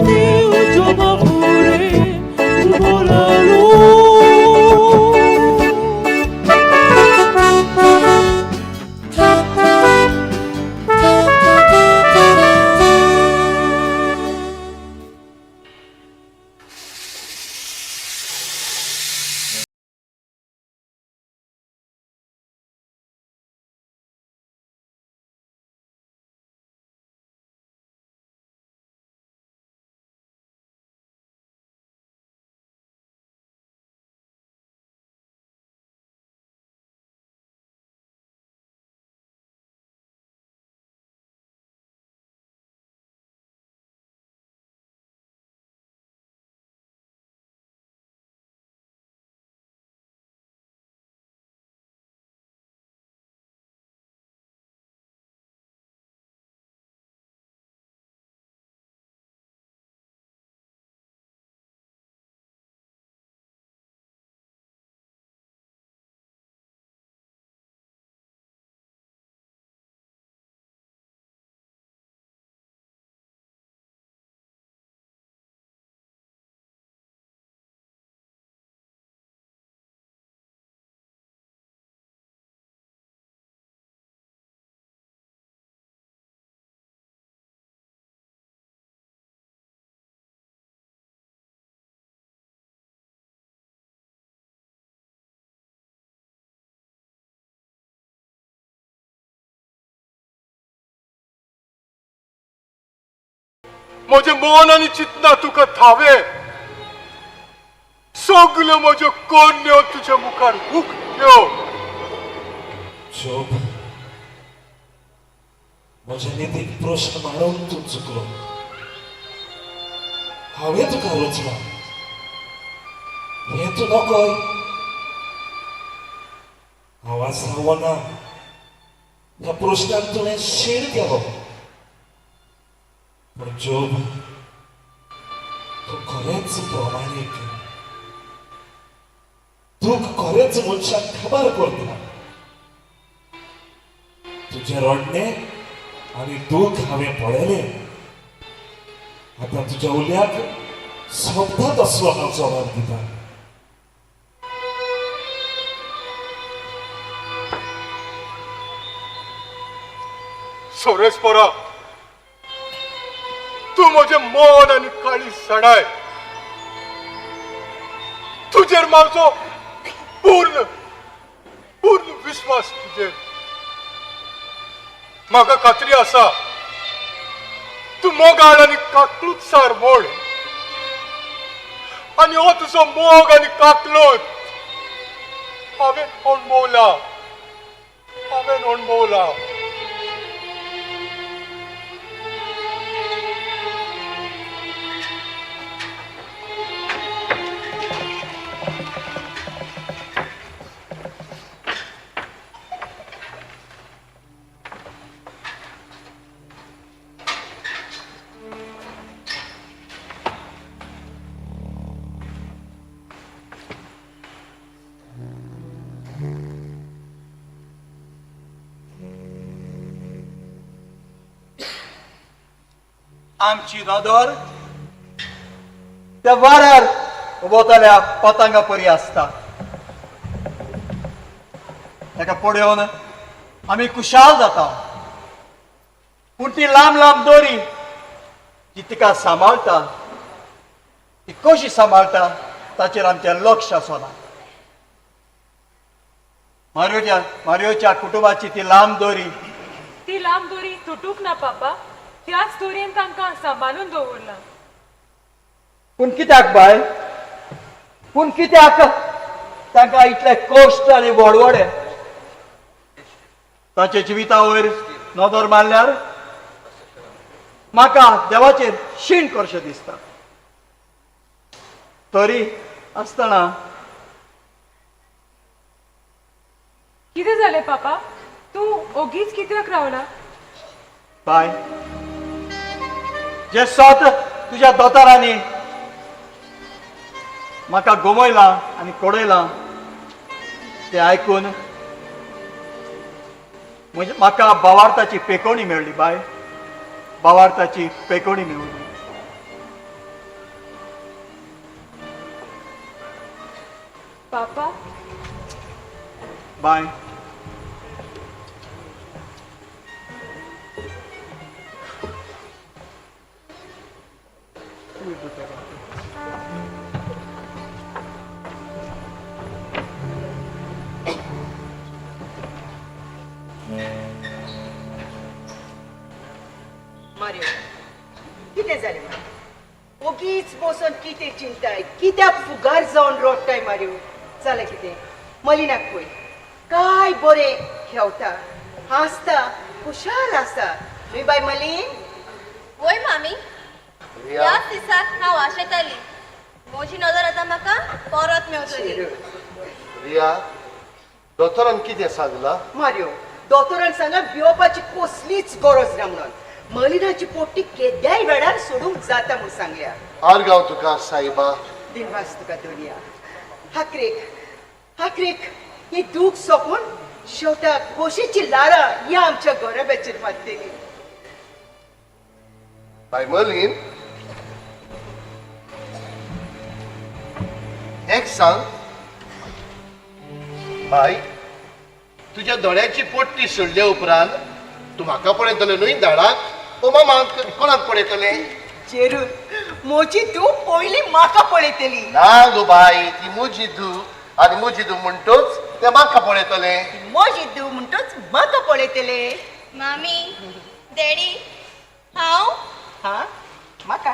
Deus. म्हजें मन आनी चिंतना तुका थावे. सगल्यो म्हज्यो कोन्यो तुज्या मुखार उक्त्यो. जोब, म्हज्या नितीक प्रश्न मांडून तूं चुकलो. हांवें तुका रचलां हें तूं नकय. हांव आसा वो ना ह्या प्रश्नान तुवें शीण केलो. पूण जोब, तूं खरेंच प्रमाणीक. तूं खरेंच मनशाक खबर करता. तुजें रडणें आनी दूख हांवें पळयलें. आतां तुज्या उल्याक सोबता तसलो हांव जबाब दिता. सोरेस्परा, तूं म्हजें मन आनी काळीज सडाय. तुजेर म्हजो पूर्ण पूर्ण विस्वास. तुजेर म्हाका खात्री आसा, तूं मोगाळ आनी काकलूतसार म्हण. आनी हो तुजो मोग आनी काकलूत हांवें अणभवला, हांवें अणभवला. आमची नदर त्या वाऱ्यार वतल्या पतंगा परी आसता. ताका पळोवन आमी खुशाल जाता. पूण ती लांब लांब दोरी जी तिका सांबाळटा, ती कशी सांबाळटा ताचेर आमचें लक्ष आसना. मारियोच्या कुटुंबाची ती लांब दोरी, ती लांब दोरी तुटूंक ना पापा. त्याच दोरयेन तांकां सांबाळून दवरलां. पूण कित्याक बाय, पूण कित्याक तांकां इतले कश्ट आनी वडवडे? ताच्या जिविता वयर नदर मारल्यार म्हाका देवाचेर शीण करचें दिसता. तरी आसतना कितें जालें पापा? तूं ओगीच कित्याक रावला? बाय, जें सत तुज्या दोतोरांनी म्हाका गमयलां आनी कडयलां तें आयकून म्हाका बावार्थाची पेकोणी मेळ्ळी. बाय, बावार्थाची पेकोणी मेळ्ळी. पापा. बाय, मारियो, कितें जालें मारियो? ओगीच बसून कितें चिंताय? कित्याक फुगार जावन रोडटाय मारियो? जालें कितें? मलिनाक पळय, काय बरें खेवता, हांसता, खुशाल आसा न्हय बाय मलीन? वय मामी, ह्याच दिसाक हांव आशेताली. म्हजी नदर आतां म्हाका परत मेवतली. रिया, दोतोरान कितें सांगलां? मारियो, दोतोरान सांगलां भियोवपाची कसलीच गरज ना म्हणून. मलिनाची पोटी केद्याय वेळार सोडूंक जाता म्हूण सांगल्या. आर्गांव तुका सायबा. दिनवास तुका दुनिया. हाकरेक हाकरेक ही दूख सोंपून शेवटाक खोशेची ल्हारां ह्या आमच्या घराब्याचेर मारतली. बाय मलीन, एक सांग बाय, तुज्या दोळ्याची पट्टी सोडल्या उपरांत तूं म्हाका पळयतलें न्हय दाडाक ओ मामाक? कोणाक पळयतलें? जेरून, म्हजी धूव पयलीं म्हाका पळयतली. ना गो बाय, ती म्हजी धूव आनी म्हजी धूव म्हणटूच तें म्हाका पळयतलें. म्हजी धूव म्हणटूच म्हाका पळयतलें. मामी, डॅडी, हांव हा म्हाका.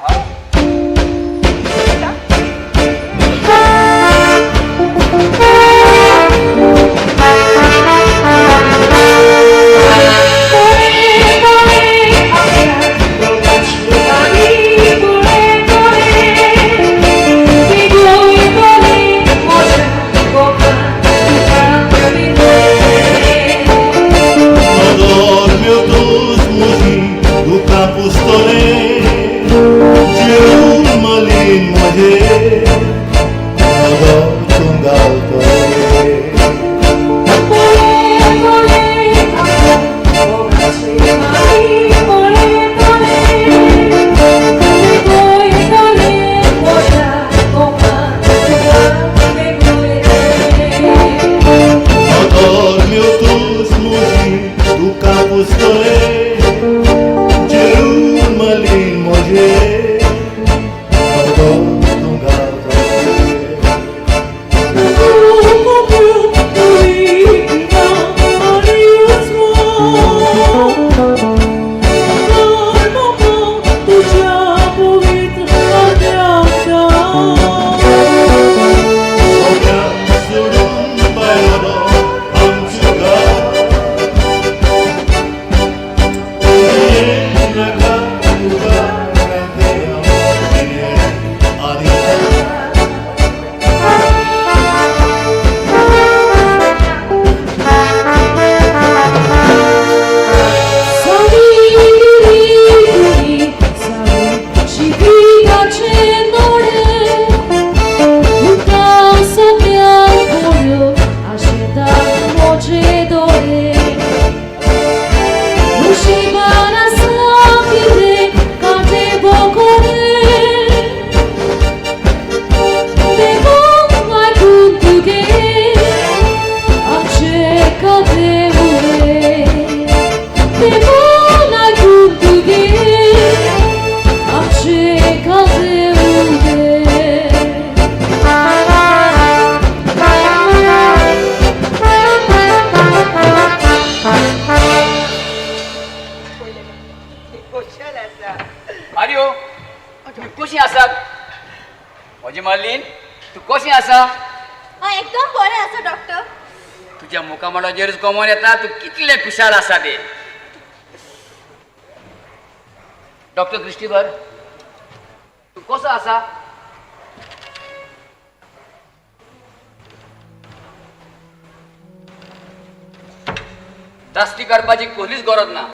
कमोन येता तूं कितले खुशाल आसा ते. डॉक्टर क्रिस्टीबर, तूं कसो आसा? दास्ती करपाची कसलीच गरज ना.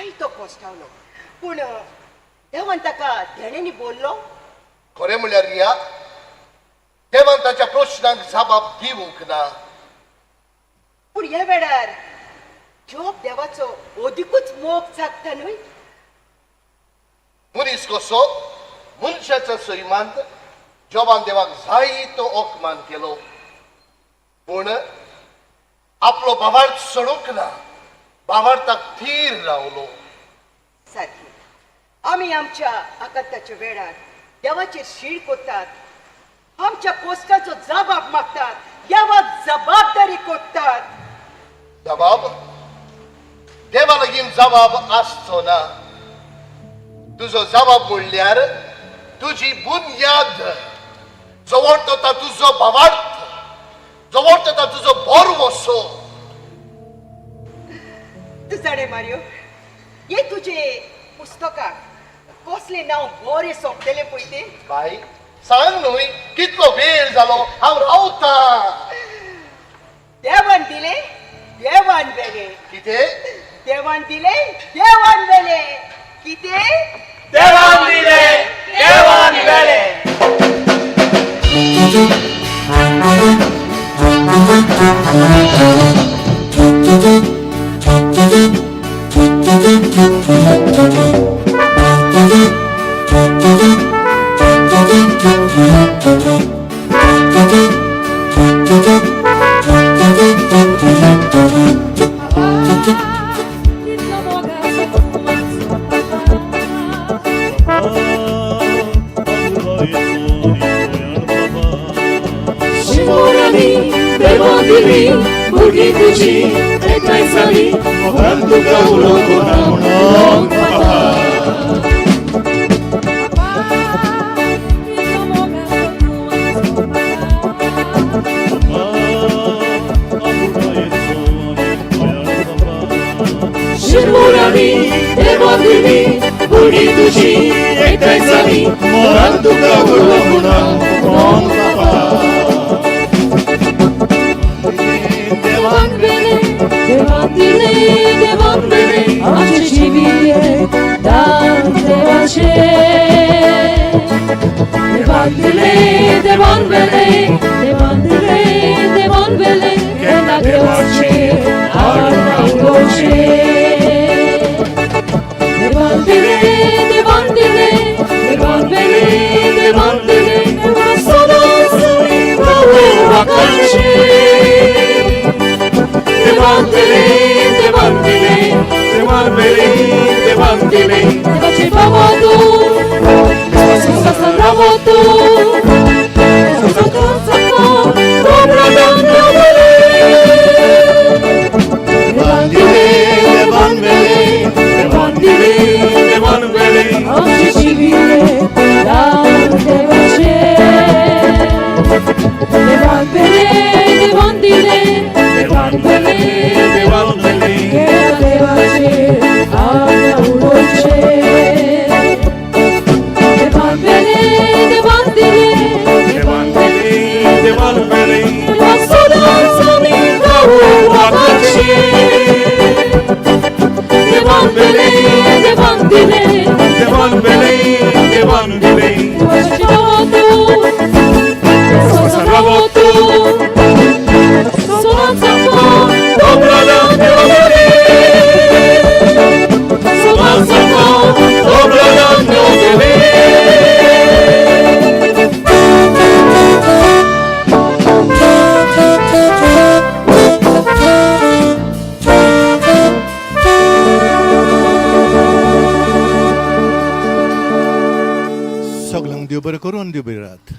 जायतो कोश्टावलो पूण देवान ताका देण्यांनी बोल्लो. खरें म्हणल्यार रिया, देवान ताच्या प्रश्नांक जबाब दिवंक ना. पूण ह्या वेळार जोब देवाचो अदिकूच मोग जागता न्हय? मनीस कसो मनशाच्या सैमांत जोबान देवाक जायतो अपमान केलो, पूण आपलो भावार्थ सोडूंक ना, भावार्थाक थीर रावलो. सारकी आमी आमच्या आकांताच्या वेळार देवाचेर शीण कोत्तात, आमच्या कोश्टाचो जबाब मागतात, देवाक जबाबदारी कोत्तात. जबाब देवा लागीं जबाब आसचो ना. तुजो जबाब म्हणल्यार तुजी बुन्याद, जवळ तुजो भावार्थ, जवळ तुजो भरवसो. तूं जाणें मारियो, हे तुजे पुस्तकाक कसलें नांव बरें सोंपतलें पळय तें. बाय सांग न्हय, कितलो वेळ जालो हांव रावतां. देवान दिलें देवान वेलें. कितें? देवान दिलें देवान वेलें. कितें? देवान दिलें देवान वेलें. सगळ्यांक देव बरें करून देव बरी रात.